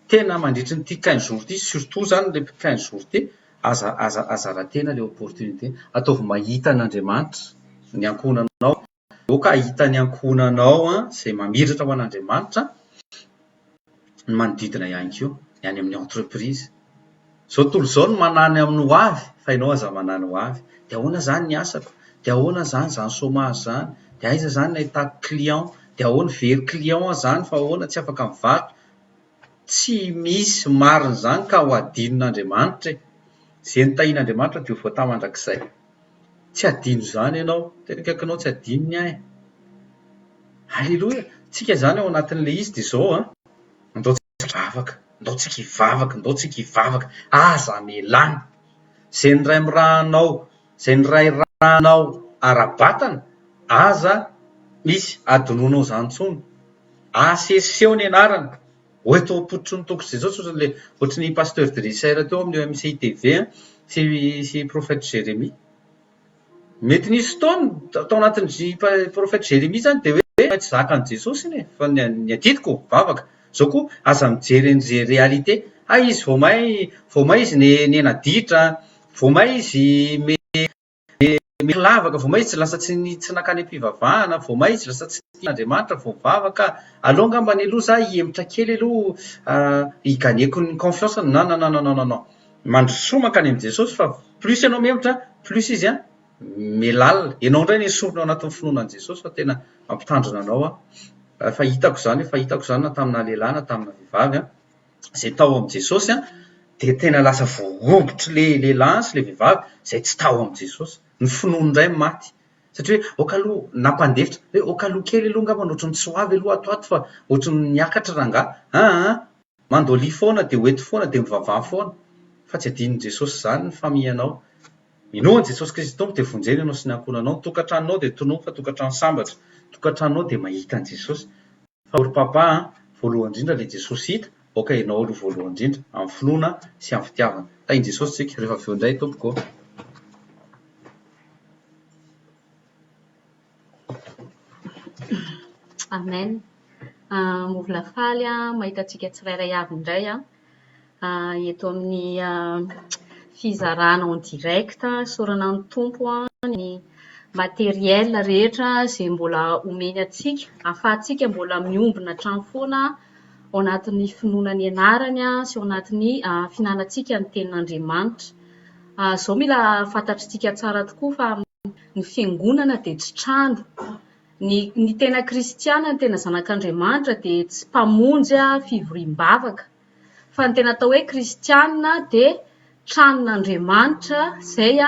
Tena mandritry ny ity quinze jours ity, surtout zany le quinze jours ity, aza aza aza ratena le opportunité. Ataovy mahita an'Andriamanitra ny ankohonanao, aoka hahita ny ankohonanao an, izay mamiratra ho an'Andriamanitra, ny manodidina ihany koa, ny any amin'ny entreprise. Izao tontolo izao no manany amin'ny ho avy fa ianao aza manany ho avy. Dia ahoana izany ny asako? Dia ahoana izany izany chômage izany? Dia aiza izany no ahitako client? Dia ahoana very client aho izany fa ahoana tsy afaka mivarotra? Tsy misy marina izany ka ho adinon'Andriamanitra e! Izay notahian'Andriamanitra dia ho voatahy mandrakizay. Tsy adino izany ianao. Tena akaikinao tsy adinony aho e! Aleloia! Tsika izany ao anatin'ilay izy dia izao an! Andao tsika hivavaka, ndao tsika hivavaka, ndao tsika hivavaka, aza amelana izay niray mirahanao, izay niray rà anao ara-batana, aza misy adinoinao izany intsony, aseseo ny anarana, ho eto am-pototry ny toko Jesosy ohatran'ilay ohatry ny Pasteur Dresser teo amin'ny MCI TV sy sy Prophète Jérémie. Mety nisy fotoana tao anatin'ny prophète Jérémie izany dia hoe tsy maintsy zakan'i Jesosy iny e, fa ny adidiko mivavaka. Izao koa aza mijery an'izay réalité, hay izy vao may vao may izy niha-naditra, vao may izy me me lavaka, vao may izy lasa tsy tsy nankany am-pivavahana, vao may izy lasa tsy. Andriamanitra vao mivavaka, aleo angambany aloha za hihemotra kely aloha hi-gagner-ko ny confiance-ny, non non non non non, mandrosoa mankany amin'i Jesosy fa plus ianao mihemotra plus izy an milalina, ianao indray no esorina ao anatin'ny finoana an'i Jesosy fa tena mampitandrina anao aho, efa hitako izany, efa hitako izany na tamina lehilahy na tamina vehivavy an, izay tao amin'i Jesosy an, dia tena lasa voarongotr'ilay lehilahy sy ilay vehivavy izay tsy tao amin'i Jesosy, ny finoany indray maty. Satria hoe aoka aloha nampandefitra, hoe aoka aloha kely aloha angambany ohatran'ny tsy ho avy aloha ato ato fa ohatran'ny niakatra rangahy. Aa! Mandolia foana dia ho eto foana dia mivavaha foana. Fa tsy adinon'i Jesosy izany ny famihanao. Minoa an'i Jesosy Kristy Tompo dia vonjena ianao sy ny ankohonanao. Ny tokantranonao dia tonony fa tokantrano sambatra. Tokantranonao dia mahita an'i Jesosy. Fa ry Papa a! Voalohany indrindra ilay Jesosy hita, aoka ianao aloha voalohany indrindra, amin'ny finoana sy amin'ny fitiavana. Tahin'i Jesosy tsika rehefa avy eo indray tompoko ô! Amen. Mbola faly aho mahita antsika tsirairay avy indray eto amin'ny fizarana en direct. Isaorana ny Tompo ny matériel rehetra izay mbola omeny antsika ahafahantsika mbola miombona hatrany foana ao anatin'ny finoana ny anarany sy ao anatin'ny fihinanantsika ny tenin'Andriamanitra. Izao mila fantatr'tsika tsara tokoa fa ny fiangonana dia tsy trano. Ny ny tena kristiana, ny tena zanak'Andriamanitra dia tsy mpamonjy fivoriam-bavaka. Fa ny tena atao hoe kristiana dia tranon'Andriamanitra izay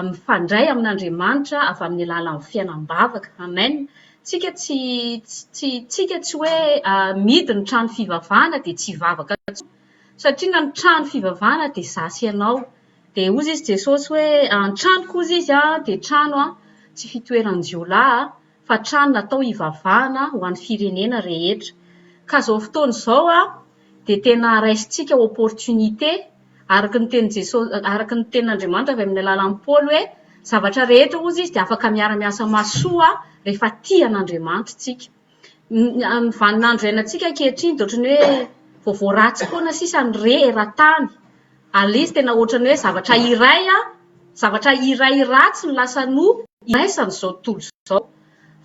mifandray amin'Andriamanitra avy amin'ny alalan'ny fiainam-bavaka. Amen. Tsika tsy tsy tsika tsy hoe mihidy ny trano fivavahana dia tsy hivavaka intsony. Satria na ny trano fivavahana dia izaho sy ianao. Dia hozy izy Jesosy hoe, ny tranoko hozy izy dia trano tsy fitoeran-jiolahy fa trano natao hivavahana ho an'ny firenena rehetra. Ka izao fotoana izao dia tena raisintsika opportunité araka ny tenin'i Jesosy, araka ny tenin'Andriamanitra avy amin'ny alalan'i Paoly hoe zavatra rehetra hozy izy dia afaka miara-miasa mahasoa rehefa tia an'Andriamanitra isika. Ny vaninandro iainantsika ankehitriny dia ohatran'ny hoe vaovao ratsy foana sisa ny re eran-tany. Ary ilay izy tena ohatran'ny hoe zavatra iray, zavatra iray ratsy no lasa no iraisan'izao tontolo izao.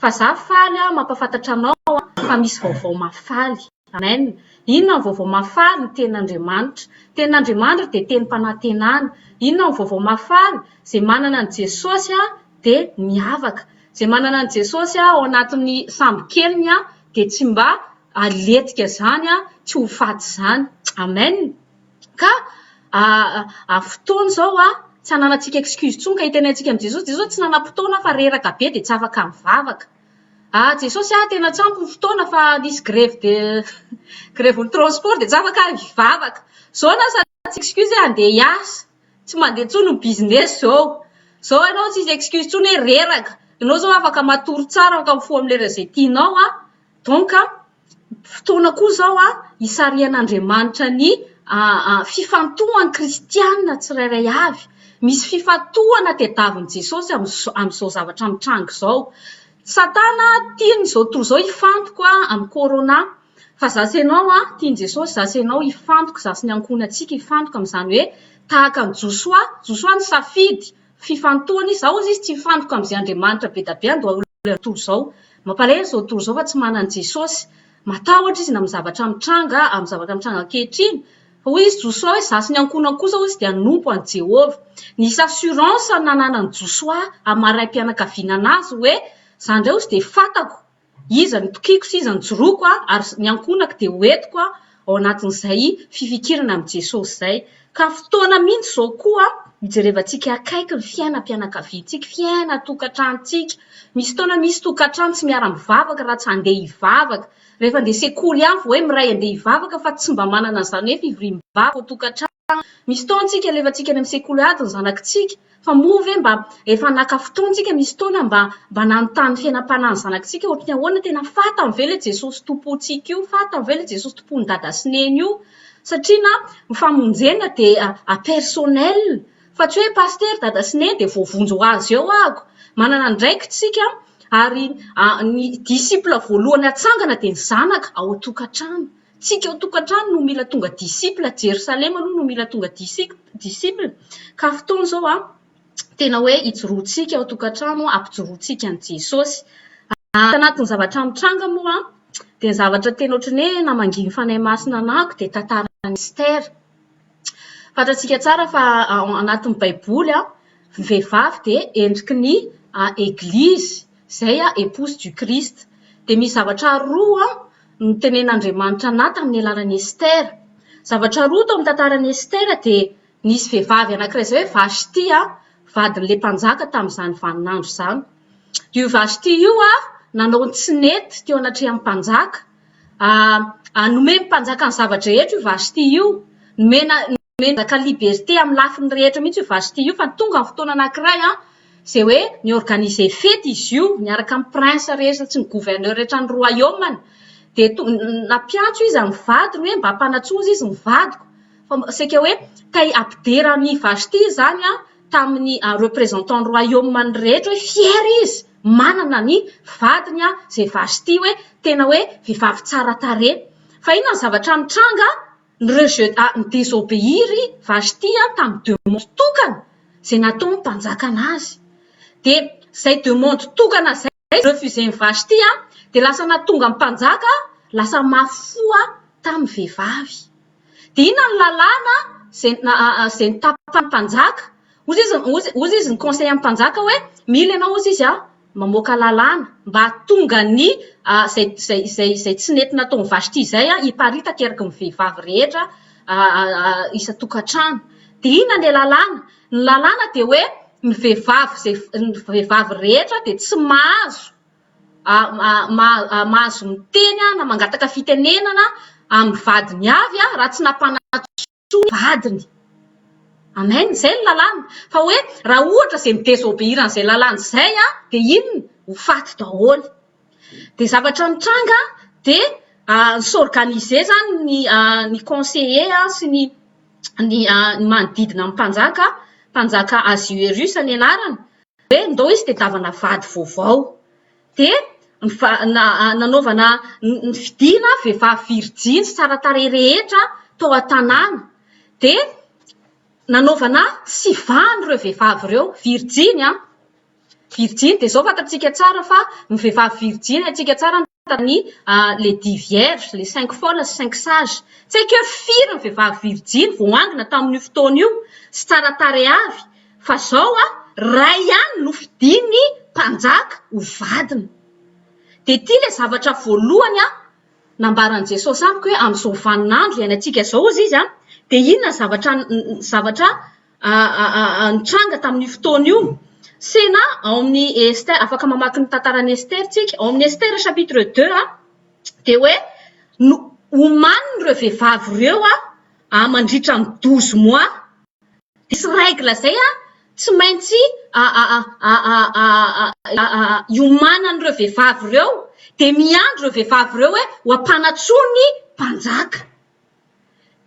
Fa za faly mampahafantatra anao fa misy vaovao mahafaly. Amen. Inona ny vaovao mahafaly? Ny tenin'Andriamanitra. Ny tenin'Andriamanitra dia tenim-panantenana. Inona ny vaovao mahafaly? Izay manana an'i Jesosy dia miavaka. Izay manana an'i Jesosy ao anatin'ny sambokeliny dia tsy mba aletika izany, tsy ho faty izany. Amen. Ka fotoana izao tsy ananantsika excuse intsony ka hitenenantsika amin'i Jesosy, Jesosy tsy nanam-potoana fa reraka be dia tsy afaka nivavaka. Ah Jesosy ah tena tsy ampy ny fotoana fa nisy grevy de grevy ny transport dia tsy afaka hivavaka. Izao na sady tsy excuse hoe handeha hiasa, tsy mandeha intsony ny business izao. Izao ianao tsisy excuse intsony hoe reraka. Ianao izao afaka matory tsara, afaka mifoha amin'ny lera izay tianao an. Donc fotoana koa izao hisarihan'Andriamanitra ny fifantohan'ny kristiana tsirairay avy. Misy fifantohana tadiavin'i Jesosy amin'izao zavatra mitranga izao. Satana tiany izao tontolo izao hifantoka amin'ny corona. Fa za sy ianao tian'i Jesosy za sy ianao hifantoka, za sy ny ankohonantsika hifantoka amin'izany hoe tahaka an'i Josoa, Josoa nisafidy fifantohana izy, za hozy izy tsy hifantoka amin'izay Andriamanitra be da be andoha olona tontolo izao. Mampalahelo izao tontolo izao fa tsy manana an'i Jesosy. Matahotra izy na amin'ny zavatra mitranga, amin'ny zavatra mitranga ankehitriny. Fa hoy izy Josoa hoe za sy ny ankohonako kosa hozy dia hanompo an'i Jehovah. Nisy assurance nananan'i Josoa amin'ny maha raim-pianakaviana anazy hoe za indray hozy dia fantako Iza no tokiako sy iza no joroko ary ny ankohonako dia ho entiko ao anatin'izay fifikirana amin'i Jesosy izay. Ka fotoana mihitsy izao koa hijerevantsika akaiky ny fiainam-pianakaviantsika, fiainan-tokantranontsika. Misy fotoana misy tokantrano tsy miara-mivavaka raha tsy handeha hivavaka. Rehefa handeha sekoly ihany vao hoe miray handeha hivavaka fa tsy mba manana an'izany hoe fivoriam-bavaka ao an-tokantrano. Misy fotoana tsika alefantsika any amin'ny sekoly ady ny zanakitsika, fa moa ve mba efa naka fotoana tsika misy fotoana mba mba nanontany fiainam-panahy ny zanakitsika ohatry ny ahoana, tena fantany ve ilay Jesosy tompontsika io, fantany ve ilay Jesosy tompon'i dada sy neny io? Satria na ny famonjena dia personnel fa tsy hoe pasitera dada sy neny dia voavonjy ho azy eo ahako, manana andraikitra isika ary ny disciple voalohany atsangana dia ny zanaka ao an-tokantrano. Tsika ao tokantrano no mila tonga disciple, Jerosalema aloha no mila tonga disciple, ka fotoana izao an, tena hoe hijoroantsika ao tokantrano, hampijoroantsika an'i Jesosy. Tanatin'ny zavatra mitranga moa dia ny zavatra tena ohatran'ny hoe namangian'ny Fanahy Masina anahako dia tantaran'i Esther. Fantatsika tsara fa ao anatin'ny Baiboly ny vehivavy dia endriky ny Eglizy izay épouse du Christ. Dia misy zavatra roa notenen'Andriamanitra anah tamin'ny alalan'i Esther. Zavatra roa tao amin'ny tantaran'i Esther dia nisy vehivavy anankiray izay hoe Vashti, vadin'ilay mpanjaka tamin'izany vaninandro izany. Io Vashti io nanao ny tsy nety teo anatrehan'ny mpanjaka. Nomen'ny mpanjaka ny zava-drehetra io Vashti io. Nomena nomena mpanjaka liberté amin'ny lafiny rehetra mihitsy io Vashti io fa tonga ny fotoana anankiray izay hoe ni-organiser fety izy io niaraka amin'ny prince rehetra sy ny gouverneur rehetra ny royaume-ny. Dia nampiantso izy amin'ny vadiny hoe mba ampanantsoa izy ny vadiko. Fa saika hoe te hampidera an'i Vashti izany tamin'ny représentant ny royaume-ny rehetra hoe fier izy manana ny vadiny izay Vashti hoe tena hoe vehivavy tsara tarehy. Fa inona ny zavatra nitranga? Ni-rejet, ni-désobéir i Vashti tamin'ny demande tokana izay nataon'ny mpanjaka anazy. Dia izay demande tokana izay refuser-n'i Vashti dia lasa nahatonga ny mpanjaka lasa mafy fo tamin'ny vehivavy. Dia inona ny lalàna izay izay notapahan'ny mpanjaka? Hozy izy hozy hozy izy ni-conseiller ny mpanjaka hoe mila ianao hozy izy mamoaka lalàna mba hahatonga ny izay izay izay izay tsy nety nataon'i Vashti izay hiparitaka eraky ny vehivavy rehetra isan-tokantrano. Dia inona ilay lalàna? Ny lalàna dia hoe ny vehivavy izay ny vehivavy rehetra dia tsy mahazo mahazo miteny na mangataka fitenenana amin'ny vadiny avy raha tsy nampanantsoina ny vadiny. Amen, izay ny lalàna. Fa hoe raha ohatra izay mi-désobéir an'izay lalàna izay dia inona? Ho faty daholo. Dia zavatra nitranga dia ni-s'organiser izany ny ny conseiller sy ny ny manodidina ny mpanjaka, mpanjaka Ahasuerus ny anarany, hoe ndao izy tadiavana vady vaovao. Dia nanaovana nifidiana vehivavy virjiny sy tsara tarehy rehetra tao an-tanàna. Dia nanaovana sivana ireo vehivavy ireo, virjiny an! Virjiny, dia izao fantatsika tsara fa ny vehivavy virjiny haintsika tsara ny les dix vierges, les cinq folles sy cinq sages. Tsy haiko hoe firy ny vehivavy virjiny voaangona tamin'io fotoana io sy tsara tarehy avy fa zao a, ray ihany no fidin'ny mpanjaka ho vadiny. Dia ity ilay zavatra voalohany a, nambaran'i Jesosy amiko hoe amin'izao vaninandro iainantsika izao hozy izy a, dia inona ny zavatra zavatra nitranga tamin'io fotoana io. Sena ao amin'ny Esther, afaka mamaky ny tantaran'i Esther tsika, ao amin'ny Esther chapitre deux dia hoe omaniny ireo vehivavy ireo mandritra ny douze mois. Misy règle izay tsy maintsy iomanan'ireo vehivavy ireo, dia miandry ireo vehivavy ireo hoe ho ampanantsoiny mpanjaka.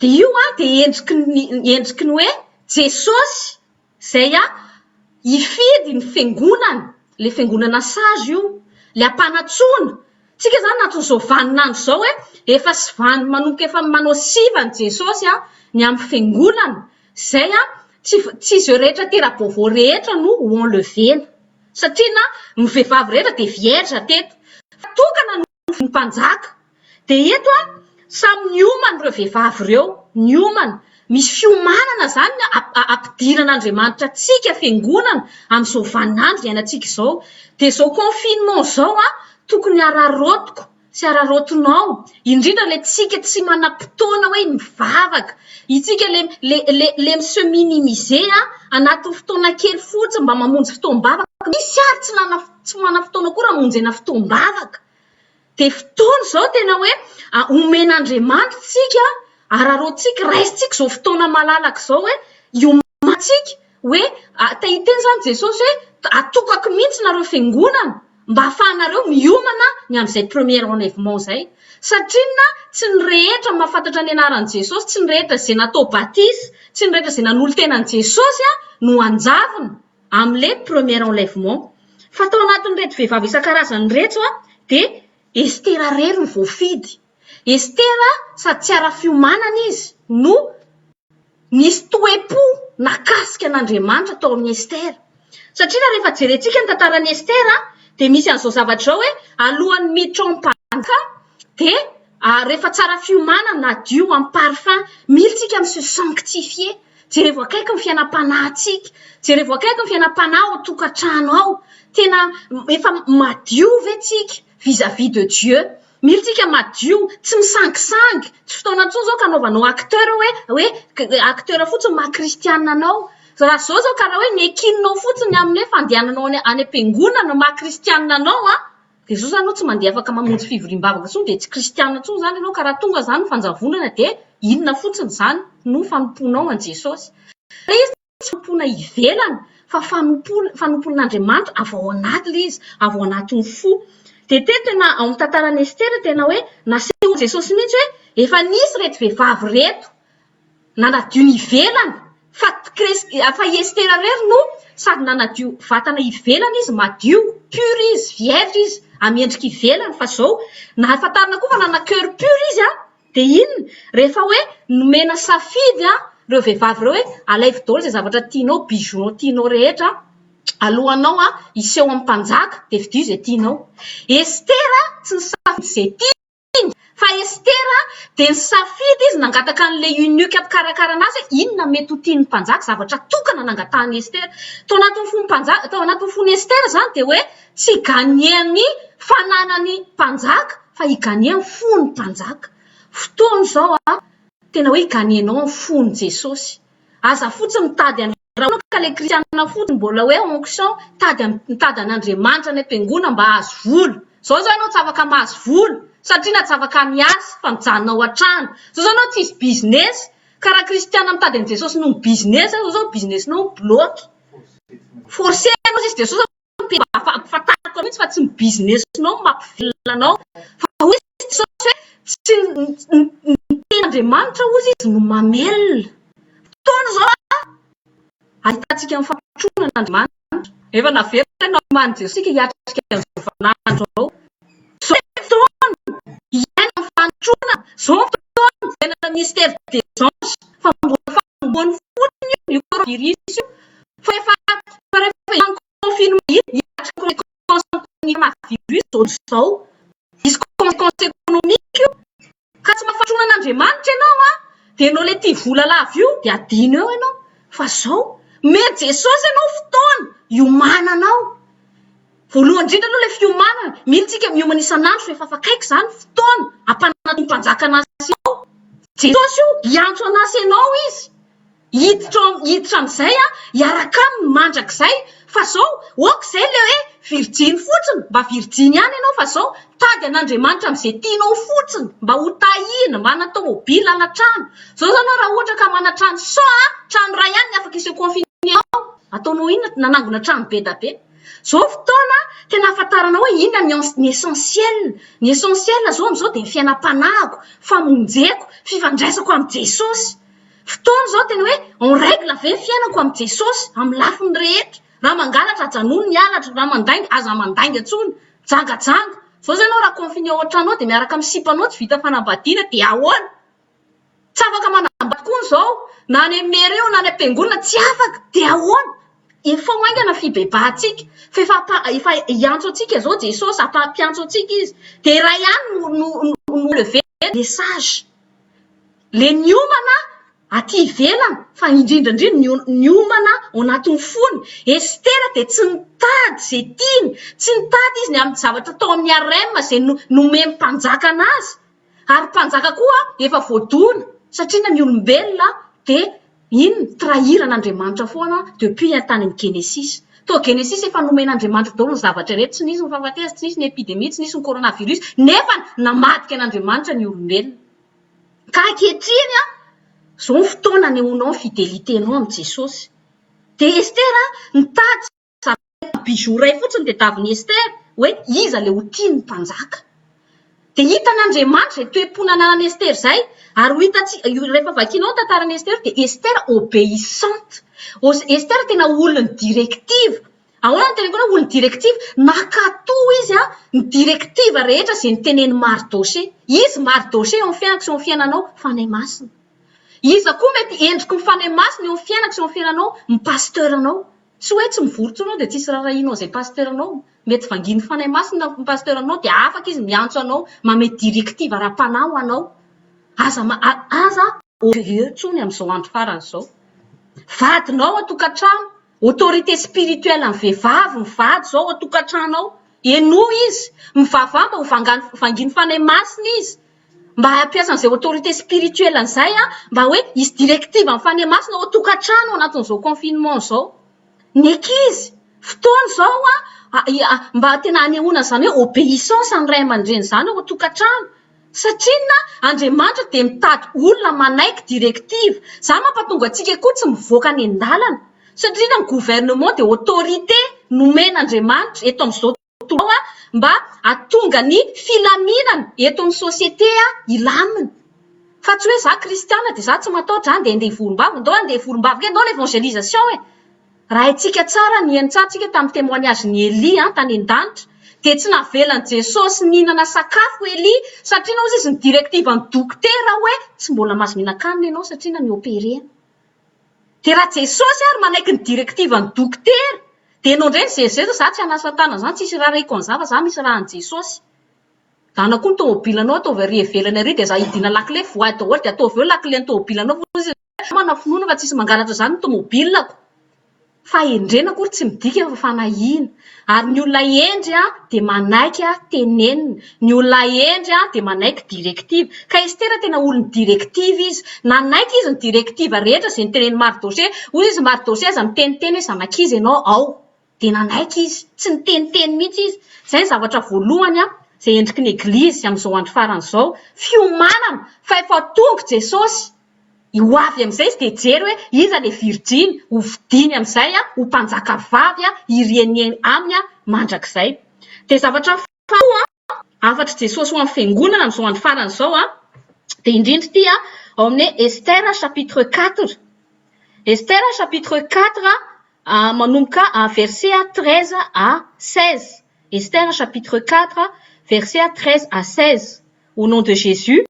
Dia io dia endriky ny endriky ny hoe Jesosy izay hifidy ny fiangonana, ilay fiangonana sage io, ilay ampanantsoina. Tsika izany anatin'izao vaninandro izao hoe efa sivany manomboka efa manao sivana Jesosy ny amin'ny fiangonana izay tsy tsy izay rehetra tera-baovao rehetra no ho enlever-na. Satria na ny vehivavy rehetra dia vierge teto. Fa tokana no ny mpanjaka. Dia eto an, samy niomana ireo vehivavy ireo, niomana. Misy fiomanana izany ampidiran'Andriamanitra antsika fiangonana amin'izao vaninandro iainantsika izao. Dia izao confinement izao an, tokony hararaotiko sy hararaotinao, indrindra ilay tsika tsy manam-potoana hoe mivavaka, itsika le le le le mi se minimiser an, anatin'ny fotoana kely fotsiny mba mamonjy fotoam-bavaka, misy ary tsy nana tsy manam-potoana akory hamonjena fotoam-bavaka. Dia fotoana izao tena hoe omen'Andriamanitra isika, araraotintsika, raisintsika izao fotoana malalaka izao hoe hiomantsika hoe te hiteny izany Jesosy hoe atokako mihitsy nareo fiangonana mba hahafahanareo miomana ny amin'izay premier enlèvement izay. Satria inona? Tsy ny rehetra mahafantatra ny anaran'i Jesosy, tsy ny rehetra izay natao batisa, tsy ny rehetra izay nanolo-tena an'i Jesosy no hanjavona. amin'ilay premier enlèvement. Fa tao anatin'ireto vehivavy isan-karazany ireto dia Estera irery no voafidy. Estera sady tsy ara-fiomanana izy no nisy toe-po nakasika an'Andriamanitra tao amin'i Estera. Satria raha rehefa jerentsika ny tantaran'i Estera dia misy an'izao zavatra izao hoe alohan'ny miditra ao amin'ny mpanjaka dia rehefa tsara fiomanana, nadio amin'ny parfum, mila tsika mi se sanctifier. Jerevo akaiky ny fiainam-panahintsika, jerevo akaiky ny fiainam-panahy ao an-tokantrano ao. Tena efa madio ve tsika vis à vis de Dieu? Mila tsika madio, tsy misangisangy, tsy fotoana intsony izao ka anaovanao acteur hoe hoe acteur fotsiny maha kristianina anao. Raha izao izao ka raha hoe nekininao fotsiny amin'ny hoe fandehananao any any am-piangonana no maha kristianina anao an, dia izao izany ianao tsy mandeha afaka mamonjy fivoriam-bavaka intsony dia tsy kristianina intsony izany ianao ka raha tonga izany ny fanjavonana dia inona fotsiny izany no fanompoanao an'i Jesosy. Ilay izy tsy fanompoana ivelany fa fanompoana fanompoan'Andriamanitra avy ao anaty ilay izy, avy ao anatin'ny fo. Dia teto tena ao amin'ny tantaran'i Estera tena hoe nasehon'i Jesosy mihitsy hoe efa nisy ireto vehivavy ireto nanadio ny ivelany fa fa i Estera irery no sady nanadio vatana ivelany izy madio, pur izy, vierge izy amin'ny endrika ivelany fa izao nahafantarina koa fa nanana cœur pur izy an! Dia inona? Rehefa hoe nomena safidy an, ireo vehivavy ireo hoe alaivo daholo izay zavatra tianao, bijoux-nao tianao rehetra, alohanao an hiseho amin'ny mpanjaka dia fidio izay tianao. Estera tsy nisafidy izay tiany fa Estera dia nisafidy izy nangataka an'ilay eunuque mpikarakara anazy hoe inona mety ho tian'ny mpanjaka, zavatra tokana nangatahan'i Estera. Tao anatin'ny fon'ny mpanjaka, tao anatin'ny fon'i Estera izany dia hoe tsy hi-gagner ny fananan'ny mpanjaka fa hi-gagner ny fon'ny mpanjaka. Fotoana izao an, tena hoe hi-gagner-nao ny fon'i Jesosy. Aza fotsiny mitady an, raha ohatra ka ilay kristianina fotsiny mbola hoe onction, mitady mitady an'Andriamanitra any am-piangonana mba hahazo vola. Izao izao ianao tsy afaka mahazo vola satria na tsy afaka miasa fa mijanona ao an-trano. Izao izao ianao tsisy business, ka raha kristianina mitady an'i Jesosy noho ny business, izao izao business-nao mi-bloque. Forcer-nao sisa Jesosy Ampahafantariko mihitsy fa tsy ny business-nao no mampivelona anao fa hoy Jesosy hoe tsy ny tenin'Andriamanitra hozy izy no mamelona. Fotoana izao ahitantsika ny fampitronana an'Andriamanitra. Efa naverina nomanin'i Jesosy isika hiatrika an'izao vaninandro izao. Izao ny fotoana hiaina ny fampitronana, izao ny fotoana hiainana ny mystère des anges fa mbola fanombohany fotsiny io coronavirus io fa efa rehefa hitan'ny confinement iny hiatrika consequence ny coronavirus ohatr'izao. Hisy consequence économique io. Ka tsy mahafatrona an'Andriamanitra ianao an, dia ianao ilay tia vola lava io dia adino eo ianao. Fa zao, omen'i Jesosy ianao fotoana hiomananao. Voalohany indrindra aloha ilay fiomanana, mila isika miomana isan'andro fa efa akaiky izany fotoana hampananan'ny mpanjaka an'azy ianao. Jesosy io, hiantso an'azy ianao izy. Hiditra ao hiditra amin'izay aho, hiaraka aminy mandrakizay, fa zao ok izay le hoe virjiny fotsiny, mba virjiny ihany ianao fa zao mitady an'Andriamanitra amin'izay tianao fotsiny, mba ho tahiana, manana tomobile, hanan-trano, zao zany ianao raha ohatra ka manan-trano sao a, trano iray ihany ny afaka hi-se confiner ao, ataonao inona nanangona trano be da be, zao fotoana tena ahafantaranao hoe inona ny ny essentiel, ny essentiel zao amin'izao dia ny fiainam-panahiko, famonjeko, fifandraisako amin'i Jesosy. Fotoana izao tena hoe en règle ve ny fiainako amin'i Jesosy amin'ny lafiny rehetra? Raha mangalatra ajanony ny halatra, raha mandainga aza mandainga intsony, mijangajanga. Izao izao ianao raha confiné ao an-trano ao dia miaraka amin'ny sipanao tsy vita fanambadiana dia ahoana? Tsy afaka manambady koa izao na any amin'ny mairie io na any am-piangonana tsy afaka dia ahoana? Efa ho haingana ny fibebahantsika fa efa efa hiantso antsika izao Jesosy, hampiantso antsika Izy dia iray ihany no no no lever message. Le niomana aty ivelany fa indrindra indrindra niomana ao anatin'ny fony. Estera dia tsy nitady izay tiany, tsy nitady izy ny amin'ny zavatra tao amin'ny harem izay nomen'ny mpanjaka anazy. Ary mpanjaka koa efa voadona satria na ny olombelona dia inona? Trahir an'Andriamanitra foana depuis tany amin'ny Genesis. Tao Genesis efa nomen'Andriamanitra daholo ny zavatra rehetra, tsy nisy ny fahafatesana, tsy nisy ny epidemie, tsy nisy ny coronavirus, nefa namadika an'Andriamanitra ny olombelona. Ka ankehitriny an, izao ny fotoana anehoanao ny fidélité-nao amin'i Jesosy. Dia Estera nitady zavatra bijou iray fotsiny tadiavin'i Estera hoe iza ilay ho tian'ny mpanjaka. Dia hitan'Andriamanitra izay toe-po nananan'i Estera izay, ary ho hitantsika, rehefa vakianao ny tantaran'i Estera dia Estera obéissante. Estera tena olon'ny directive. Ahoana no teneniko anao olon'ny directive? Nankatò izy ny directive rehetra izay notenenin'i Mardoché. Izy Mardoché eo amin'ny fiainako sy eo amin'ny fiainanao, Fanahy Masina. Iza koa mety endriky ny Fanahy Masina eo amin'ny fiainako sy eo amin'ny fiainanao? Ny pasteur-nao. Tsy hoe tsy mivory intsony ianao dia tsisy rarahianao izay pasteur-nao. Mety vangian'ny Fanahy Masina ny pasteur anao dia afaka izy miantso anao, manome directive ara-panahy ho anao. Aza aza orgueilleux intsony amin'izao andro farany izao. Vadinao an-tokantrano, autorité spirituelle ny vehivavy ny vady izao an-tokantrano ao. Henoy izy, mivavaha mba ho vangian'ny Fanahy Masina izy. Mba hampiasa an'izay autorité spirituelle an'izay mba hoe hisy directive amin'ny Fanahy Masina ao an-tokantrano ao anatin'izao confinement izao. Ny ankizy, fotoana izao mba tena hanehoana an'izany hoe obéissance ny ray aman-dreny izany ao an-tokantrano. Satria inona? Andriamanitra dia mitady olona manaiky directive. Izany mampatonga antsika koa tsy mivoaka any an-dalana. Satria inona? Ny gouvernement dia autorité nomen'Andriamanitra eto amin'izao tontolo izao mba hahatonga ny filaminana eto amin'ny société hilamina. Fa tsy hoe za kristiana dia za tsy matahotra, za andeha handeha hivorimbavy, ndao handeha hivorimbavy kely, ndao l'évangélisation e! Raha haintsika tsara, nihaino tsara tsika tamin'ny témoignage-n'i Elia tany an-danitra, dia tsy navelan'i Jesosy nihinana sakafo Elia satria hozy izy ny directive-n'ny dokotera hoe tsy mbola mahazo mihinan-kanina ianao satria na ni-opérer-na. Dia raha Jesosy ary manaiky ny directive-n'ny dokotera, dia ianao indray mizerizera za tsy hanasa tanana zany, tsisy raharahiko an'izany fa za misy rahan'i Jesosy. Dana koa ny tomobilanao ataovy ary ivelany ary dia za hidina lakile voay daholo dia ataovy eo lakile ny tomobilanao fa hozy izy manana finoana fa tsisy mangalatra zany ny tomobilako. Fahendrena akory tsy midika fa fanahiana. Ary ny olona hendry dia manaiky tenenina. Ny olona hendry dia manaiky directive. Ka Estera tena olon'ny directive izy. Nanaiky izy ny directive rehetra izay notenenin'i Mardoché. Hoy izy Mardoché aza miteniteny hoe zanak'iza ianao ao. Dia nanaiky izy. Tsy niteniteny mihitsy izy. Izay ny zavatra voalohany izay endriky ny Eglizy amin'izao andro farany izao. Fiomanana fa efa tonga Jesosy. Ho avy amin'izay izy dia hijery hoe iza ilay virjiny, ho fidiny amin'izay ho mpanjaka vavy hiriany aminy mandrakizay. Dia zavatra faharoa, hafatr'i Jesosy ho an'ny fiangonana amin'izao andro farany izao, dia indrindra ity ao amin'ny Esther chapitre 4. Esther chapitre 4 manomboka verset 13 à 16. Esther chapitre 4 verset 13 à 16. Au nom de Jésus.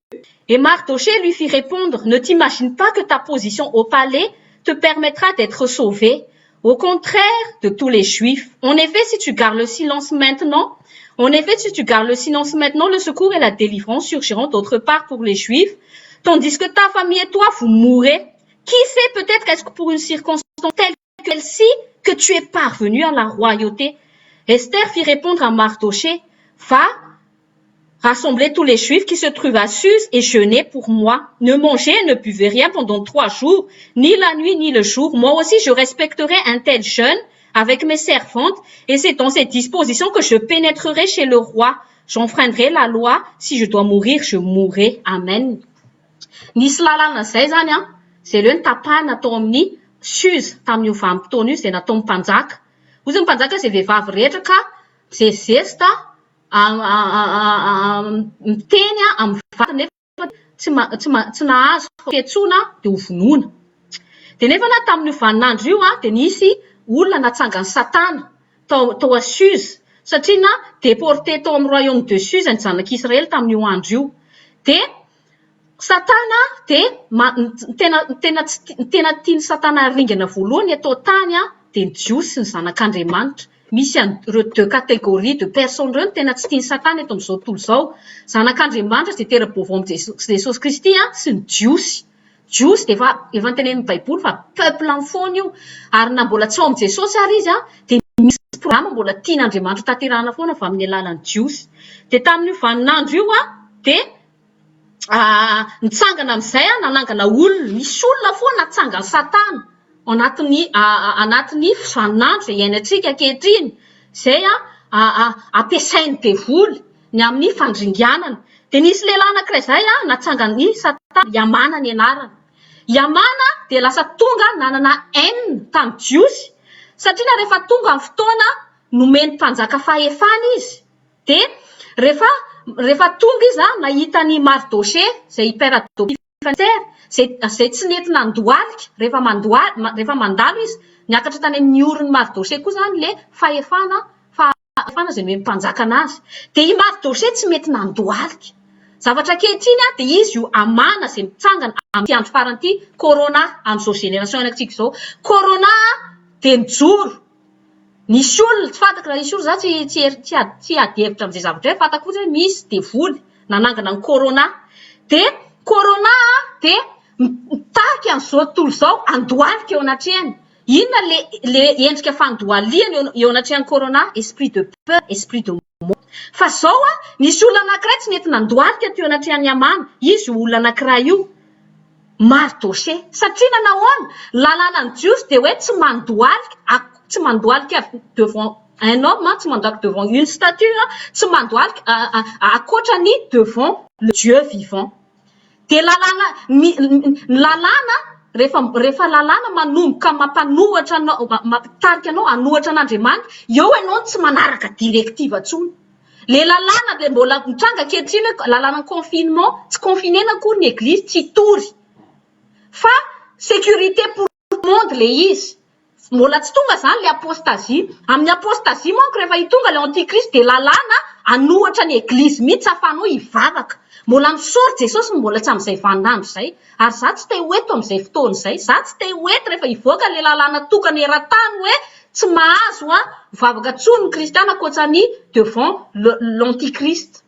Et Mardoché lui fit répondre, ne t'imagine pas que ta position au palais te permettra d'être sauvé. Au contraire de tous les Juifs. En effet, si tu gardes le silence maintenant, en effet, si tu gardes le silence maintenant, le secours et la délivrance surgiront d'autre part pour les Juifs, tandis que ta famille et toi, vous mourrez. Qui sait, peut-être est-ce que pour une circonstance telle que celle-ci, que tu es parvenu à la royauté. Esther fit répondre à Mardoché, va rassembler tous les Juifs qui se trouvent à Suse et jeûner pour moi. Ne mangez et ne buvez rien pendant 3 jours, ni la nuit ni le jour. Moi aussi, je respecterai un tel jeûne avec mes servantes, et c'est dans cette disposition que je pénétrerai chez le roi. J'enfreindrai la loi. Si je dois mourir, je mourrai. Amen. Nisy lalàna izay izany an, izay ireo notapahina tao amin'ny Suse tamin'io vanim-potoana io izay nataon'ny mpanjaka. Hoy ny mpanjaka izay vehivavy rehetra ka mizesizesta miteny amin'ny vadiny nefa tsy nahazo fiantsoana dia ho vonoina. Dia nefa tamin'io vaninandro io dia nisy olona natsangan'i Satana tao à Suse satria na déporté tao amin'ny royaume de Suse ny zanak'Israely tamin'io andro io. Dia Satana dia tena tena tian'i Satana haringana voalohany eto an-tany dia ny Jiosy sy ny zanak'Andriamanitra. Misy an'ireo deux catégories de personnes ireo no tena tsy tian'i Satana eto amin'izao tontolo izao. Zanak'Andriamanitra izay tera-baovao amin'i Jesosy Kristy sy ny Jiosy. Jiosy dia efa notenenin'ny Baiboly fa peuple foana io. Ary na mbola tsy ao amin'i Jesosy ary izy dia misy programa mbola tian'Andriamanitra tanterahina foana avy amin'ny alalan'ny Jiosy. Dia tamin'io vaninandro io dia nitsangana amin'izay nanangana olona. Misy olona foana natsangan'i Satana ao anatin'ny vaninandro izay iainantsika ankehitriny. Izay ampiasain'ny devoly ny amin'ny fandringanana. Dia nisy lehilahy anankiray izay natsangan'i Satana, i Hamana ny anarany. I Hamana dia lasa tonga nanana haine tamin'ny Jiosy satria na rehefa tonga ny fotoana nomen'ny mpanjaka fahefana izy dia rehefa tonga izy nahita an'i Mardoché izay père adoptif an'i Esther izay tsy nety nandohalika rehefa mandalo izy niakatra tany amin'ny oron'i Mardoché koa izany ilay fahefana izay nomen'ny mpanjaka anazy. Dia i Mardoché tsy mety nandohalika. Zavatra ankehitriny dia izy io Hamana izay mitsangana amin'ity andro farany ity, Corona amin'izao génération iainantsika izao. Corona dia nijoro. Nisy olona, tsy fantako raha nisy olona, za tsy tsy tsy tsy hiady hevitra amin'izay zavatra izay, fantako fotsiny hoe misy devoly nanangana ny corona. Dia corona dia mitaky an'izao tontolo izao handohalika eo anatrehany. Inona le le endrika fandohalihana eo eo anatrehan'ny corona? Esprit de peur, esprit de mort. Fa zao an, nisy olona anankiray tsy nety nandohalika teo anatrehan'i Hamana, izy io olona anankiray io. Mardoché. Satria nanahoana? Lalànan'ny Jiosy dia hoe tsy mandohalika, tsy mandohalika devant un homme, tsy mandohalika devant une statue, tsy mandohalika ankoatra ny devant le Dieu vivant. Dia lalàna, ny lalàna, rehefa rehefa lalàna manomboka mampanohatra anao, mampitarika anao hanohatra an'Andriamanitra, eo ianao no tsy manaraka directive intsony. Le lalàna le mbola mitranga ankehitriny hoe lalànan'ny confinement, tsy confinena akory ny eglizy tsy hitory fa sécurité pour tout le monde le izy, mbola tsy tonga zany le apostasie, amin'ny apostasie manko rehefa hitonga le antichrist de lalàna hanohatra ny eglizy mihitsy ahafahanao hivavaka, mbola misaory Jesosy mbola tsy amin'izay vaninandro izay, ary za tsy te ho eto amin'izay fotoana izay, za tsy te ho eto rehefa hivoaka le lalàna tokana eran-tany hoe Tsy mahazo a mivavaka tsony ny kristiana ankoatra ny devant l'antichrist.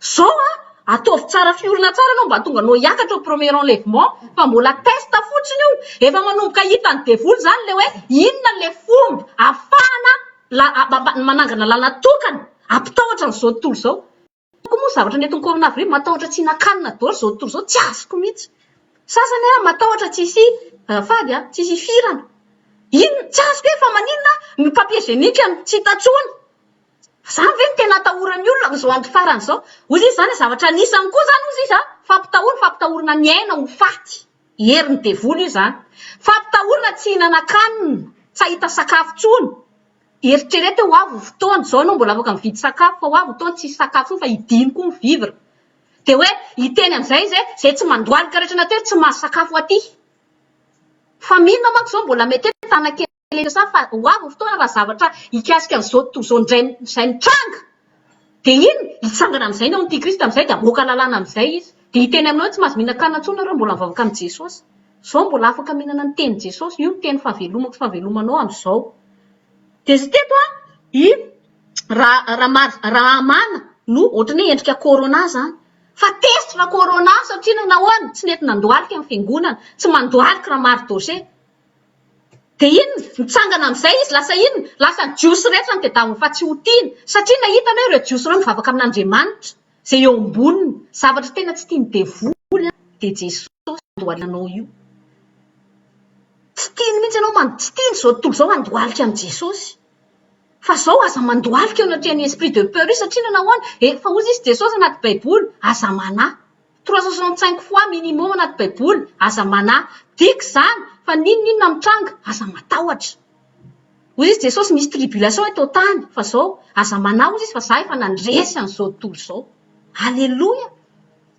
Zao a, ataovy tsara fiorina tsara anao mba hahatonga anao hiakatra au premier enlèvement fa mbola test fotsiny io. Efa manomboka hitan'ny devoly zany le hoe inona le fomba ahafahana manangana lalana tokana hampitahotra an'izao tontolo izao. Koa moa zavatra nentin'ny coronavirus matahotra tsy hihinan-kanina daholo izao tontolo izao, tsy azoko mihitsy. Sasany ary matahotra tsy hisy azafady a, tsy hisy hifirana. Inona, tsy azoko hoe fa maninona ny papier hygiénique no tsy hita intsony. Izany ve no tena atahoran'ny olona amin'izao andro farany izao? Hozy izy izany zavatra anisany koa izany hozy izy a, fampitahorana, fampitahorana ny aina ho faty. Herin'ny devoly io izany. Fampitahorana tsy hihinan-kanina, tsy hahita sakafo intsony. Eritrereto hoe ho avy ny fotoana, izao ianao mbola afaka mividy sakafo fa ho avy ny fotoana tsy hisy sakafo intsony fa hidiny koa ny vivre. Dia hoe hiteny amin'izay izy hoe izay tsy mandohalika rehetra anaty hoe tsy mahazo sakafo aty. Fa mino manko izao mbola mety hoe tanan-kely eny fa ho avy ny fotoana raha zavatra hikasika an'izao tontolo izao indray izay mitranga dia iny hitsangana amin'izay ny antichrist amin'izay dia hamoaka lalàna amin'izay izy. Dia hiteny aminao hoe tsy mahazo mihinan-kanina intsony nareo mbola mivavaka amin'i Jesosy. Izao mbola afaka mihinana ny tenin'i Jesosy, io no teny fahavelomako sy fahavelomanao amin'izao. Dia izy teto an, i Rahamana no ohatran'ny hoe endrika corona izany. Fa tezitra corona satria nahoana? Tsy nety nandohalika ny fiangonana, tsy mandohalika Ramardose. Dia inona? Nitsangana amin'izay izy, lasa inona? Lasa ny Jiosy rehetra no tadiaviny fa tsy ho tiana. Satria nahitany hoe ireo Jiosy ireo mivavaka amin'Andriamanitra izay eo amboniny. Zavatra tena tsy tian'ny devoly dia Jesosy andohalanao io. Tsy tiany mihitsy ianao man, tsy tiany izao tontolo izao handohalika amin'i Jesosy. Fa izao aza mandohalika eo anatrehan'io esprit de peur io satria nahoana? Efa hozy izy Jesosy anaty baiboly, aza manahy. 365 fois minimum anaty baiboly, aza manahy. Dika izany fa n'inon'inona mitranga, aza matahotra. Hozy izy Jesosy misy tribulation eto an-tany, fa izao, aza manahy hozy izy fa za efa nandresy an'izao tontolo izao. Aleloia!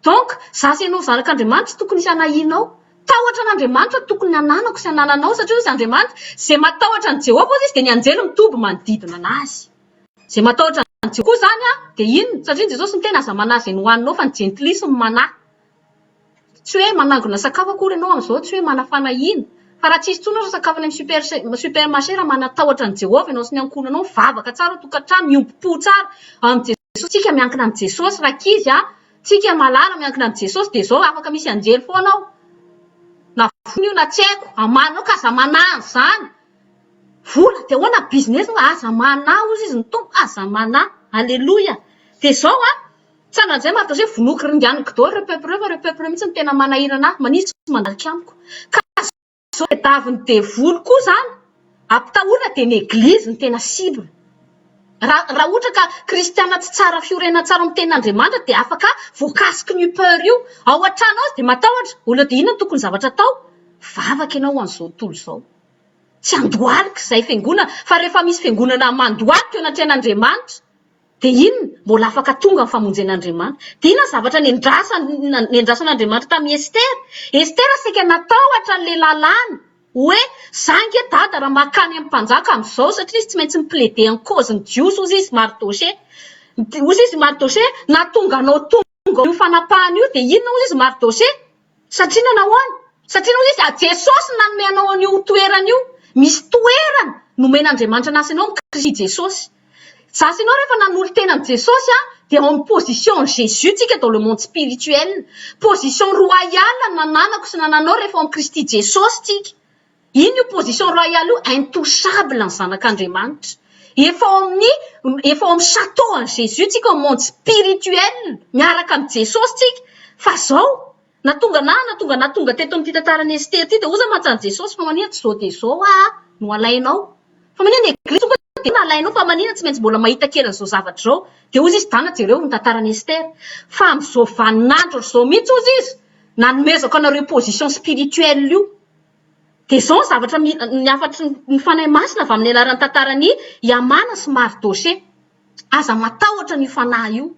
Donc, za sy ianao zanak'Andriamanitra tsy tokony hisy hanahianao. Tahotra an'Andriamanitra no tokony hananako sy hanananao satria hoy izy Andriamanitra, izay matahotra an'i Jehovah hozy izy dia ny anjely mitoby manodidina anazy. Izay matahotra an'i Jehovah koa izany dia inona? Satria Jesosy niteny aza manahy izay nohaninao fa ny jentilisa no manahy. Tsy hoe manangona sakafo akory ianao amin'izao, tsy hoe manafanahiana. Fa raha tsy hisy intsony aza sakafo any amin'ny super supermarché raha manatahotra an'i Jehovah ianao sy ny ankohonanao, mivavaka tsara ao an-tokantrano, miombom-po tsara amin'i Jesosy. Tsika miankina amin'i Jesosy rankizy a! Tsika malala miankina amin'i Jesosy dia izao afaka misy anjely foana ao. Na vola io na tsy haiko, amanao ka aza manahy an'izany. Vola dia ahoana business moa aza manahy hozy izy ny Tompo aza manahy. Aleloia. Dia izao a! Tsangan'izay Martha hoe vonoiko ringaniko daholo ireo peuple ireo fa ireo peuple ireo mihitsy no tena manahirana ahy, manisy tsy mandalika amiko. Ka Zao tadiavin'ny devoly koa zany ampitahorina dia ny eglizy no tena cible. Raha raha ohatra ka kristiana tsy tsara fiorenana tsara amin'ny tenin'Andriamanitra dia afaka voakasiky ny peur io. Ao an-trano ao izy dia matahotra, olona dia inona no tokony zavatra atao? Vavaka ianao ho an'izao tontolo izao. Tsy handohalika izay fiangonana fa rehefa misy fiangonana mandohalika eo anatrehan'Andriamanitra Dia inona? Mbola afaka tonga ny famonjen'Andriamanitra. Dia inona ny zavatra nendrasan, nendrasan'Andriamanitra tamin'i Estera? Estera saika natahotra an'ilay lalàna, hoe, za ange dada raha mankany amin'ny mpanjaka amin'izao, satria izy tsy maintsy mi-plaider ny cause-n'ny Jiosy, hozy izy Mardoché. Hozy izy Mardoché, nahatonga anao tonga io fanapahana io, dia inona hozy izy Mardoché? Satria nahoana? Satria hoy izy, Jesosy nanome anao an'io toerana io. Misy toerana. nomen'Andriamanitra anà sy anao amin'i Kristy Jesosy. Za sy ianao rehefa nanolo-tena an'i Jesosy an, dia ao amin'ny position an'i Jésus tsika dans le monde spirituel. Position royale no nananako sy nananao rehefa ao amin'i Kristy Jesosy tsika. Iny io position royale io, intouchable ny zanak'Andriamanitra. Efa ao amin'ny, efa ao amin'ny chateau an'i Jésus tsika, ao monde spirituel, miaraka amin'i Jesosy tsika. Fa zao, na tonga na na tonga na tonga teto amin'ity tantaran'i Esther ity dia hoza mantsy an'i Jesosy fa manina tsy zao dia zao aho no alainao? Fa manina ny eglise tonga dia nalainao fa manina tsy maintsy mbola mahita kely an'izao zavatra izao? Dia hozy izy dana jereo ny tantaran'i Esther fa amin'izao vaninandro izao mihitsy hozy izy nanomezako anareo position spirituelle io. Dia izao ny zavatra ny hafatry ny Fanahy Masina avy amin'ny alalan'ny tantaran'i Hamana sy Mardoché. Aza matahotra an'io fanahy io.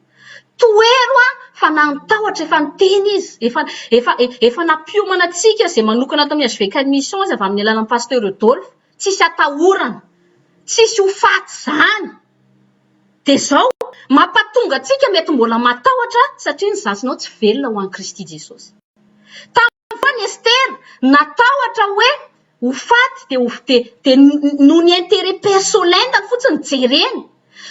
Tohero an fanahy ny tahotra efa niteny izy, efa efa efa nampiomana antsika izay manokana ato amin'ny HVK Mission izy avy amin'ny alalan'ny Pasteur Rodolphe. Tsisy atahorana. Tsisy ho faty izany. Dia izao, mampatonga antsika mety mbola matahotra satria ny zasinao tsy velona ho an'i Kristy Jesosy. Tamin'ny voalohany Estera natahotra hoe ho faty dia ho dia dia noho ny intérêt personnel-ny fotsiny jereny.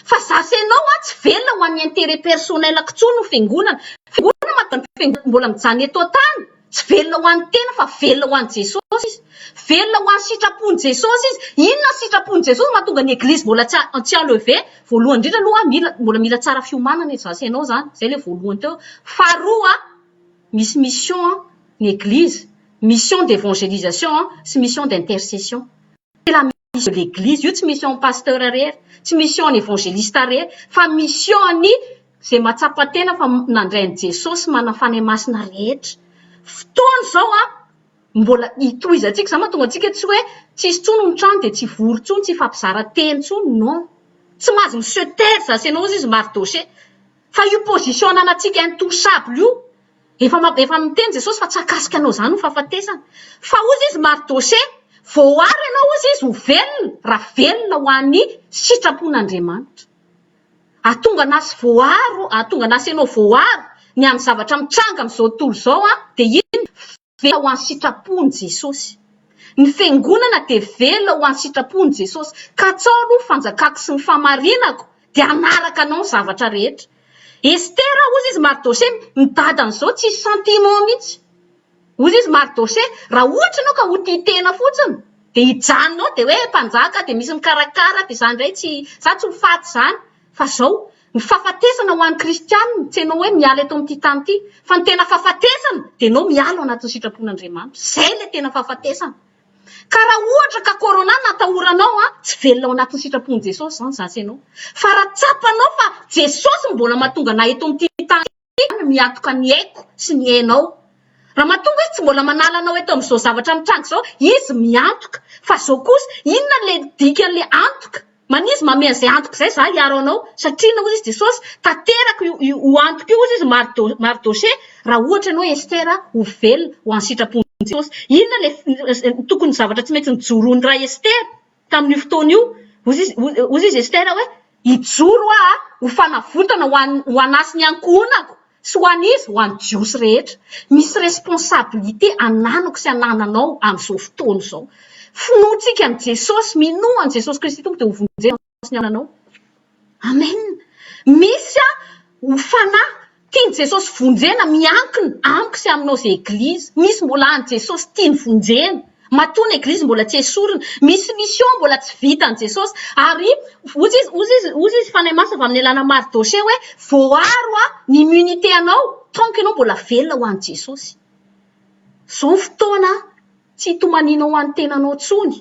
Fa za sy enao an tsy velona ho an'ny intérêt personnel-ko intsony ny fiangonana. Fiangonana manko fiangonana mbola mijanona eto an-tany, tsy velona ho an'ny tena fa velona ho an'i Jesosy izy. Velona ho an'ny sitrapon'i Jesosy izy. Inona ny sitrapon'i Jesosy mahatonga ny eglizy mbola tsy tsy enlever? Voalohany indrindra aloha mila mbola mila tsara fiomanana e za sy enao zany, zay le voalohany teo. Faharoa Misy mission ny eglise, mission d'evangelisation sy mission d'intercession. C'est la mission de l'eglise, io tsy mission pasteur irery, tsy mission ny evangeliste irery, fa mission ny izay mahatsapa tena fa nandray an'i Jesosy manana Fanahy Masina rehetra. Fotoana izao an, mbola hitohizantsika, izany mahatonga antsika tsy hoe tsisy intsony ny trano dia tsy hivory intsony, tsy hifampizara teny intsony, non. Tsy mahazo mi-se taire za sy ianao hozy izy Mardoché. Fa io position ananantsika intouchable io, efa efa miteny Jesosy fa tsy hahakasika anao izany ny fahafatesana. Fa hozy izy Mardoché, voaaro ianao hozy izy ho velona raha velona ho an'ny sitrapon'Andriamanitra. Hahatonga anasy voaaro, hahatonga anasy ianao voaaro ny amin'ny zavatra mitranga amin'izao tontolo izao an, dia inona? Velona ho an'ny sitrapon'i Jesosy. Ny fiangonana dia velona ho an'ny sitrapon'i Jesosy. Katsaho aloha ny fanjakako sy ny fahamarinako dia hanaraka anao ny zavatra rehetra. Estera, hozy izy Mardoché, ny dadany izao tsisy sentiment mihitsy. Hozy izy Mardoché, raha ohatra ianao ka ho tia tena fotsiny dia hijanona ao dia hoe mpanjaka dia misy mikarakara dia za indray tsy, za tsy ho faty izany. Fa izao, ny fahafatesana ho an'ny kristiana, tsy ianao hoe miala eto amin'ity tany ity, fa ny tena fahafatesana dia ianao miala ao anatin'ny sitrapon'Andriamanitra. Izay ilay tena fahafatesana. Ka raha ohatra ka corona no atahoranao an, tsy velona ao anatin'ny sitrapon'i Jesosy izany za sy ianao. Fa raha tsapanao fa Jesosy no mbola mahatonga anah eto amin'ity tany ity, no miantoka ny aiko sy ny ainao. Raha mahatonga izy tsy mbola manala anao eto amin'izao zavatra mitranga izao, izy miantoka. Fa izao kosa, inona ilay dikan'ilay antoka? Mania izy manome an'izay antoka izay, za hiaro anao. Satria inona hozy izy Jesosy, tanterako io io antoka io hozy izy Mardoché, raha ohatra ianao Esther ho velona ho an'ny sitrapon'i Jesosy. Inona ilay tokony zavatra tsy maintsy nijoroan'i Ra Esther tamin'io fotoana io? Hozy izy hozy izy Esther hoe, hijoro aho ho fanavotana ho an'ny ho anà sy ny ankohonako sy ho an'iza? Ho an'ny Jiosy rehetra. Misy responsabilité ananako sy anananao amin'izao fotoana izao. Finoantsika an'i Jesosy, minoa an'i Jesosy Kristy Tompo dia ho vonjena sy ny ananao. Amen. Misy ho fanahy tian'i Jesosy vonjena miankina amiko sy aminao izay eglizy. Misy mbola an'i Jesosy tiany vonjena. Matoa ny eglizy mbola tsy esorina. Misy mission mbola tsy vitan'i Jesosy. Ary hozy izy, hozy izy, hozy izy Fanahy Masina avy amin'ny alalan'i Mardoché hoe voaaro ny immunité anao tant que ianao mbola velona ho an'i Jesosy. Izao ny fotoana tsy hitomanianao ho an'ny tenanao intsony.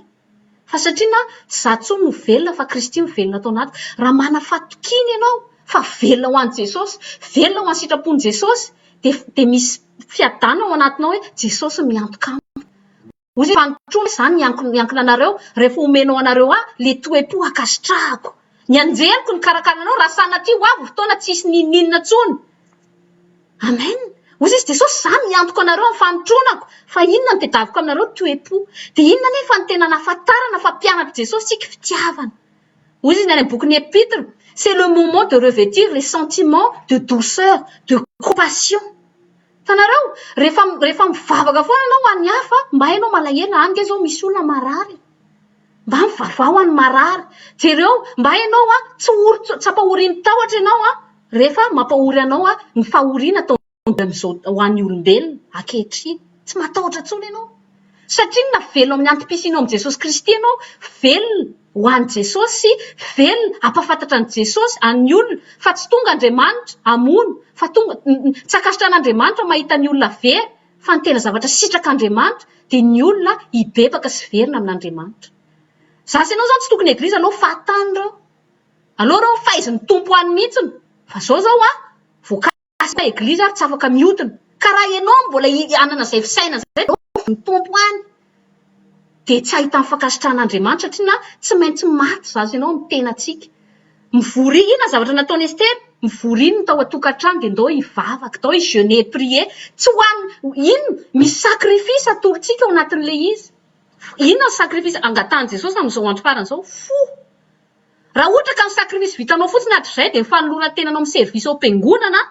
Fa satria na tsy izaho intsony no velona fa Kristy no velona ato anatiko. Raha manana fahatokiana ianao fa velona ho an'i Jesosy, velona ho an'ny sitrapon'i Jesosy dia dia misy fiadanana ao anatinao hoe Jesosy miantoka amiko. Hoy izy, Fanompoana izany miankina anareo, rehefa omenao anareo ahy ilay toe-po ankasitrahako. Ny anjeliko nikarakara anareo raha sanatria ho avy ny fotoana tsy hisy n'inon'inona intsony. Amen! Hoy izy, Jesosy, izaho miantoka anareo amin'ny fanotronako, fa inona no tedaviko aminareo? Toe-po. Dia inona anefa no tena nahafantarana fa mpianatr'i Jesosy isika? Fitiavana. Hoy izy any amin'ny bokin'ny Epître, C'est le moment de revêtir les sentiments de douceur, de compassion. Hitanareo? Rehefa, rehefa mivavaka foana ianao ho an'ny hafa, mba hainao malahelo, any ange izao misy olona marary. Mba mivavaha ho an'ny marary. Jereo, mba ianao an, tsy ory, tsy ampahorian'ny tahotra ianao an, rehefa mampahory anao an, ny fahoriana ataon'ny amin'izao ho an'ny olombelona ankehitriny. Tsy matahotra intsony ianao. Satria inona? Velona amin'ny antom-pisianao amin'i Jesosy Kristy ianao, velona ho an'i Jesosy sy velona hampahafantatra an'i Jesosy an'ny olona fa tsy tonga Andriamanitra hamono, fa tonga, tsy ankasitrahan'Andriamanitra mahita ny olona very fa ny tena zavatra sitrak'Andriamanitra dia ny olona hibebaka sy verina amin'Andriamanitra. Za sy ianao zany tsy tokony eglizy aleo fahatany reo. Aleo reo faizin'ny Tompo any mihitsiny fa zao zao an, voakasika eglizy ary tsy afaka mihodina. Ka raha ianao mbola hanana izay fisainana izay aleo faizin'ny Tompo any dia tsy hahita ny fankasitrahan'Andriamanitra satria na tsy maintsy maty za sy ianao ny tenantsika. Mivoria, inona ny zavatra nataon'i Estera? Mivoria ny tao an-tokantrano dia ndao hivavaka, ndao hi-jeûner et prier. Tsy ho an'ny, inona? Misy sacrifice atolotsika ao anatin'ilay izy. Inona ny sacrifice angatahan'i Jesosy amin'izao andro farany izao? Fo. Raha ohatra ka ny sacrifice vitanao fotsiny hatrizay dia ny fanoloran-tenanao amin'ny service ao am-piangonana,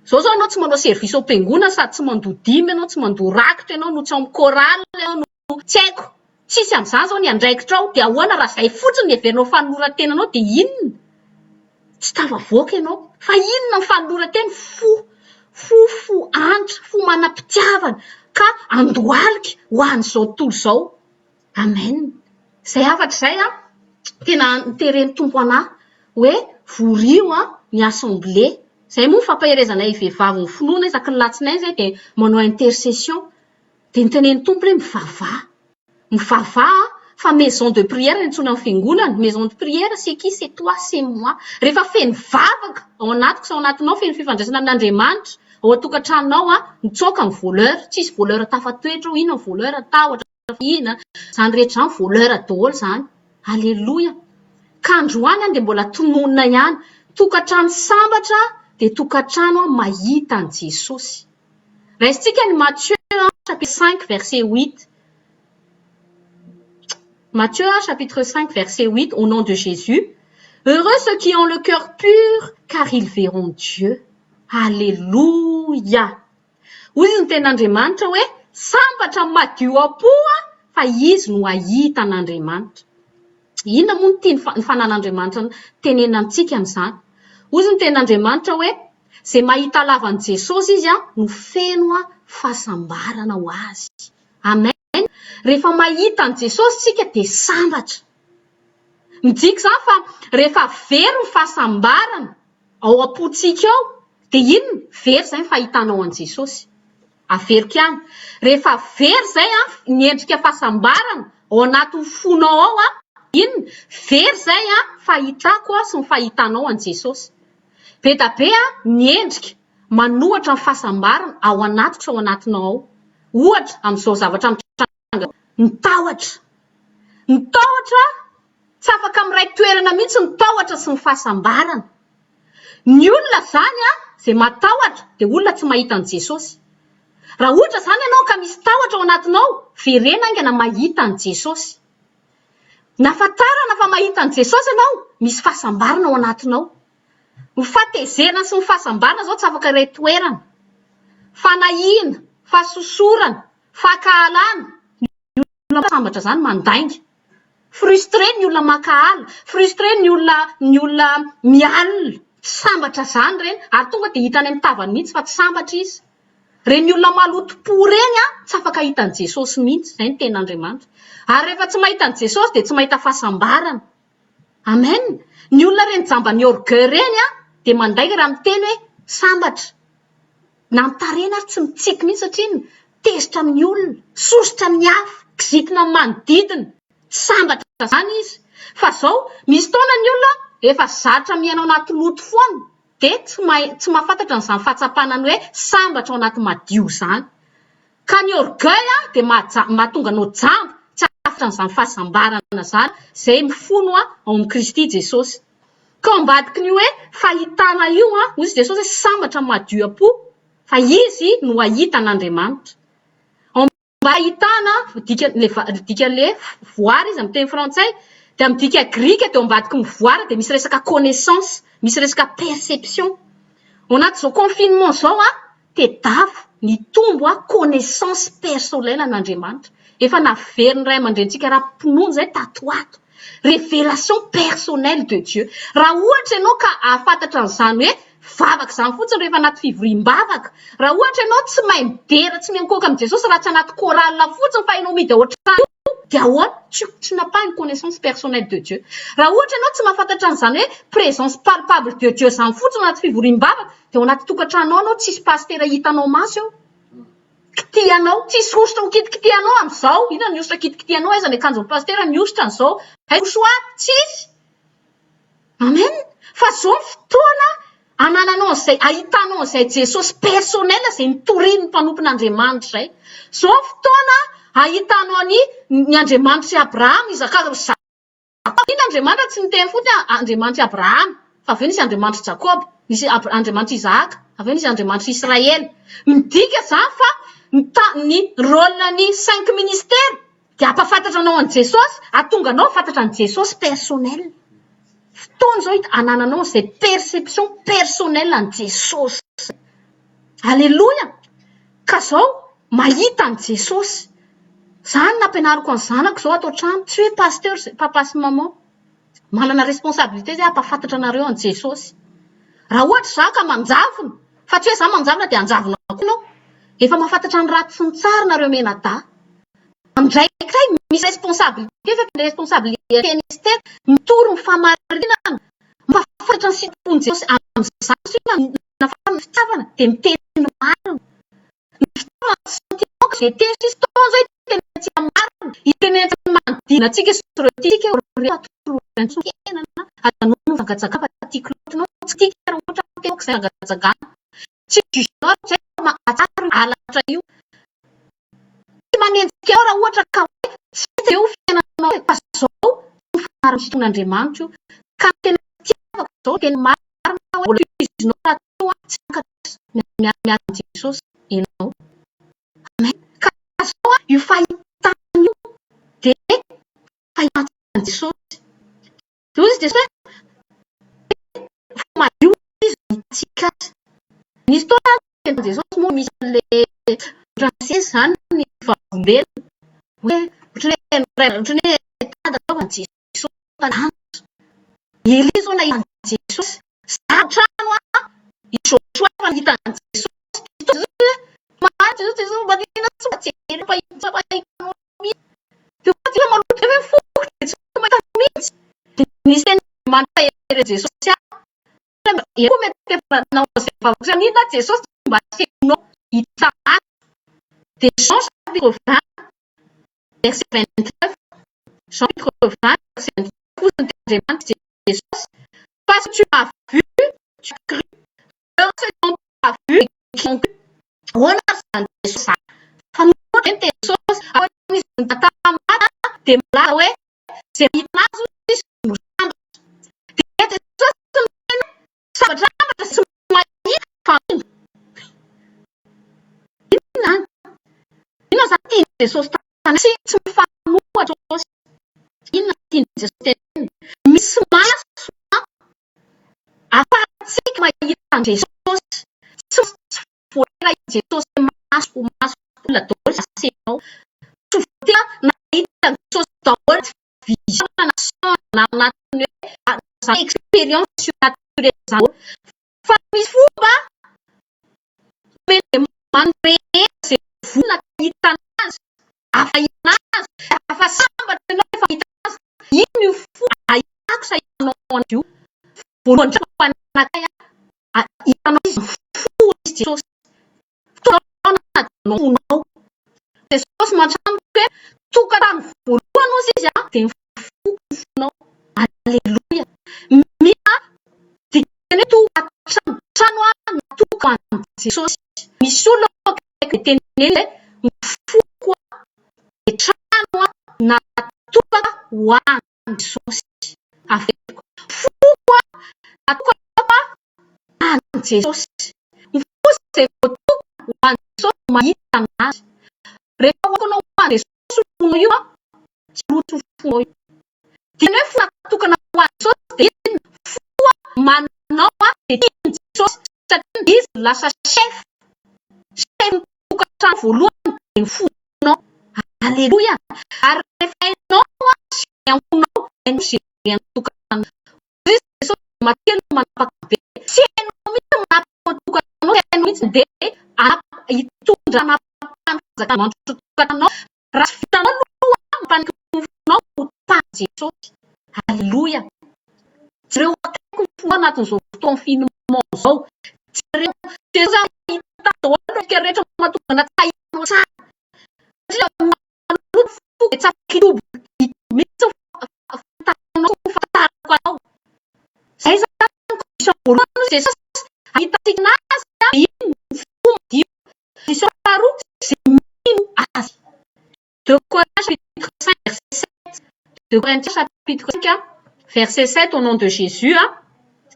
izao izao ianao tsy manao service ao am-piangonana sady tsy mandoa dimy ianao, tsy mandoa rakitra ianao, no tsy ao amin'ny chorale ianao, no. Tsy haiko. Tsisy amin'izany izao ny andraikitrao, dia ahoana raha izay fotsiny no heverinao fanoloran-tenanao dia inona? Tsy tafavoaka ianao. Fa inona ny fanoloran-tena? Fo. Fo, fo antra, fo manam-pitiavana ka andohalika ho an'izao tontolo izao. Amen. Izay hafatra izay an, tena noteren'ny Tompo anah hoe vorio an ny assemblée. Izay moa ny fampaherezanay vehivavy ny finoana isaky ny latsinainy izay dia manao intercession. Dia notenenin'ny Tompo hoe mivavaha. Mivavaha fa maison de prière no antsoina ny fiangonana. Maison de prière c'est qui? C'est toi, c'est moi. Rehefa feno vavaka ao anatiko sy ao anatinao, feno fifandraisana amin'Andriamanitra ao an-tokantranonao an, mitsoaka ny voleur. Tsisy voleur tafatoetra ao, inona ny voleur? Tahotra, fahina, izany rehetra izany voleur daholo izany. Aleloia. Ka androany an dia mbola tononina ihany. Tokantrano sambatra dia tokantrano mahita an'i Jesosy. Raisintsika ny Matthieu chapitre 5 verset 8. Matthieu chapitre 5 verset 8 au nom de Jésus. Heureux ceux qui ont le cœur pur car ils verront Dieu. Alléluia. Hoy ny tenin'Andriamanitra hoe sambatra ny madio am-po fa izy no hahita an'Andriamanitra. Inona moa no tian'ny ny fanan'Andriamanitra tenenina amintsika amin'izany? Hoy ny tenin'Andriamanitra hoe Izay mahita lava an'i Jesosy izy no feno fahasambarana ho azy. Amen! Rehefa mahita an'i Jesosy isika dia sambatra. Midika izany fa rehefa very ny fahasambarana ao am-pontsika ao dia inona? Very izay ny fahitanao an'i Jesosy. Averiko ihany, rehefa very izay ny endrika fahasambarana ao anatin'ny fonao ao, inona? Very izay fahitako sy ny fahitanao an'i Jesosy. Be da be ny endrika manohatra ny fahasambarana ao anatiko sy ao anatinao ao. Ohatra, amin'izao zavatra mitranga izao, ny tahotra. Ny tahotra, tsy afaka miray toerana mihitsy ny tahotra sy ny fahasambarana. Ny olona izany izay matahotra dia olona tsy mahita an'i Jesosy. Raha ohatra izany ianao ka misy tahotra ao anatinao, verena haingana mahita an'i Jesosy. Nahafantarana fa mahita an'i Jesosy ianao, misy fahasambarana ao anatinao. Ny fahatezerana sy ny fahasambarana izao tsy afaka iray toerana. Fanahiana, fahasosorana, fankahalana, ny olona sambatra izany mandainga. Frustré ny olona mankahala, frustré ny olona ny olona mialona, tsy sambatra izany ireny ary tonga dia hita any amin'ny tavany mihitsy fa tsy sambatra izy. Ireny olona maloto-po ireny an, tsy afaka hahita an'i Jesosy mihitsy, izay no tenin'Andriamanitra. Ary rehefa tsy mahita an'i Jesosy dia tsy mahita fahasambarana. Amen. Ny olona ireny jamban'ny orgueil ireny an, dia mandainga raha miteny hoe sambatra. Na ny tarehiny ary tsy mitsiky mihitsy satria inona? Tezitra amin'ny olona, sosotra amin'ny hafa, kizitina amin'ny manodidina. Tsy sambatra izany izy. Fa izao, misy taona ny olona efa zatra miaina ao anaty loto foana. dia tsy mahay tsy mahafantatra an'izany fahatsapana ny hoe sambatra ao anaty madio izany. Ka ny orgueil dia mahaja mahatonga anao jamba tsy hahafantatra an'izany fahasambarana izany izay mifono ao amin'i Kristy Jesosy. Ka ao ambadiky ny hoe fahitana io hoy izy Jesosy hoe sambatra ny madio am-po fa izy no hahita an'Andriamanitra. Ao Mba ahitana dikan'le dikan'le voir izy amin'ny teny frantsay dia amin'ny dika grika dia ao ambadiky ny voir dia misy resaka connaissance, misy resaka perception. Ao anatin'izao confinement izao an, tedavo nitombo an connaissance personnelle an'Andriamanitra. Efa naverin'ny ray aman-drenintsika ara-pinoana izay tato ho ato. Révélation personnelle de Dieu. Raha ohatra ianao ka hahafantatra an'izany hoe vavaka izany fotsiny rehefa anaty fivoriam-bavaka, raha ohatra ianao tsy mahay midera, tsy miankohoka amin'i Jesosy raha tsy anaty chorale fotsiny fa ianao mihidy ao an-trano io, dia ahoana? Tu, tu n'as pas une connaissance personnelle de Dieu. Raha ohatra ianao tsy mahafantatra an'izany hoe présence palpable de Dieu izany fotsiny anaty fivoriam-bavaka, dia ao anaty tokantranonao ianao tsisy pasitera hitanao maso eo. Kitihanao, tsisy hosotra ho kitikitihanao amin'izao, inona ny hosotra kitikitihanao, aiza ny akanjon'ny pasitera ny hosotra an'izao, aiza mouchoir, tsisy. Amen! Fa izao ny fotoana anananao an'izay, ahitanao an'izay Jesosy personnel izay nitorian'ny mpanompon'Andriamanitra izay. Izao ny fotoana ahitanao ny ny Andriamanitr'i Abrahama, Isaka, Jakoba. Inona Andriamanitra tsy niteny fotsiny hoe Andriamanitr'i Abrahama, fa avy eo nisy Andriamanitr'i Jakoba, nisy Andriamanitr'i Isahaka, avy eo nisy Andriamanitr'i Israely. Midika izany fa ny ta- ny rôle-n'ny cinq ministères dia hampahafantatra anao an'i Jesosy, hahatonga anao hahafantatra an'i Jesosy personnel. Fotoana izao hita anananao an'izay perception personnelle an'i Jesosy izay. Aleloia! Ka izao mahita an'i Jesosy. Izany nampianariko ny zanako izao ato an-trano, tsy hoe pasteur izay, papa sy maman. Manana responsabilité izay hampahafantatra anareo an'i Jesosy. Raha ohatra izaho ka manjavona, fa tsy hoe izaho manjavona dia hanjavona koa ianao. Efa mahafantatra ny ratsy sy ny tsara nareo mianadahy. Andraikitray misy responsabilité fa ny responsabilité ministère mitory ny fahamarinana, mampahafantatra ny sitrapon'i Jesosy amin'izany satria na ny fitiavana dia miteny ny marina. Ny fitiavana tsy sentiment ka izay tezitra izy taona izao hiteny antsika marina, hiteny antsika ny manodidina antsika sy ireo tiantsika ireo atolory fiainana, aza anao no mijangajanga fa tiako loatra ianao, tsy tiako raha ohatra aho izay mijangajangana. Tsy juge-nao aho izay fa mahatsara io halatra io. Tsy manenjika anao raha ohatra ka hoe tsy hita eo fiainanao fa zao tsy mifanaraka sitrapon'Andriamanitra io. Ka ny tena fitiavako zao tena marina hoe mbola tohizinao raha toa tsy takatra miaraka amin'i Jesosy ianao. Amen. Ka zao io fahitana io dia fahitantsika an'i Jesosy. Dia hoy izy Jesosy hoe fo madio izy no hitantsika azy. Nisy fotoana teny Jesosy moa misy an'ilay ohatran'ny sesy izany ny vavolombelona hoe ohatran'ny hoe ohatran'ny hoe tady anaovana an'i Jesosy tany an-danitra. I Elia izao nahita an'i Jesosy. Za an-trano an, i Josoa efa nahita an'i Jesosy. Jesosy hoe maty Jesosy, Jesosy maninona tsy mba jereo fa hitanao mihitsy. Dia hoy Jesosy maloto be ve ny foko dia tsy mahita mihitsy. Dia nisy teny mampahery an'i Jesosy aho. Eo koa mety efa nanao izay vavaka izay, maninona Jesosy tsy mba asehonao hita maso. Dia Jean chapitre 20 verset 29, Jean chapitre 20 verset 29, hoy ny tenin'Andriamanitra Jesosy, Parce que tu m'as vu, tu as cru. Heureux ceux qui n'ont pas vu et qui ont cru. Ahoana ary izany Jesosy izany? Fa noana ve ny tenin'i Jesosy? Ahoana izy nitantara maty dia milaza hoe izay mahita anazy hoy izy no sambatra. Dia Jesosy miteny hoe sambatra sambatra sy mahita fa mino. Inona izany? Inona izany tian'i Jesosy tantaraina? Tsy tsy mifanohitra Jesosy. Inona tian'i Jesosy tenenina? Misy maso ahafahantsika mahita an'i Jesosy. Tsy tsy voatery i Jesosy maso ho maso olona daholo izay asehinao. Tsy voatery nahita an'i Jesosy daholo vision na songe na anatin'ny hoe izany expérience surnaturelle izany daholo. Fa misy fomba omen'Andriamanitra rehetra izay vonona ka hahita anazy, afa-hahita anazy, afa sambatra ianao rehefa mahita anazy. Inona io fomba ahitako sy ahitanao azy io? Voalohany indrindra ho anakay, hitanao izy mifoha izy Jesosy. Fotoana anadinao fonao. Jesosy mantramiko hoe tokantrano voalohany hozy izy dia mifoha ny fonao. Aleloia. Mila dikany hoe tokantrano. Trano natoka ho an'i Jesosy. Misy olona eo akaiky dia teneno hoe ny foko dia trano natoka ho an'i Jesosy. Averiko. Foko natoka ho an'i Jesosy. Ny fo izay voatokana ho an'i Jesosy no mahita anazy. Rehefa voatokana ho an'i Jesosy io fonao io, tsy haloto io fonao io. Dikany hoe fo natokana ho an'i Jesosy dia inona? Fo manao izay tian'i Jesosy satria izy no lasa chef. Chef-n'ny tokantrano voalohany dia ny fonao. Aleloia! Ary rehefa hainao gérer ny fonao, hainao gérer ny tokantranonao. Hoy izy Jesosy dia matokia no manapaka be. Tsy hainao mihitsy ny manapaka ny tokantranonao, tsy hainao mihitsy dia hitondra fanapahan'ny fanjakan'Andriamanitra ao tokantranonao. Raha tsy vitanao aloha ny mampanaiky ny fonao ho tahin'i Jesosy. Aleloia! Jereo akaiky ny fonao anatin'izao fotoan'ny confinement izao. Jereo, Jesosy hahita daholo ny endrika rehetra mahatonga anao tsy hahitanao tsara. Satria maloto ny foko dia tsy afaka hitombo hitombo mihitsy ny fahitanao sy ny fahafantarako anao. Izay izany ny condition voalohany hoy Jesosy, ahitantsika anazy dia iny ny fo madio. Condition faharoa, izay mino azy. 2 Corinthiens chapitre 5 verset 7. 2 Corinthiens chapitre 5 verset 7 au nom de Jésus.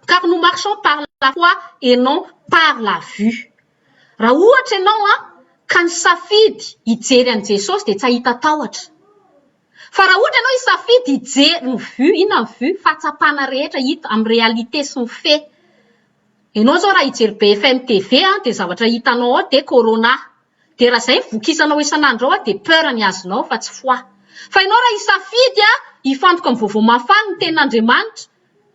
Car nous marchons par la foi et non par la vue. Raha ohatra ianao an, ka nisafidy hijery an'i Jesosy dia tsy hahita tahotra. Fa raha ohatra ianao hisafidy hijery ny vue, inona ny vue? Fahatsapana rehetra hita amin'ny réalité sy ny fait. Ianao izao raha hijery BFM TV an, dia zavatra hitanao ao dia corona. Dia raha izay ny vokisanao isan'andro ao dia peur ny azonao fa tsy foi. Fa ianao raha hisafidy hifantoka amin'ny vaovao mahafaly ny tenin'Andriamanitra,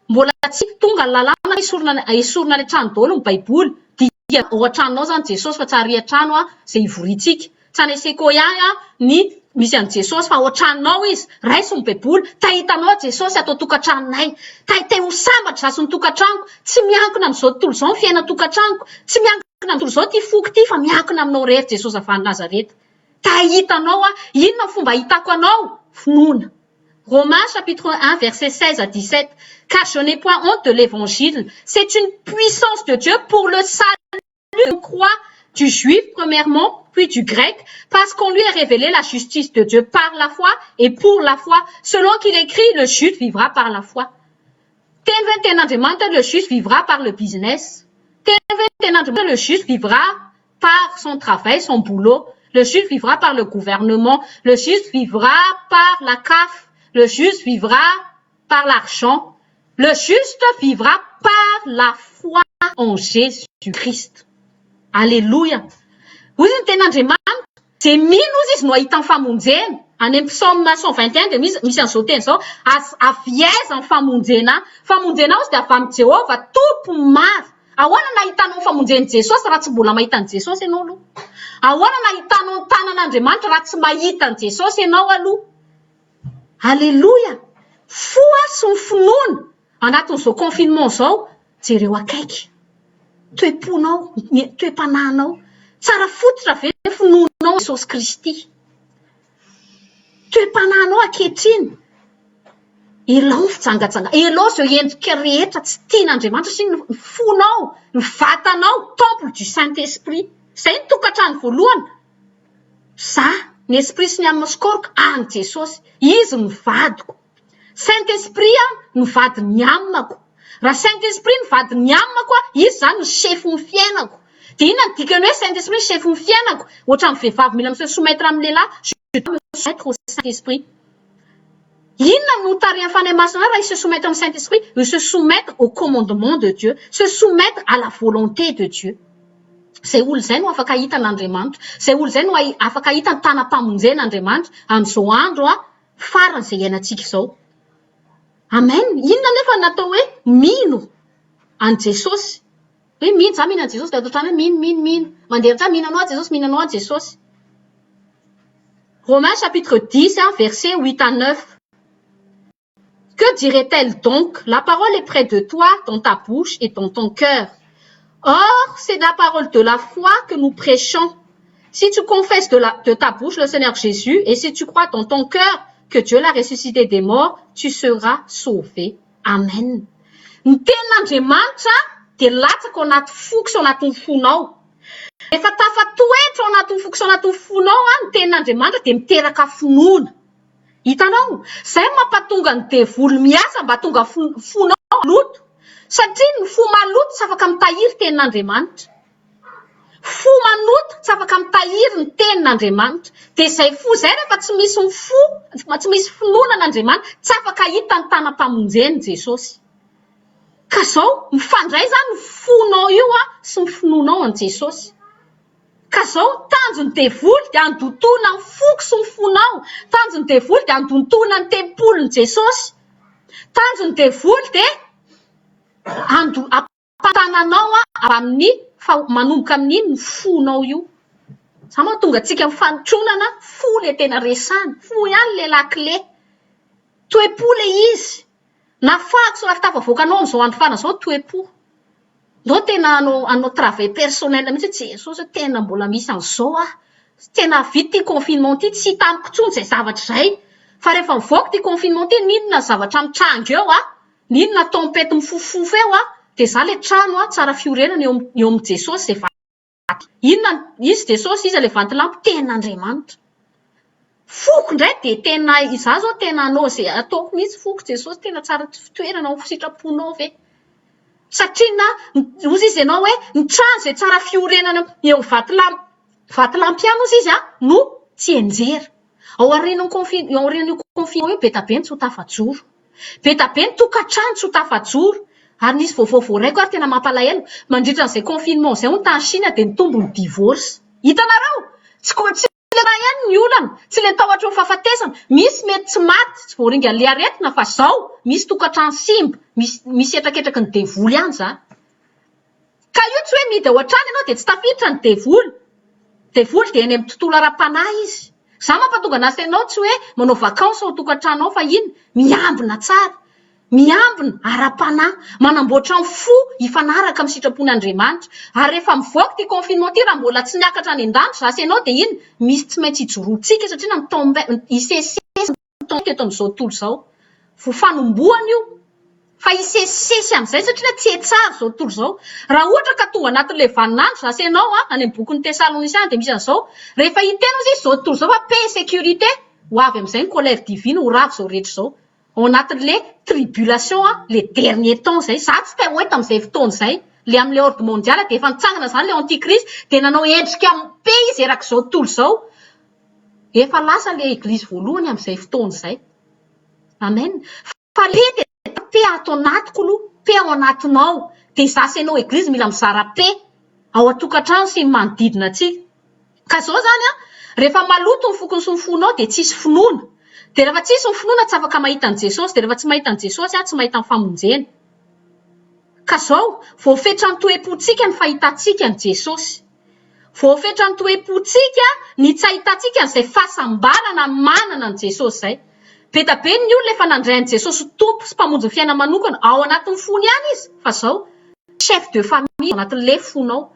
mbola tsy tonga ny lalàna esorina esorina any an-trano daholo ny baiboly, dia ao an-tranonao izany Jesosy fa tsy ary an-trano izay hivoriantsika. Tsy any Sequoia ny misy an'i Jesosy fa ao an-tranonao izy, raiso ny baiboly, te hahita anao Jesosy ato an-tokantranonay, te te ho sambatra izaho sy ny tokantranoko, tsy miankina amin'izao tontolo izao ny fiainan-tokantranoko, tsy miankina amin'izao tontolo izao ity foko ity fa miankina aminao irery Jesosy avy any Nazareta. Te hahita anao aho. Inona ny fomba ahitako anao? Finoana. Romains chapitre 1 verset 16 à 17 Car je n'ai point honte de l'évangile. C'est une puissance de Dieu pour le salut de croit du juif premièrement, puis du grec, parce qu'on lui a révélé la justice de Dieu par la foi et pour la foi. Selon qu'il écrit, le juste vivra par la foi. Teny ve ny tenin'Andriamanitra le juste vivra par le business? Teny ve ny tenin'Andriamanitra le juste vivra par son travail, son boulot? Le juste vivra par le gouvernement? Le juste vivra par la CAF? Le juste vivra par l'argent? Le juste vivra par la foi en Jésus-Christ. Aleloia! Hoy ny tenin'Andriamanitra, Izay mino hozy izy no hahita ny famonjena. Any amin'ny Psaume 121 dia misy misy an'izao teny izao, Az, avy aiza ny famonjena ahy? Famonjena hozy dia avy amin'i Jehovah, Tompon'ny maro. Ahoana no ahitanao ny famonjen'i Jesosy raha tsy mbola mahita an'i Jesosy ianao aloha? Ahoana no ahitanao ny tanan'Andriamanitra raha tsy mahita an'i Jesosy ianao aloha? Aleloia! Fo sy ny finoana anatin'izao confinement izao, jereo akaiky. Toe-ponao, ny toe-panahinao. Tsara fototra ve ny finoanao Jesosy Kristy? Toe-panahinao ankehitriny, elao ny fijangajangana, elao izao endrika rehetra tsy tian'Andriamanitra satria ny fonao, ny vatanao, temple du Saint Esprit. Izay ny tokantrano voalohany. Za, ny esprit sy ny âme sy corps-ko an'i Jesosy. Izy no vadiko. Saint Esprit no vadin'ny âme-ko. Raha Saint Esprit no vadin'ny âme-ko, izy izany no chef-n'ny fiainako. Dia inona no dikan'ny hoe Saint Esprit no chef-n'ny fiainako? Ohatran'ny vehivavy mila mi-se soumettre amin'ny lehilahy, je dois me soumettre au Saint Esprit. Inona no tarihan'ny Fanahy Masina anao raha hi-se soumettre amin'ny Saint Esprit? Hi-se soumettre au commandement de Dieu, se soumettre à la volonté de Dieu. Izay olona izay no afaka hahita an'Andriamanitra. Izay olona izay no afaka hahita ny tanam-pamonjen'Andriamanitra amin'izao andro farany izay iainantsika izao. Amen. Inona anefa no atao hoe mino an'i Jesosy? Hoe mino, za mino an'i Jesosy dia atao hatrany hoe mino, mino, mino. Mandeha hatrany mino anao aho Jesosy, mino anao aho Jesosy. Romains chapitre 10, verset 8 à 9. Que dirait-elle donc? La parole est près de toi, dans ta bouche et dans ton cœur. Or, c'est la parole de la foi que nous prêchons. Si tu confesses de, la, de ta bouche le Seigneur Jésus et si tu crois dans ton cœur que Dieu l'a ressuscité des morts, tu seras sauvé. Amen. Ny tenin'Andriamanitra dia latsaka ao anaty foko sy ao anatin'ny fonao. Rehefa tafatoetra ao anatin'ny foko sy ao anatin'ny fonao ny tenin'Andriamanitra dia miteraka finoana. Hitanao? Izay no mampatonga ny devoly miasa mba hatonga fonao maloto. Satria ny fo maloto tsy afaka mitahiry tenin'Andriamanitra. Fo manota tsy afaka mitahiry ny tenin'Andriamanitra. Dia izay fo izay rehefa tsy misy ny fo, tsy misy finoana an'Andriamanitra, tsy afaka hahita ny tanam-pamonjen'i Jesosy. Ka izao, mifandray izany ny fonao io sy ny finoanao an'i Jesosy. Ka izao, tanjona. Tanjon'ny devoly dia handotoana ny foko sy ny fonao. Tanjon'ny devoly dia handontoana ny tempolin'i Jesosy. Tanjon'ny devoly dia hando- hampahotana anao avy amin'ny fa manomboka amin'iny ny fonao io. Izany mahatonga antsika mifanotronana, fo ilay tena resahina, fo ihany ilay lakile. Toe-po ilay izy. Nafahako sy tafavoaka anao amin'izao andro farany izao toe-po. Ndao tena hanao hanao travail personnel mihitsy hoe Jesosy ô tena mbola misy an'izao aho. Tena vita ity confinement ity, tsy hita amiko intsony izay zavatra izay. Fa rehefa mivoaka ity confinement ity, n'inona zavatra mitranga eo an, n'inona tempête mifofofofo eo an, dia za ilay trano an, tsara fiorenana eo eo amin'i Jesosy izay vato. Inona, iza Jesosy, iza ilay vatolampy? Tena Andriamanitra. Foko indray dia tena, izaho izao tena hanao izay ataoko mihitsy foko Jesosy, tena tsara fitoerana ao sitraponao ve? Satria na, hozy izy ianao hoe, ny trano izay tsara fiorenana eo vatolampy, vatolampy ihany hozy izy an, no tsy hianjera. Ao aorian'ny confi, ao aorian'io confinement io be dia be ny tsy ho tafajoro. Be dia be ny tokantrano tsy ho tafajoro. Ary nisy vaovao voaraiko ary tena mampalahelo, mandritra an'izay confinement izay hono tany Chine dia nitombo ny divorce. Hitanareo? Tsy tsy le raha ihany ny olana, tsy le tahotra ny fahafatesana, misy mety tsy maty, tsy voaringan'le aretina fa zao, misy tokantrano simba, misy misy hetraketraky ny devoly ihany zany. Ka io tsy hoe mihidy ao an-trano ianao dia tsy tafiditra ny devoly. Devoly dia eny amin'ny tontolo ara-panahy izy. Zany mampatonga an'asa ianao tsy hoe manao vacances ao an-tokantrano ao fa inn? Miambina tsara. Miambina ara-panahy. Manamboatra ny fo hifanaraka amin'ny sitrapon'Andriamanitra. Ary rehefa mivoaka ity confinement ity raha mbola tsy niakatra any an-danitra za sy ianao dia inn? Misy tsy maintsy hijoroantsika satria na mi-tomber, hisesisesy ny temps eto amin'izao tontolo izao. Vao fanombohana io. Fa hisesisesy amin'izay satria tsy hetsara izao tontolo izao. Raha ohatra ka tonga anatin'ilay vaninandro za sy ianao an, any amin'ny bokin'ny Tesalonisiana dia misy an'izao, rehefa hiteny hozy izy izao tontolo izao fa paix et sécurité, ho avy amin'izay ny colère divine, ho rava izao rehetra izao. Ao anatin'ilay tribulation an, le dernier temps izay. Za tsy te ho eto amin'izay fotoana izay. Le amin'ilay ordre mondial dia efa nitsangana izany ilay antichrist dia nanao endrika paix izy erak'izao tontolo izao. Efa lasa ilay eglizy voalohany amin'izay fotoana izay. Amen. Fa le dia paix ato anatiko aloha, paix ao anatinao. Dia izaho sy ianao eglizy mila mizara paix ao an-tokantrano sy ny manodidina antsika. Ka izao izany an, rehefa maloto ny fokony sy ny fonao dia tsisy finoana. Dia rehefa tsisy ny finoana tsy afaka mahita an'i Jesosy, dia rehefa tsy mahita an'i Jesosy an, tsy mahita ny famonjena. Ka izao, voafetra ny toe-pontsika ny fahitantsika an'i Jesosy. Voafetra ny toe-pontsika ny tsy ahitantsika an'izay fahasambarana manana an'i Jesosy izay. Be dia be ny olona efa nandray an'i Jesosy ho Tompo sy Mpamonjy ny fiainany manokana, ao anatin'ny fony ihany izy, fa izao, chef de famille ao anatin'ilay fonao.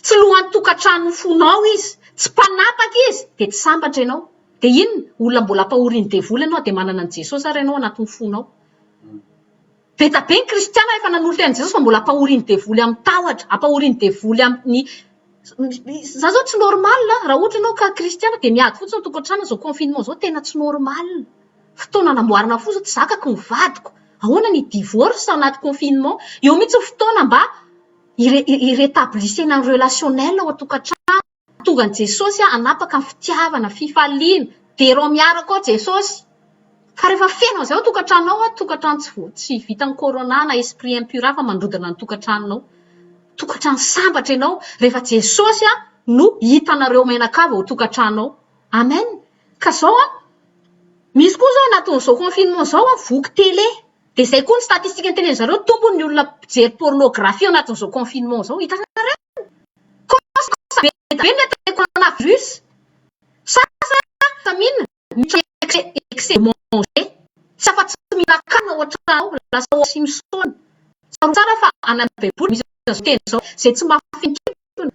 Tsy lohan'ny tokantranon'ny fonao izy, tsy mpanapaka izy, dia tsy sambatra ianao. Dia inona? Olona mbola ampahorian'ny devoly ianao dia manana an'i Jesosy ary ianao anatin'ny fonao. Be dia be ny kristiana efa nanolo-tena an'i Jesosy fa mbola ampahorian'ny devoly amin'ny tahotra, ampahorian'ny devoly amin'ny Za zao tsy normal raha ohatra ianao ka kristiana dia miady fotsiny ao an-tokantrano izao confinement izao tena tsy normal. Fotoana anamboarana fo izao tsy zakako ny vadiko. Ahoana ny divorce anaty confinement? Eo mihitsy ny fotoana mba hi-retablissena ny relationnel ao an-tokantrano. Tonga an'i Jesosy hanapaka ny fitiavana, fifaliana, derao miaraka ao Jesosy. Fa rehefa feno an'izay ao an-tokantranonao an, tokantrano tsy vo- tsy vitan'ny corona na esprit impur fa mandrodana ny tokantranonao. Tokantrano sambatra ianao rehefa Jesosy no hitanareo mianakavy ao an-tokantranonao. Amen. Ka zao an, misy koa zao anatin'izao confinement izao an, voky télé. Dia izay koa ny statistique nitenen'ny zareo, tombony ny olona mpijery pornographie ao anatin'izao confinement izao. Hitanareo? Kosa be dia be ny atao hoe coronavirus. Sasany mino miditra excès de manger. Tsy afa-tsy mihinan-kanina ao an-trano ao, lasa ao Simpson. Tsarovy tsara fa any amin'ny baiboly misy an'izao teny izao, izay tsy mahafehy ny kibony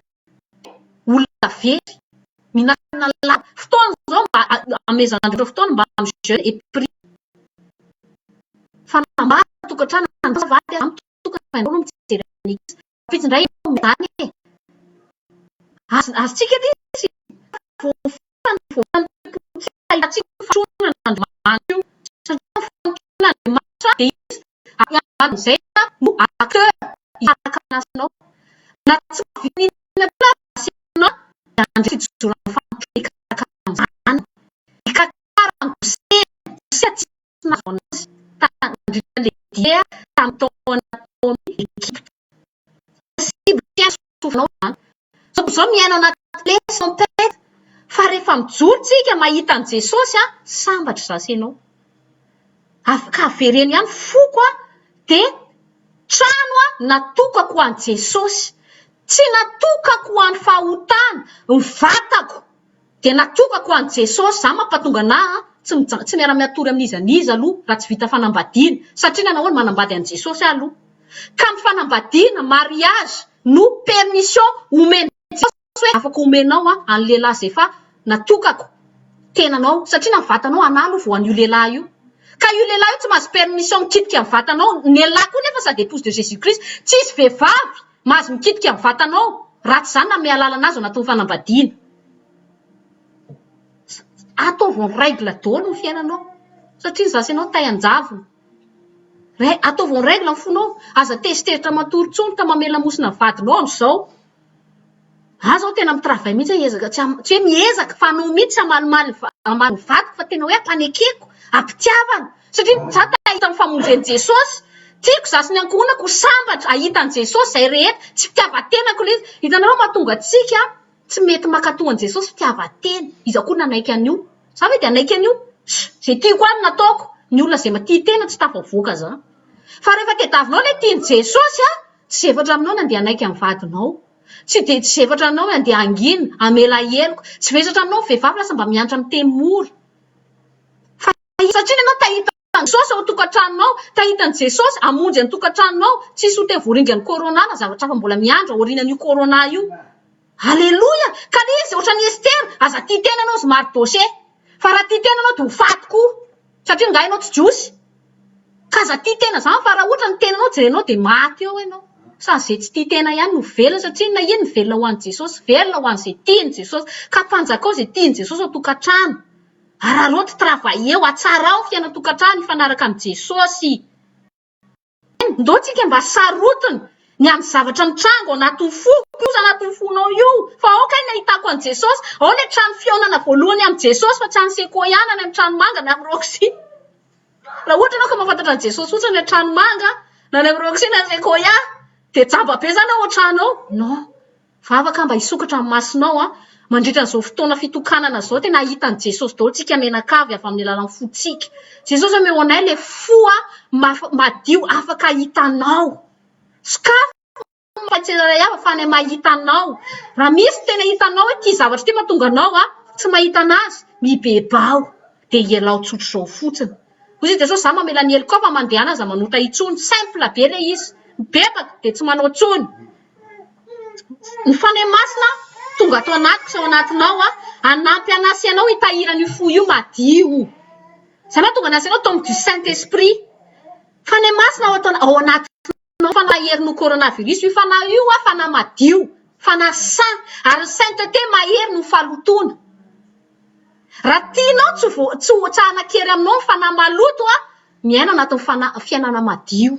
dia olona very. Mihinan-kanina lava. Fotoana izao mba amezan'Andriamanitra fotoana mba mi-jeune et prie. Fanambara tokantrano, vady aza mitokana fa ianao no mijery ny ankizy. Vitsy indray ianao izany e! Azontsika ity izy voafetra ny voafanompoantsika ahitantsika ny fahasoavan'Andriamanitra io satria ny fanompoan'Andriamanitra dia izy ary amin'izay no acteur hikarakara anao na tsy mahavita n'inona n'inona aza ianao dia handray fijoroana fanompoana hikarakara an'izany hikarakara ny dossier dossier tsy nahazo anazy nandritra ilay dia tamin'ny taona tao amin'ny Egypta. Possible tsy hahasoa anao izany. Sao izao miaina anaty tempête. Fa rehefa mijoro tsika mahita an'i Jesosy a, sambatra za sy ianao. Afaka avereno ihany foko a, dia trano a natokako ho an'i Jesosy. Tsy natokako ho an'ny fahotana, ny vatako dia natokako ho an'i Jesosy. Zany mampatonga anah a, tsy mija- tsy miara-miatory amin'iza n'iza aloha raha tsy vita fanambadiana. Satria nanao ahoana manambady an'i Jesosy aho aloha. Ka ny fanambadiana, mariage, no permission omen'i Jesosy. hoe afaka omenao an an'ny lehilahy izay efa natokako tenanao satria na ny vatanao anah aloha vao an'io lehilahy io ka io lehilahy io tsy mahazo permission mikitika ny vatanao ny lehilahy koa nefa sady épouse de Jésus Christ tsisy vehivavy mahazo mikitika ny vatanao raha tsy izany nanome alalana azy ao anatin'ny fanambadiana ataovy en règle daholo ny fiainanao satria ny za sy ianao tay an-javona Re, ataovy en règle ny fonao aza tezitezitra matory intsony ka mamela mosina vadinao amin'izao Za zao tena mi-travail mihitsy hoe hiezaka tsy tsy hoe miezaka fa hanao mihitsy tsy hamalimaly hamaly ny vadiko fa tena hoe ampanekeko, ampitiavana satria za te hahita ny famonjen'i Jesosy, tiako za sy ny ankohonako ho sambatra hahita an'i Jesosy izay rehetra, tsy fitiavan-tenako ilay izy, hitanareo mahatonga antsika tsy mety mankatò an'i Jesosy fitiavan-tena, iza koa nanaiky an'io? Za ve dia hanaiky an'io? Izay tiako any no nataoko, ny olona izay tia tena tsy tafavoaka zany, fa rehefa tediavinao ilay tian'i Jesosy an, Tsy zevatra aminao ny andeha hanaiky amin'ny vadinao. Tsy dia tsy zevatra anao ny andeha hangina, hamela heloka. Tsy vesatra aminao ny vehivavy lasa mba mianatra miteny mora. Fa satria ianao te hahita an'i Jesosy ao an-tokantranonao, te hahita an'i Jesosy hamonjy ny tokantranonao, tsisy ho te voaringan'ny corona na zavatra hafa mbola miandry aorianan'io corona io. Aleloia! Ka le izy ohatran'i Estera, aza tia tena ianao zy Mardoché. Fa raha tia tena ianao dia ho faty koa. Satria angaha ianao tsy jiosy? Ka aza tia tena zany fa raha ohatra ny tenanao jerenao dia maty eo ianao. Sady izay tsy tia tena ihany no velona satria na inona velona ho an'i Jesosy, velona ho an'izay tian'i Jesosy. Ka ampanjakao izay tian'i Jesosy ao an-tokantrano. Araraoty travailleo, atsarao ny fiainan-tokantrano hifanaraka amin'i Jesosy. Ndao tsika mba sarotiny ny amin'ny zavatra mitranga ao anatin'ny foko, io anatin'ny fonao io, fa ao kay ny ahitako an'i Jesosy, ao ilay trano fihaonana voalohany amin'i Jesosy fa tsy any Sequoia na any amin'ny trano manga na amin'ny Roxy. Raha ohatra ianao ka mahafantatra an'i Jesosy fotsiny any an-trano manga na any amin'ny Roxy na any Sequoia dia jamba be izany ao an-trano ao. Non. Vavaka mba hisokatra ny masonao an! Mandritra an'izao fotoana fitokanana izao tena hahita an'i Jesosy daholo tsika mianakavy avy amin'ny alalan'ny fontsika. Jesosy omeo anay ilay fo madio afaka hahita anao. Sokafy ny masonay tsirairay avy ahafahanay mahita anao. Raha misy tena hitanao hoe ity zavatra ity mahatonga anao tsy mahita an'azy, mibebaho dia ialao tsotr'izao fotsiny. Hoy izy Jesosy za mamela ny helokao fa mandehana aza manota intsony. Simple be ilay izy. Mibebaka dia tsy manao intsony. Ny Fanahy Masina tonga ato anatiko sy ao anatinao hanampy anah sy ianao hitahiry an'io fo io madio. Izay mahatonga anah sy ianao tombe du Saint Esprit. Fanahy Masina ao ato ao anatinao, fanahy mahery noho coronavirus io fanahy io fanahy madio, fanahy saint ary ny sainteté mahery noho fahalotoana. Raha tianao tsy ho tsy ho tsy hanan-kery aminao ny fanahy maloto miaina anatin'ny fanahy fiainana madio.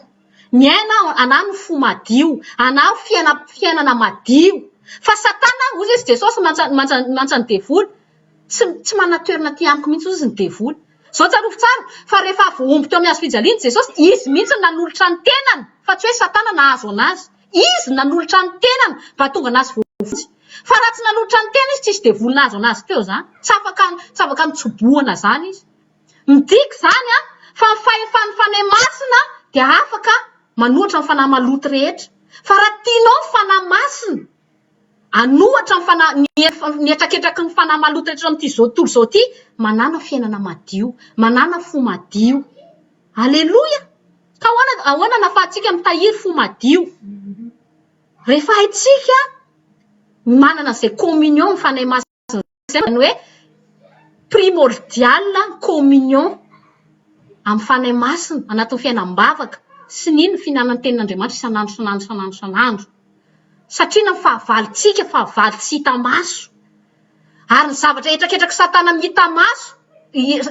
Miaina aho, anano fo madio, anaro fiaina fiainana madio. Fa satana, hoy izy Jesosy mantsy mantsy mantsy ny devoly, tsy tsy manan-toerana aty amiko mihitsy hoy izy ny devoly. Izao tsarovy tsara, fa rehefa voahombo teo amin'ny hazo fijaliana Jesosy, izy mihitsy no nanolotra ny tenany, fa tsy hoe satana nahazo an'azy. Izy no nanolotra ny tenany mba hahatonga an'azy voavonjy. Fa raha tsy nanolotra ny tenany izy, tsisy devoly nahazo an'azy teo izany. Tsy afaka tsy afaka nitsobohana izany izy. Midika izany fa ny fahefan'ny Fanahy Masina dia afaka manohatra ny fanahy maloto rehetra. Fa raha tianao ny Fanahy Masina hanohatra ny fanahy, ny hetraketraky ny fanahy maloto rehetra amin'ity izao tontolo izao ity, manàna fiainana madio, manàna fo madio. Aleloia! Ka ahoana, ahoana no ahafahantsika mitahiry fo madio? Rehefa haintsika ny manana izay communion amin'ny Fanahy Masina. Izany hoe primordial ny communion amin'ny Fanahy Masina anatin'ny fiainam-bavaka sy ny ny fihinanana ny tenin'Andriamanitra isan'andro isan'andro isan'andro isan'andro. Satria na ny fahavalontsika fahavalo tsy hita maso. Ary ny zavatra hetraketraky Satana amin'ny hita maso,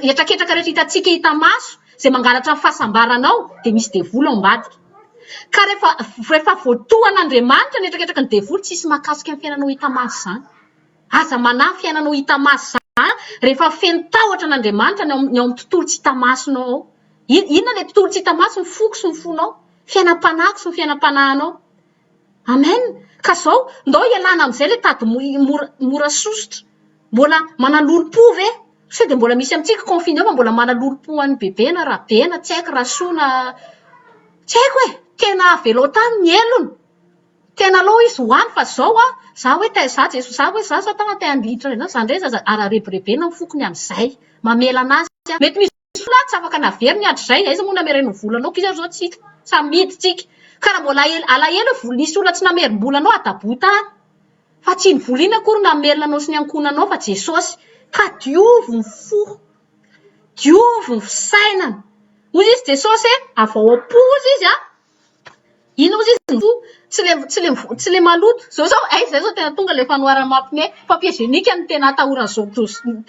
hetraketraka rehetra hitantsika hita maso, izay mangalatra ny fahasambaranao dia misy devoly ao ambadika. Ka rehefa rehefa voatohan'Andriamanitra ny hetraketraky ny devoly tsisy mahakasika ny fiainanao hita maso izany. Aza manahy fiainanao hita maso izany rehefa feno tahotra an'Andriamanitra ny ao ny ao amin'ny tontolo tsy hita masonao ao. Inona ilay tontolo tsy hita maso? Ny foko sy ny fonao. Fiainam-panahiko sy ny fiainam-panahinao. Amen. Ka izao, ndao hialana amin'izay ilay tady mora mora sosotra. Mbola manalolompo ve? Sao dia mbola misy amintsika confiné fa mbola manalolompo an'i Bebe na Rabe na tsy haiko Rasoa na tsy haiko e! Tena avelao tany ny helony. Tena aleo izy ho any fa zao a, za hoe te, za Jeso, za hoe za satana te handilitra anao, za ndray zaza ararebirebena ny foko ny amin'izay. Mamela anazy aho. Mety misy vola tsy afaka naveriny hatrizay, aiza moa namereno ny volanao, k'iza ary zao tsika, samy mihidy tsika. Ka raha mbola alahelo hoe nisy olona tsy namerim-bola anao adaboy tany. Fa tsy iny vola iny akory no hamelona anao sy ny ankohonanao fa Jesosy. Ka diovy ny fo. Diovy ny fisainana. Hoy izy Jesosy hoe avy ao am-po hozy izy an. Inona hozy izy ny fo? Tsy le tsy le tsy le maloto. Zao zao hay zay zao tena tonga le fanoharana mampime. Papier hygiénique no tena atahoran'izao tontolo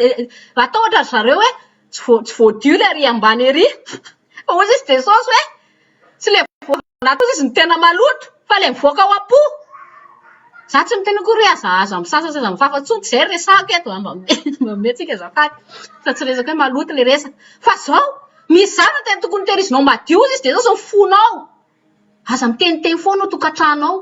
Atahotra ry zareo hoe tsy voa tsy voadio le ary ambany ery. Fa hozy izy Jesosy hoe tsy le anaty izy no tena maloto fa le mivoaka ao am-po. Za tsy miteny akory hoe aza aza misasa sy aza mifafa intsony, tsy izay resahako eto a, mba mba tsika azafady fa tsy resaka hoe maloto le resaka. Fa zao, misy zavatra tena tokony tehirizinao madio izy dia zao zao ny fonao. Aza miteniteny foana ao tokantrano ao.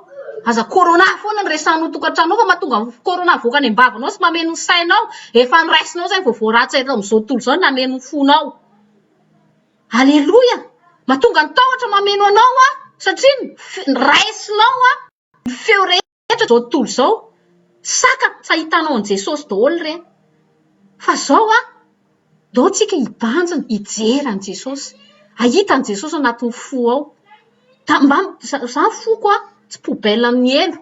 Aza corona foana no resahanao ao tokantrano ao fa mahatonga corona avoaka any am-bavanao sy mameno ny sainao. Efa noraisinao izay ny vaovao ratsy eto amin'izao tontolo izao nameno ny fonao. Aleloia! Mahatonga ny tahotra mameno anao aho satria raisinao aho ny feo rehetra izao tontolo izao. Saka tsy ahitanao an'i Jesosy daholo ireny. Fa izao an, ndao tsika hibanjina, hijery an'i Jesosy. Hahita an'i Jesosy anatin'ny fo ao. Mba, za ny foko an, tsy poubelle amin'ny helo.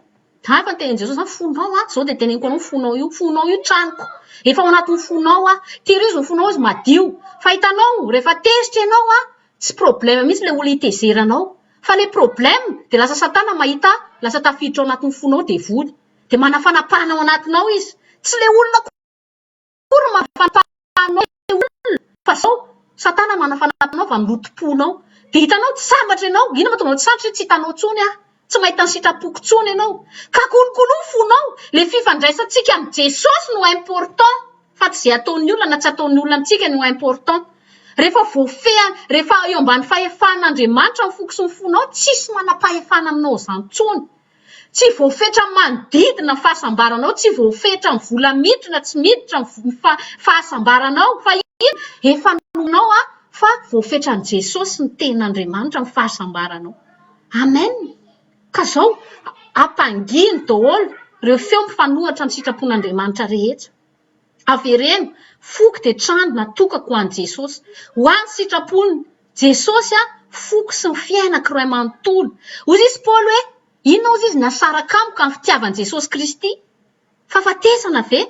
Za efa niteny an'i Jesosy zany fonao an, zao dia teneniko anao fonao io, fonao io tranoko, efa ao anatin'ny fonao aho, tehirizo ny fonao izy madio, fa hitanao rehefa tezitra ianao an, tsy problème mihitsy ilay olona hitezeranao, fa ilay problème dia lasa satana mahita lasa tafiditra ao anatin'ny fonao devoly, dia manafanapahana ao anatinao izy, tsy ilay olona akory no manafanapahana anao ilay olona fa zao satana manafanapahana anao avy amin'ny lotom-ponao dia hitanao tsy sambatra ianao, inona mahatonga anao tsy sambatra satria tsy hitanao intsony aho, tsy mahita ny sitrapoko intsony ianao, ka kolokoloy ny fonao, ilay fifandraisantsika amin'i Jesosy no important fa tsy izay ataon'ny olona na tsy ataon'ny olona amintsika no important, rehefa voafehy, rehefa eo ambany fahefan'Andriamanitra ny foko sy ny fonao tsisy manam-pahefana aminao izany intsony. Tsy voafetra amin'ny manodidina ny fahasambaranao, tsy voafetra amin'ny vola miditra na tsy miditra ny fahasambaranao fa inona? Efa ninoanao fa voafetran'i Jesosy ny tenin'Andriamanitra ny fahasambaranao. Amen! Ka zao, ampangino daholo ireo feo mifanohitra amin'ny sitrapon'Andriamanitra rehetra. Avereno, foko dia trano natokako ho an'i Jesosy. Ho an'ny sitrapony Jesosy aho, foko sy ny fiainako iray manontolo. Hoy izy Paoly hoe, inona hozy izy nasaraka amiko amin'ny fitiavan'i Jesosy Kristy? Fahafatesana ve?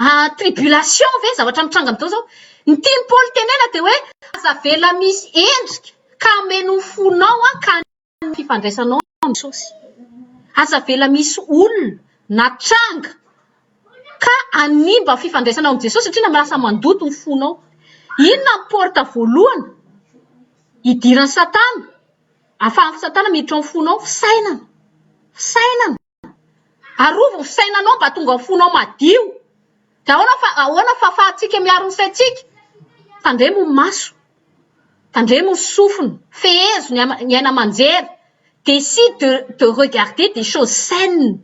Ah, tribulation ve? Zavatra mitranga amin'izao izao. Ny tian'i Paoly tenena dia hoe, aza avela misy endrika ka hameno ny fonao aho ka ny fifandraisanao amin'i Jesosy. Aza avela misy olona na tranga ka hanimba ny fifandraisanao amin'i Jesosy satria lasa mandoto ny fonao. Inona ny porte voalohany hidiran'i Satana, ahafahan'i Satana miditra ao amin'ny fonao? Fisainana. Fisainana. Arovy ny fisainanao mba hahatonga ny fonao madio. Dia ahoana fa ahoana fahafahantsika miaro ny saintsika? Tandremo ny maso. Tandremo ny sofina, fehezo ny ny aina aman-jery, décide de de regarder des choses saines,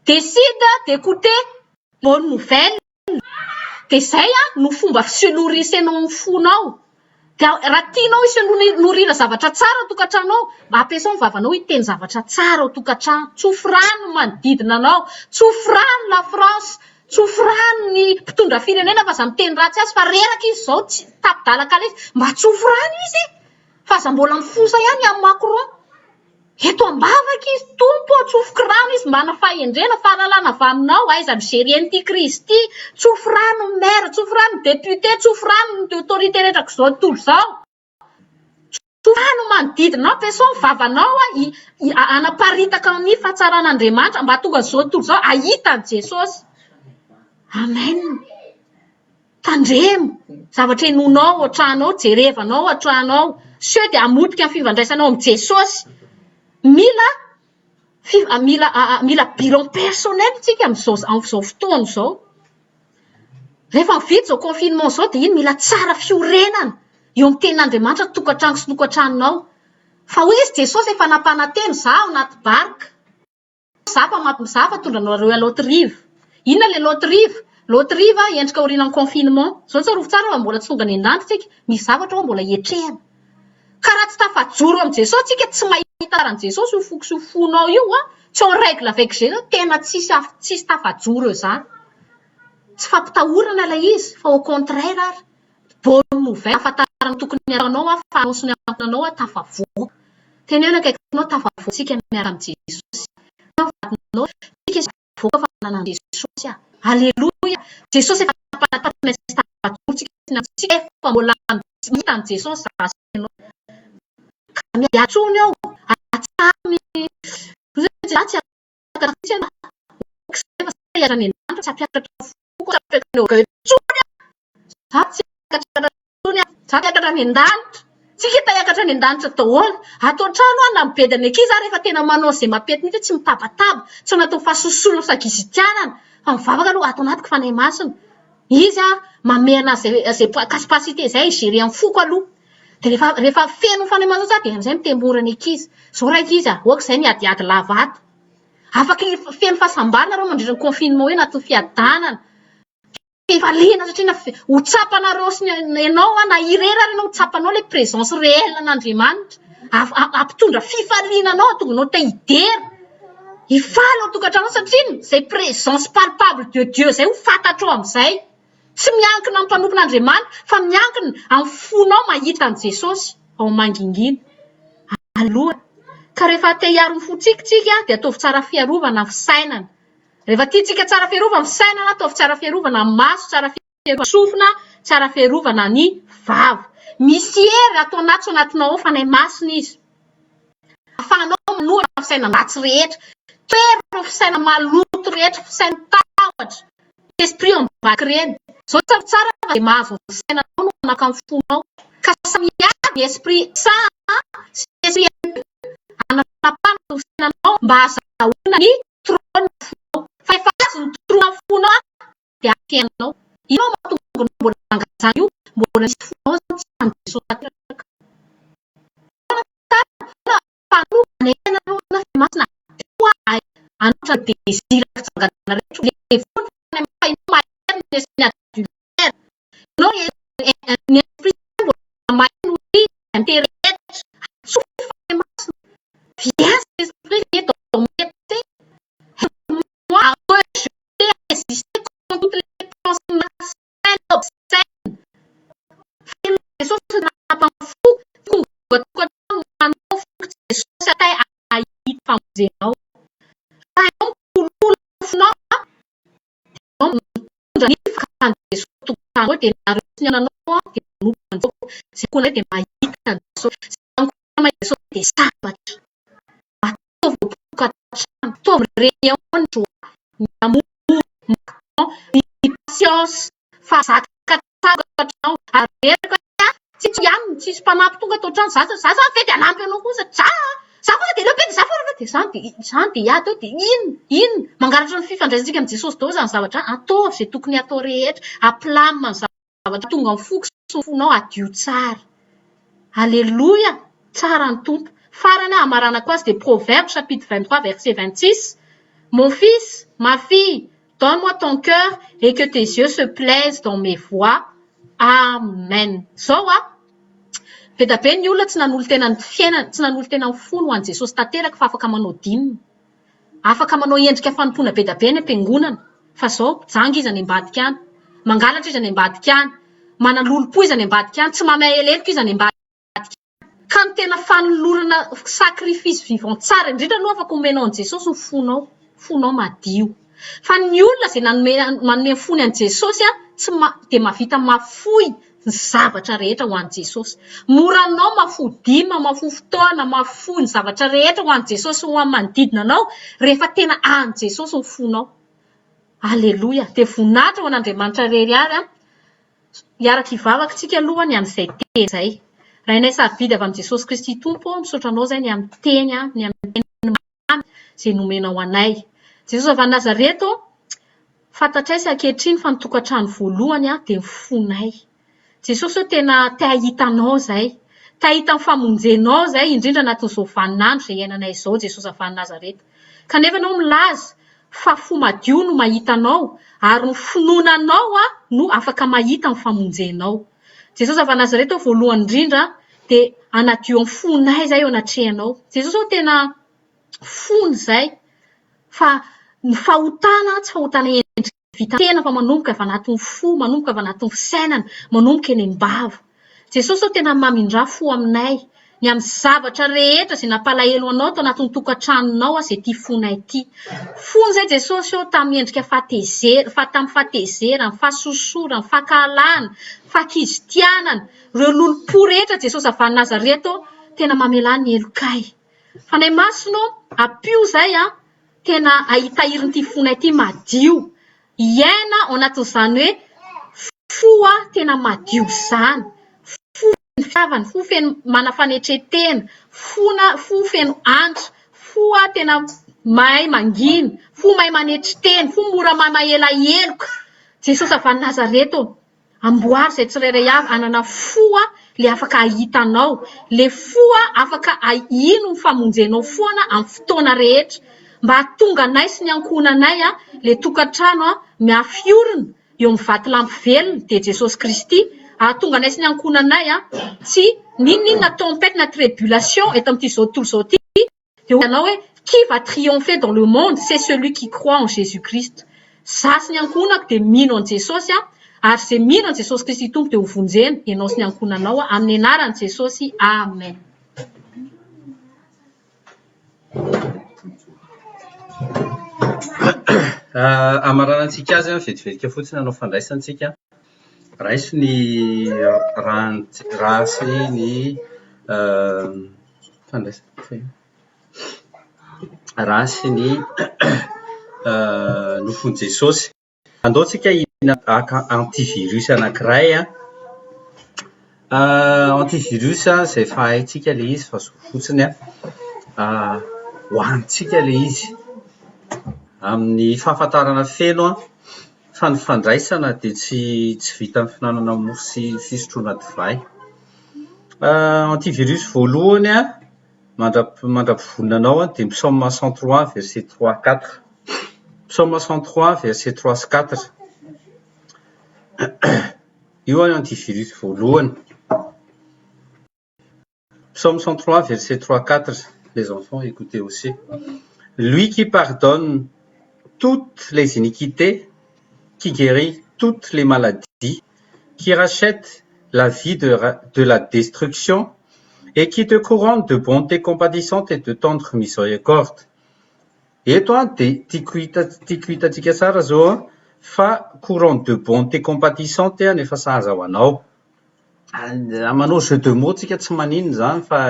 décide d'écouter bonne nouvelle, dia izay no fomba fisolorisenao ny fonao. Dia raha tianao hisolorina zavatra tsara ao an-tokantrano ao, mba ampiasao ny vavanao hiteny zavatra tsara ao an-tokantrano. Tsofy rano ny manodidina anao, tsofy rano la France, Tsofy rano ny mpitondra firenena fa aza miteny ratsy azy fa reraka izy zao tsy tapi-dalakala izy mba tsofy rano izy e! Fa aza mbola mifosa ihany amin'i Macron. Eto am-bavaka izy, Tompo ô tsofiko rano izy mana fahendrena, fahalalana avy aminao, aiza mi-gerer an'ity crise ity, tsofy rano ny maire, tsofy rano ny député, tsofy rano ny autorité rehetra k'izao tontolo izao. Tsoaho ny manodidina anao, ampiasao ny vavanao hanaparitaka ny fahatsaran'Andriamanitra mba hahatonga an'izao tontolo izao hahita an'i Jesosy. Amen. Tandremo, zavatra henoinao ao an-trano ao, jerevanao ao an-trano ao. Sao dia hamotika ny fifandraisanao amin'i Jesosy. Mila mila mila bilan personnel isika amin'izao amin'izao fotoana izao. Rehefa vita izao confinement izao dia iny mila tsara fiorenana eo amin'ny tenin'Andriamanitra ny tokantrano sy tokantranonao. Fa hoy izy Jesosy efa nampanantena za ao anaty barque, za fa za fa tondra anareo à l'autre rive. Inona ilay l'autre rive? L'autre riva endrika aorianan'ny confinement. Zao tsarovy tsara fa mbola tsy tonga any an-danitra tsika, misy zavatra ao mbola hiatrehana. Ka raha tsy tafajoro amin'i Jesosy tsika, tsy mahita tsara an'i Jesosy io foko sy io fonao io an, tsy en règle avec Jésus, tena tsisy tsisy tafajoro eo zany. Tsy fampitahorana ilay izy fa au contraire ary. Bonne nouvelle ahafantarana ny tokony hataonao aho fa anao sy ny ankohonanao aho tafavoaka. Teneno akaikinao tafavoaka tsika miaraka amin'i Jesosy. Teneno vadinao tsika tafavoaka fa manana an'i Jesosy aho. Aleloia! Jesosy efa nampanantena fa tsy maintsy tafajoro tsika sy ny antsika efa mbola mahita an'i Jesosy za sy ianao. Ka miady intsony eo. Atsaharo ny za tsy afaka mihitsy ianao. Ok zay fa za hiala any an-danitra tsy hampiakatra foko tsy hampiakatra ny orgueil intsony aho. Za tsy hiakatra intsony aho. Za hiakatra any an-danitra. Tsika te hiakatra any an-danitra daholo. Ato an-trano aho na mibedy ny ankizy aho rehefa tena manao izay mampety mihitsy hoe tsy mitabataba, tsy anatin'ny fahasosoana fisagizitianana fa mivavaka aloha ato anatiko Fanahy Masina. Izy manome anahy izay izay capacité izay hi-gérer ny foko aloha. Dia rehefa rehefa feno ny Fanahy Masina za dia amin'izay mitemora ny ankizy. Izao rankizy a, ok izay miadiady lava ato. Afaka feno fahasambarana nareo mandritra ny confinement io anatin'ny fiadanana. Fifaliana satria na ho tsapanareo sy ny ianao na irery ary ianao ho tsapanao ilay présence réelle an'Andriamanitra. Hampitondra fifaliana anao, hahatonga anao te hidera. Hifaly ao an-tokantrano ao satria izay présence palpable de Dieu izay ho fantatrao amin'izay. Tsy miankina amin'ny mpanompon'Andriamanitra fa miankina amin'ny fonao mahita an'i Jesosy ao mangingina. Aloha. Ka rehefa te hiaro ny fontsika isika dia ataovy tsara fiarovana ny fisainana. Rehefa tiantsika tsara fiarovana ny fisainana, ataovy tsara fiarovana ny maso, tsara fiarovana ny sofina, tsara fiarovana ny vava. Misy hery ato anaty sy anatinao ao, Fanahy Masina izy. Ahafahanao manohana ny fisainan-dratsy rehetra. Tohero ireo fisainana maloto rehetra, fisain-tahotra, esprit ambadiky ireny. Izao tsarovy tsara fa izay mahazo ny fisainanao no manaka ny fonao. Ka samy miady ny esprit saint sy ny esprit impur hanapahana ny fisainanao mba hahazahoana ny trône fonao. Fa efa azo ny trône fonao dia ampy fiainanao. Inona no mahatonga anao mbola mangajana io? Mbola misy fonao zany tsy an'i Jesosy tanteraka. Masina toa ahy anoatra ny désir fijangajangana rehetra levona ny fahiny mahery ny esprit adultère ianao ny esprit mbola mahery noho ny intérêt rehetra atsofy fanahy masina viens esprit viens dans mes pensées aide-moi à rejeter à résister contre toutes les pensées malsaines obscènes feno Jesosy nampafo tonga tokantrano manao foko Jesosy atay ahita famonjenao raha ianao mikolokolo ny fonao ianao mitondra ny fakan'i Jesosy tokantrano ao dia nareo sy ny ananao dia manompo an'i Jehovah izay koa nareo dia mahita an'i Jesosy izay ankohonana mahita Jesosy dia sambatra ataovy ao tokantrano ataovy reny ao ny joie ny amour ny pardon ny patience fa zaka tsara tokantrano ary reraka hoe tsy tsy ihany tsisy mpanampy tonga ato an-trano za za zany ve dia hanampy anao kosa za za kosa dia aleo be dia za foana fa dia zany dia zany dia hiady eo dia inona inona mangalatra ny fifandraisantsika amin'i Jesosy daholo izany zavatra izany ataovy izay tokony hatao rehetra hampilamina ny zavatra tonga ny foko sy ny fonao hadio tsara Aleloia tsara ny Tompo farany hamaranako azy dia Proverbe chapitre 23 verset 26 Mon fils, ma fille, donne-moi ton cœur et que tes yeux se plaisent dans mes voies. Amen. Zao a, be dia be ny olona tsy nanolo-tena ny fiainany, tsy nanolo-tena ny fony ho an'i Jesosy tanteraka fa afaka manao dîme. Afaka manao endrika fanompoana be dia be any am-piangonana. Fa zao, janga izy any ambadika any. Mangalatra izy any ambadika any. Manalolompo izy any ambadika any. Tsy mamehy heloka izy any ambadika any. Ka ny tena fanolorana sacrifice vivant tsara indrindra aloha afaka omenao an'i Jesosy ny fonao, fonao madio. Fa ny olona izay nanome manome ny fony an'i Jesosy tsy ma dia mahavita mahafoy ny zavatra rehetra ho an'i Jesosy. Mora anao mahafoy dîme, mahafoy fotoana, mahafoy ny zavatra rehetra ho an'i Jesosy sy ho an'ny manodidina anao rehefa tena an'i Jesosy ny fonao. Aleloia. Dia voninahitra ho an'Andriamanitra irery ary an. Hiaraka hivavaka tsika aloha ny amin'izay teny izay. Rainay sarobidy avy amin'i Jesosy Kristy Tompo ô, misaotra Anao izay ny amin'ny teny, ny amin'ny teny mamy izay nomenao anay. Jesosy avy any Nazareta ô, fantatray sy ankehitriny fa ny tokantrano voalohany dia ny fonay. Jesosy ô, tena te hahita Anao izay, te hahita ny famonjenao izay, indrindra anatin'izao vaninandro izay iainanay izao Jesosy avy any Nazareta. Kanefa Ianao milaza. fa fo madio no mahita anao ary ny finoana anao no afaka mahita ny famonjenao. Jesosy avy Nazareta ô voalohany indrindra dia hanadio ny fonay izay eo anatrehanao. Jesosy ô tena fony izay fa ny fahotana tsy fahotana endrika vita tena fa manomboka avy anatin'ny fo, manomboka avy anatin'ny fisainana, manomboka eny am-bava. Jesosy ô tena mamindrà fo aminay ny amin'ny zavatra rehetra izay nampalahelo anao tao anatin'ny tokantranonao izay ity fonay ity. Fony izay Jesosy ô tamin'ny endrika fahatezera, fa tamin'ny fahatezerana, fahasosorana, fankahalana, fahakizotianana, ireo lolompo rehetra Jesosy avy any Nazareta ô tena mamelà ny helokay. Fanahy Masina ô ampio izay an, tena hitahirin'ity fonay ity madio, hiaina ao anatin'izany hoe fo tena madio izany, fo feno fitiavana, fo feno manana fanetren-tena, fona fo feno antra, fo tena mahay mangina, fo mahay manetry tena, fo mora mamela heloka. Jesosy avy any Nazareta ô! Amboary izay tsirairay avy hanana fo le afaka hahita anao, le fo afaka hino ny famonjenao foana amin'ny fotoana rehetra, mba hahatonga anay sy ny ankohonanay le tokantrano mihafy orina eo amin'ny vatolampy velona dia Jesosy Kristy, hahatonga anay sy ny ankohonanay tsy n'inon'inona tempête na tribulation eto amin'ity izao tontolo izao ity Dia hoy ianao hoe, Qui va triompher dans le monde, c'est celui qui croit en Jésus Christ. Za sy ny ankohonako dia mino an'i Jesosy aho, ary izay mino an'i Jesosy Kristy Tompo dia ho vonjena, ianao sy ny ankohonanao, amin'ny anaran'i Jesosy, Amen. Hamaranantsika azy vetivetika fotsiny hanao fandraisana isika. Raiso ny rà sy ny Rà sy ny nofon'i Jesosy. Andao tsika hihinana haka antivirus anankiray an. Antivirus izay efa haintsika ilay izy fa zao fotsiny an, hohanintsika ilay izy. Amin'ny fahafantarana feno an, fa ny fandraisana dia tsy tsy vitan'ny fihinanana mofo sy fisotroana divay. Antivirus voalohany an, mandra-pivonona anao an, dia psaume 103 verset 3 4. Psaume 103 verset 3 sy 4. Io an antivirus voalohany. Psaume 103 verset 3 4. Les enfants écoutez aussi. Lui qui pardonne toutes les iniquités, qui guérit toutes les maladies, qui rachète la vie de, de la destruction et qui te couronne de bonté compatissante et de tendre miséricorde. Eto an dia tiako hita tiako hitantsika tsara zao an fa couronne de bonté compatissante an efa sahaza ho anao. Manao jeu de mots tsika tsy maninona izany fa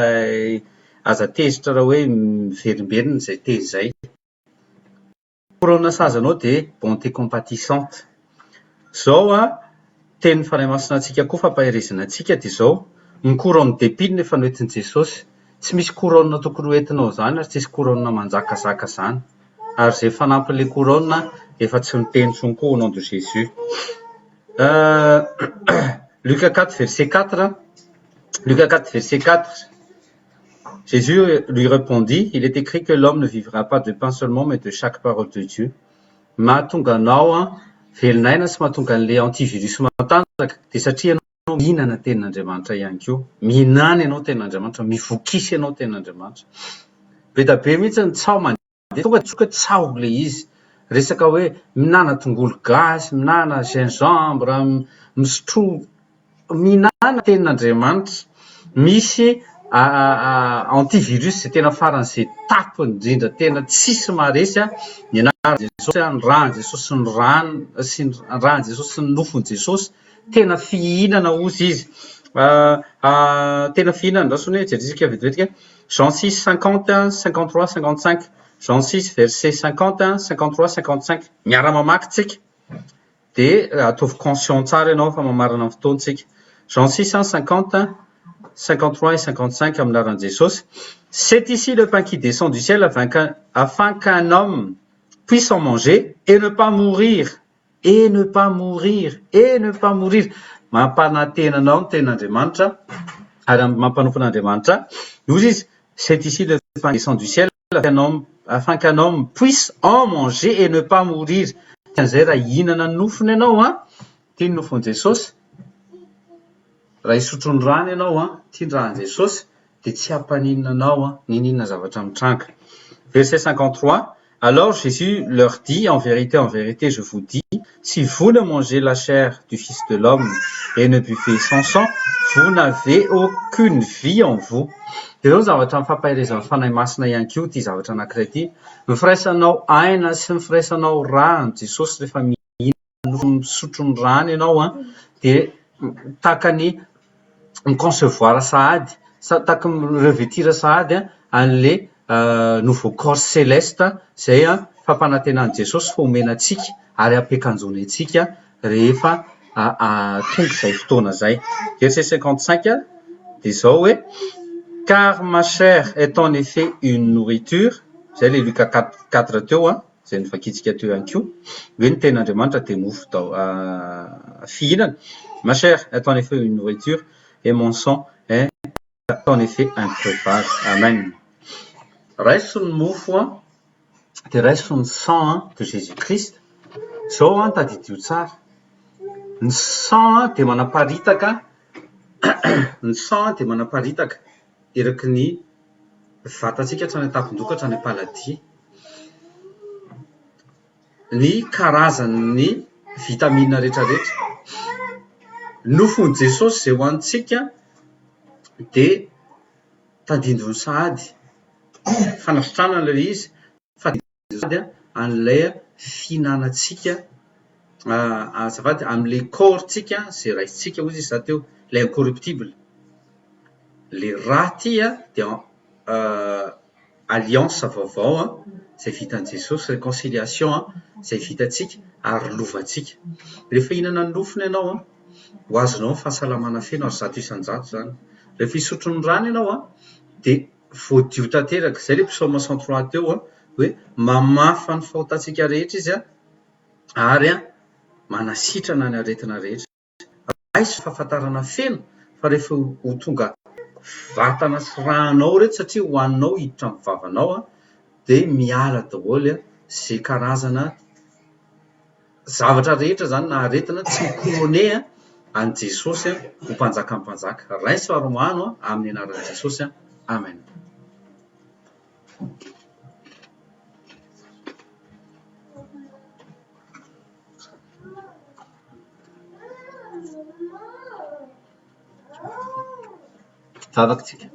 aza tezitra raha hoe miverimberina izay teny izay. Couronne sahaza anao dia bonté compatissante. Izao an, tenin'ny Fanahy Masina antsika koa fampaherezana antsika dia izao, ny couronne d'épines efa noentin'i Jesosy. Tsy misy couronne tokony ho entinao izany ary tsisy couronne manjakazaka izany. Ary izay fanampin'ilay couronne efa tsy miteny intsony koa au nom de Jésus. Luc 4 verset 4, Luc 4 verset 4, Jésus lui répondit, il est écrit que l'homme ne vivra pas de pain seulement mais de chaque parole de Dieu. Mahatonga anao an, velon'aina sy mahatonga an'ilay antivirus matanjaka dia satria ianao mihinana tenin'Andriamanitra ihany koa. Mihinana ianao tenin'Andriamanitra, mivokisa ianao tenin'Andriamanitra. Be dia be mihitsy ny tsaho mandeha, tonga dia tsoka hoe tsaho ilay izy. Resaka hoe mihinana tongolo gasy, mihinana gingembre, misotroa, mihinana tenin'Andriamanitra. Misy antivirus izay tena faran'izay tapony indrindra, tena tsisy maharesy ny anaran'i Jesosy, ny ràn'i Jesosy sy ny ràny sy ny ràn'i Jesosy sy ny nofon'i Jesosy. Tena fihinana hozy izy. Tena fihinana, andraso anie jerentsika vetivety. Jean 6, 50, 53, 55. Jean 6, verset 50, 53, 55. Miara-mamaky tsika. Dia ataovy conscient tsara ianao fa mamarana ny fotoantsika. Jean 6, 50, 53 et 55 amin'ny anaran'i Jesosy. C'est ici le pain qui descend du ciel afin qu'un afin qu'un homme puisse en manger et ne pas mourir. Et ne pas mourir. Et ne pas mourir. Mampanantena anao ny tenin'Andriamanitra ary mampanompo an'Andriamanitra. Hoy izy, c'est ici le pain qui descend du ciel. Afin qu'un homme puisse en manger et ne pas mourir. Dikan'izay raha hihinana ny nofony ianao an, ity ny nofon'i Jesosy, raha hisotro ny rany ianao an, ity ny ran'i Jesosy, dia tsy hampaninona anao an, n'inon'inona zavatra mitranga. Verset 53, Alors Jésus leur dit, En vérité, en vérité, je vous dis, si vous ne mangez la chair du Fils de l'homme et ne buvez son sang, vous n'avez aucune vie en vous. Dia izao ny zavatra mifampaherezan'ny Fanahy Masina ihany koa ity zavatra anankiray ity, ny firaisanao aina sy ny firaisanao rà amin'i Jesosy rehefa mihinana nofo misotro ny ràny ianao an, dia tahaka ny mi-concevoir sahady, tahaka ny mi-revêtir sahady an'ilay nouveau corps céleste izay fampanantenan'i Jesosy fa homena antsika ary hampiakanjoany antsika rehefa tonga izay fotoana izay. Verset 55 dia izao hoe Car ma chair est en effet une nourriture, izay ilay Luka 4 teo an, izay novakintsika teo ihany koa, hoe ny tenin'Andriamanitra dia mofo fihinana, ma chair est en effet une nourriture et mon sang est en effet un breuvage. Amen. Raiso ny mofo an, dia raiso ny sang de Jésus Christ. Izao an, tadidio tsara, ny sang dia manaparitaka, ny sang dia manaparitaka eraky ny vatantsika hatrany an-tampon-doha ka hatrany am-paladia. Ny karazan'ny vitamine rehetrarehetra. Ny nofon'i Jesosy izay hohanintsika dia tandindon'ny sahady, fanasitranana ilay izy fa tandindon'ny sahady an'ilay fihinanantsika, azafady, amin'ilay corps-ntsika izay raisintsika hoy izy za teo, ilay incorruptible. Ilay rà ity dia alliance vaovao izay vitan'i Jesosy, réconciliation izay vitantsika ary lovantsika. Rehefa hihinana ny nofony ianao, ho azonao ny fahasalamana feno ary 100% izany. Rehefa hisotro ny rany ianao dia voadio tanteraka. Izay ilay psaume 103 teo hoe mamafa ny fahotantsika rehetra izy ary manasitrana ny aretina rehetra. Raiso fahafantarana feno fa rehefa ho tonga vatana sy rà anao ireto satria hohaninao hiditra amin'ny vavanao dia miala daholo izay karazana zavatra rehetra izany na aretina tsy mi-couronner an'i Jesosy ho mpanjakan'ny mpanjaka. Raiso ary hohano amin'ny anaran'i Jesosy. Amen. Vavaka tsika.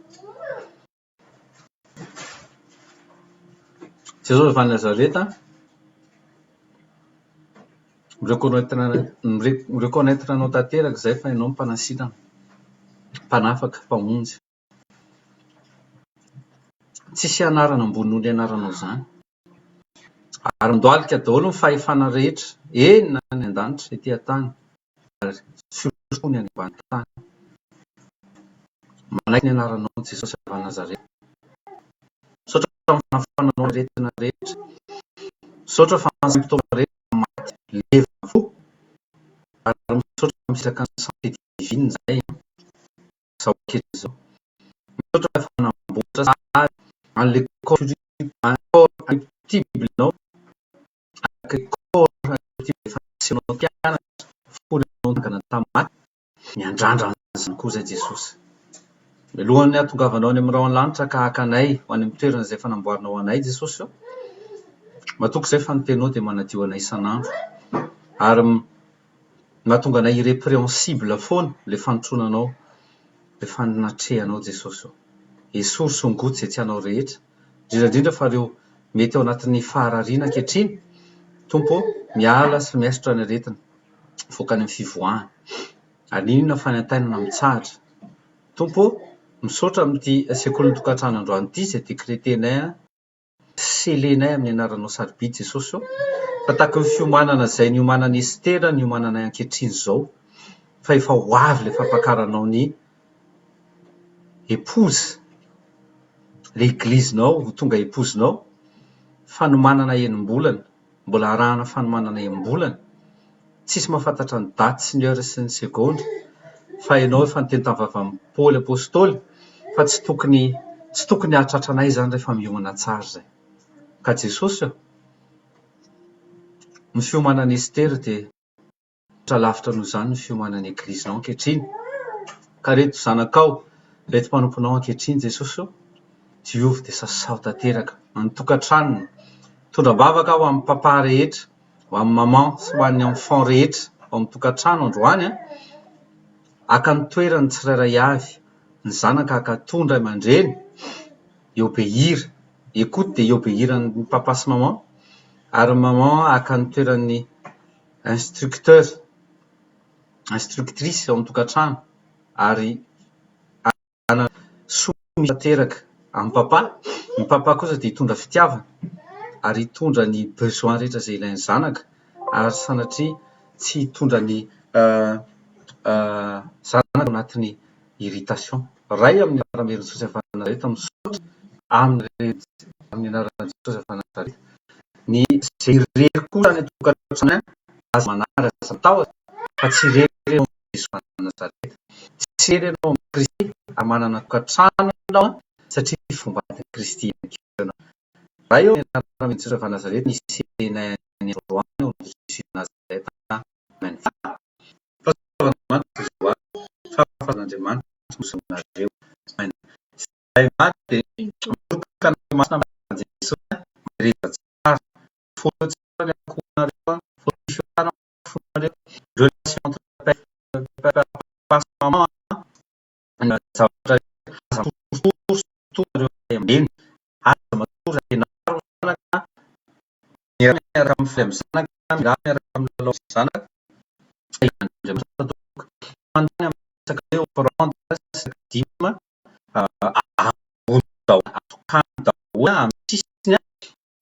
Jesosy avy any Nazareta, mi-reconnaitre anao tanteraka izay fa ianao no mpanasitrana, mpanafaka, mpamonjy. Tsisy anarana ambony noho ny anaranao izany. Ary mandohalika daholo ny fahefana rehetra, eny na any an-danitra, ety an-tany, ary surtout ny any ambany tany. Manaiky ny anaranao Jesosy avy any Nazareta. Misaotra amin'ny fanafoananao ny aretina rehetra. Misaotra fa ny symptômes rehetra maty, levona avokoa. Ary misaotra misitraka ny santé divine izahay izao ankehitriny izao. Misaotra fa nanamboatra sahady an'ilay corps incorruptible ianao, araka ilay corps incorruptible efa nasehonao mpianatra fony ianao nitsangana tamin'ny maty. Miandrandra an'izany koa izay Jesosy. Mialohan'ny hahatongavanao any amin'ny rahon'ny lanitra ka haka anay ho any amin'ny toerana izay efa namboarinao ho anay Jesosy ô. Matoky izay fa ny teninao dia manadio anay isan'andro ary mahatonga anay irrepréhensible foana ilay fanotronanao, ilay fanatrehanao Jesosy ô. Esory sy ongoty izay tsy anao rehetra, indrindra indrindra fa ireo mety ao anatin'ny faharariana ankehitriny, Tompo ô, miala sy miaisotra ny aretina, mivoaka any amin'ny fivoahana. Ary n'inon'inona fanaintainana mitsahatra. Tompo ô, misaotra amin'ity sekolin'ny tokantrano androany ity izay décréter-nay Selenay amin'ny anaranao sarobidy Jesosy ô, fa tahaky ny fiomanana izay niomanan'i Estera niomananay ankehitriny izao, fa efa ho avy ilay fampakaranao ny épouse, ilay eglizinao ho tonga épouse-nao, fanomanana enim-bolana, mbola arahana fanomanana enim-bolana, tsisy mahafantatra ny daty sy ny heure sy ny segondra, fa ianao efa niteny tamin'ny vavan'i Paoly Apostoly fa tsy tokony. Tsy tokony hahatratra anay izany rehefa miomana tsara izay. Ka Jesosy ô, ny fiomanan'i Estera dia mihoatra lavitra noho izany ny fiomanan'ny Eglizinao ankehitriny. Ka ireto zanakao, ireto mpanomponao ankehitriny Jesosy ô, diovy dia sasaho tanteraka ny tokantranony. Mitondra am-bavaka aho ho an'ny papa rehetra, ho an'ny maman sy ho an'ny enfant rehetra ao amin'ny tokantrano androany an! Haka ny toerany tsirairay avy, ny zanaka hankatò ny ray aman-dreny, hi-obéir, écoute dia hi-obéir an'ny papa sy maman, ary ny maman haka ny toeran'ny instructeur, instructrice ao amin'ny tokantrano ary hanana soa tanteraka amin'ny papa, ny papa kosa dia hitondra fitiavana ary hitondra ny besoin rehetra izay ilain'ny zanaka ary sanatria tsy hitondra ny zanaka ao anatin'ny irritation. Ray amin'ny anaran'i Jesosy avy any Nazareta misaotra amin'ny anaran'i Jesosy avy any Nazareta. Ny izay irery kosa any an-tokantrano any, aza manary, aza matahotra fa tsy irery ianao amin'i Jesosy avy any Nazareta. Tsy irery ianao amin'i Kristy ary manana tokantrano ianao satria voambadin'i Kristy ihany koa ianao. Ray ô, amin'ny anaran'i Jesosy avy any Nazareta, nisehenay any androany ao amin'i Jesosy avy Nazareta. Amen. Fahasoavan'Andriamanitra ho azy, fahafahan'Andriamanitra ho aminareo. Amen. Izay maty dia moroka anareo masina amin'ny anaran'i Jesosy, mahereza tsara, folo tsara ny ankohonanareo, fortifio tsara ny fonareo, relation entre papa sy maman, ny zavatra rehetra, aza matoritory surtout nareo ray aman-dreny, aza matory ampianaro ny zanaka, miaraha miaraka mifaly amin'ny zanaka, miaraha miaraka milalao amin'ny zanaka, Andriamanitra tompoko. Manontany amin'ny resaka hoe offrande sy dîme ambony daholo, atokano daholo amin'ny sisiny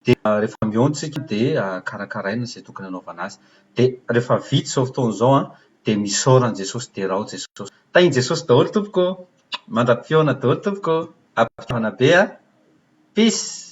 dia rehefa mihaona isika dia karakaraina izay tokony hanaovana azy. Dia rehefa vita izao fotoana izao dia misaora an'i Jesosy, derao Jesosy. Tahin'i Jesosy daholo tompoko ô! Mandra-pihaona daholo tompoko ô! Ampitiavana be a! Peace!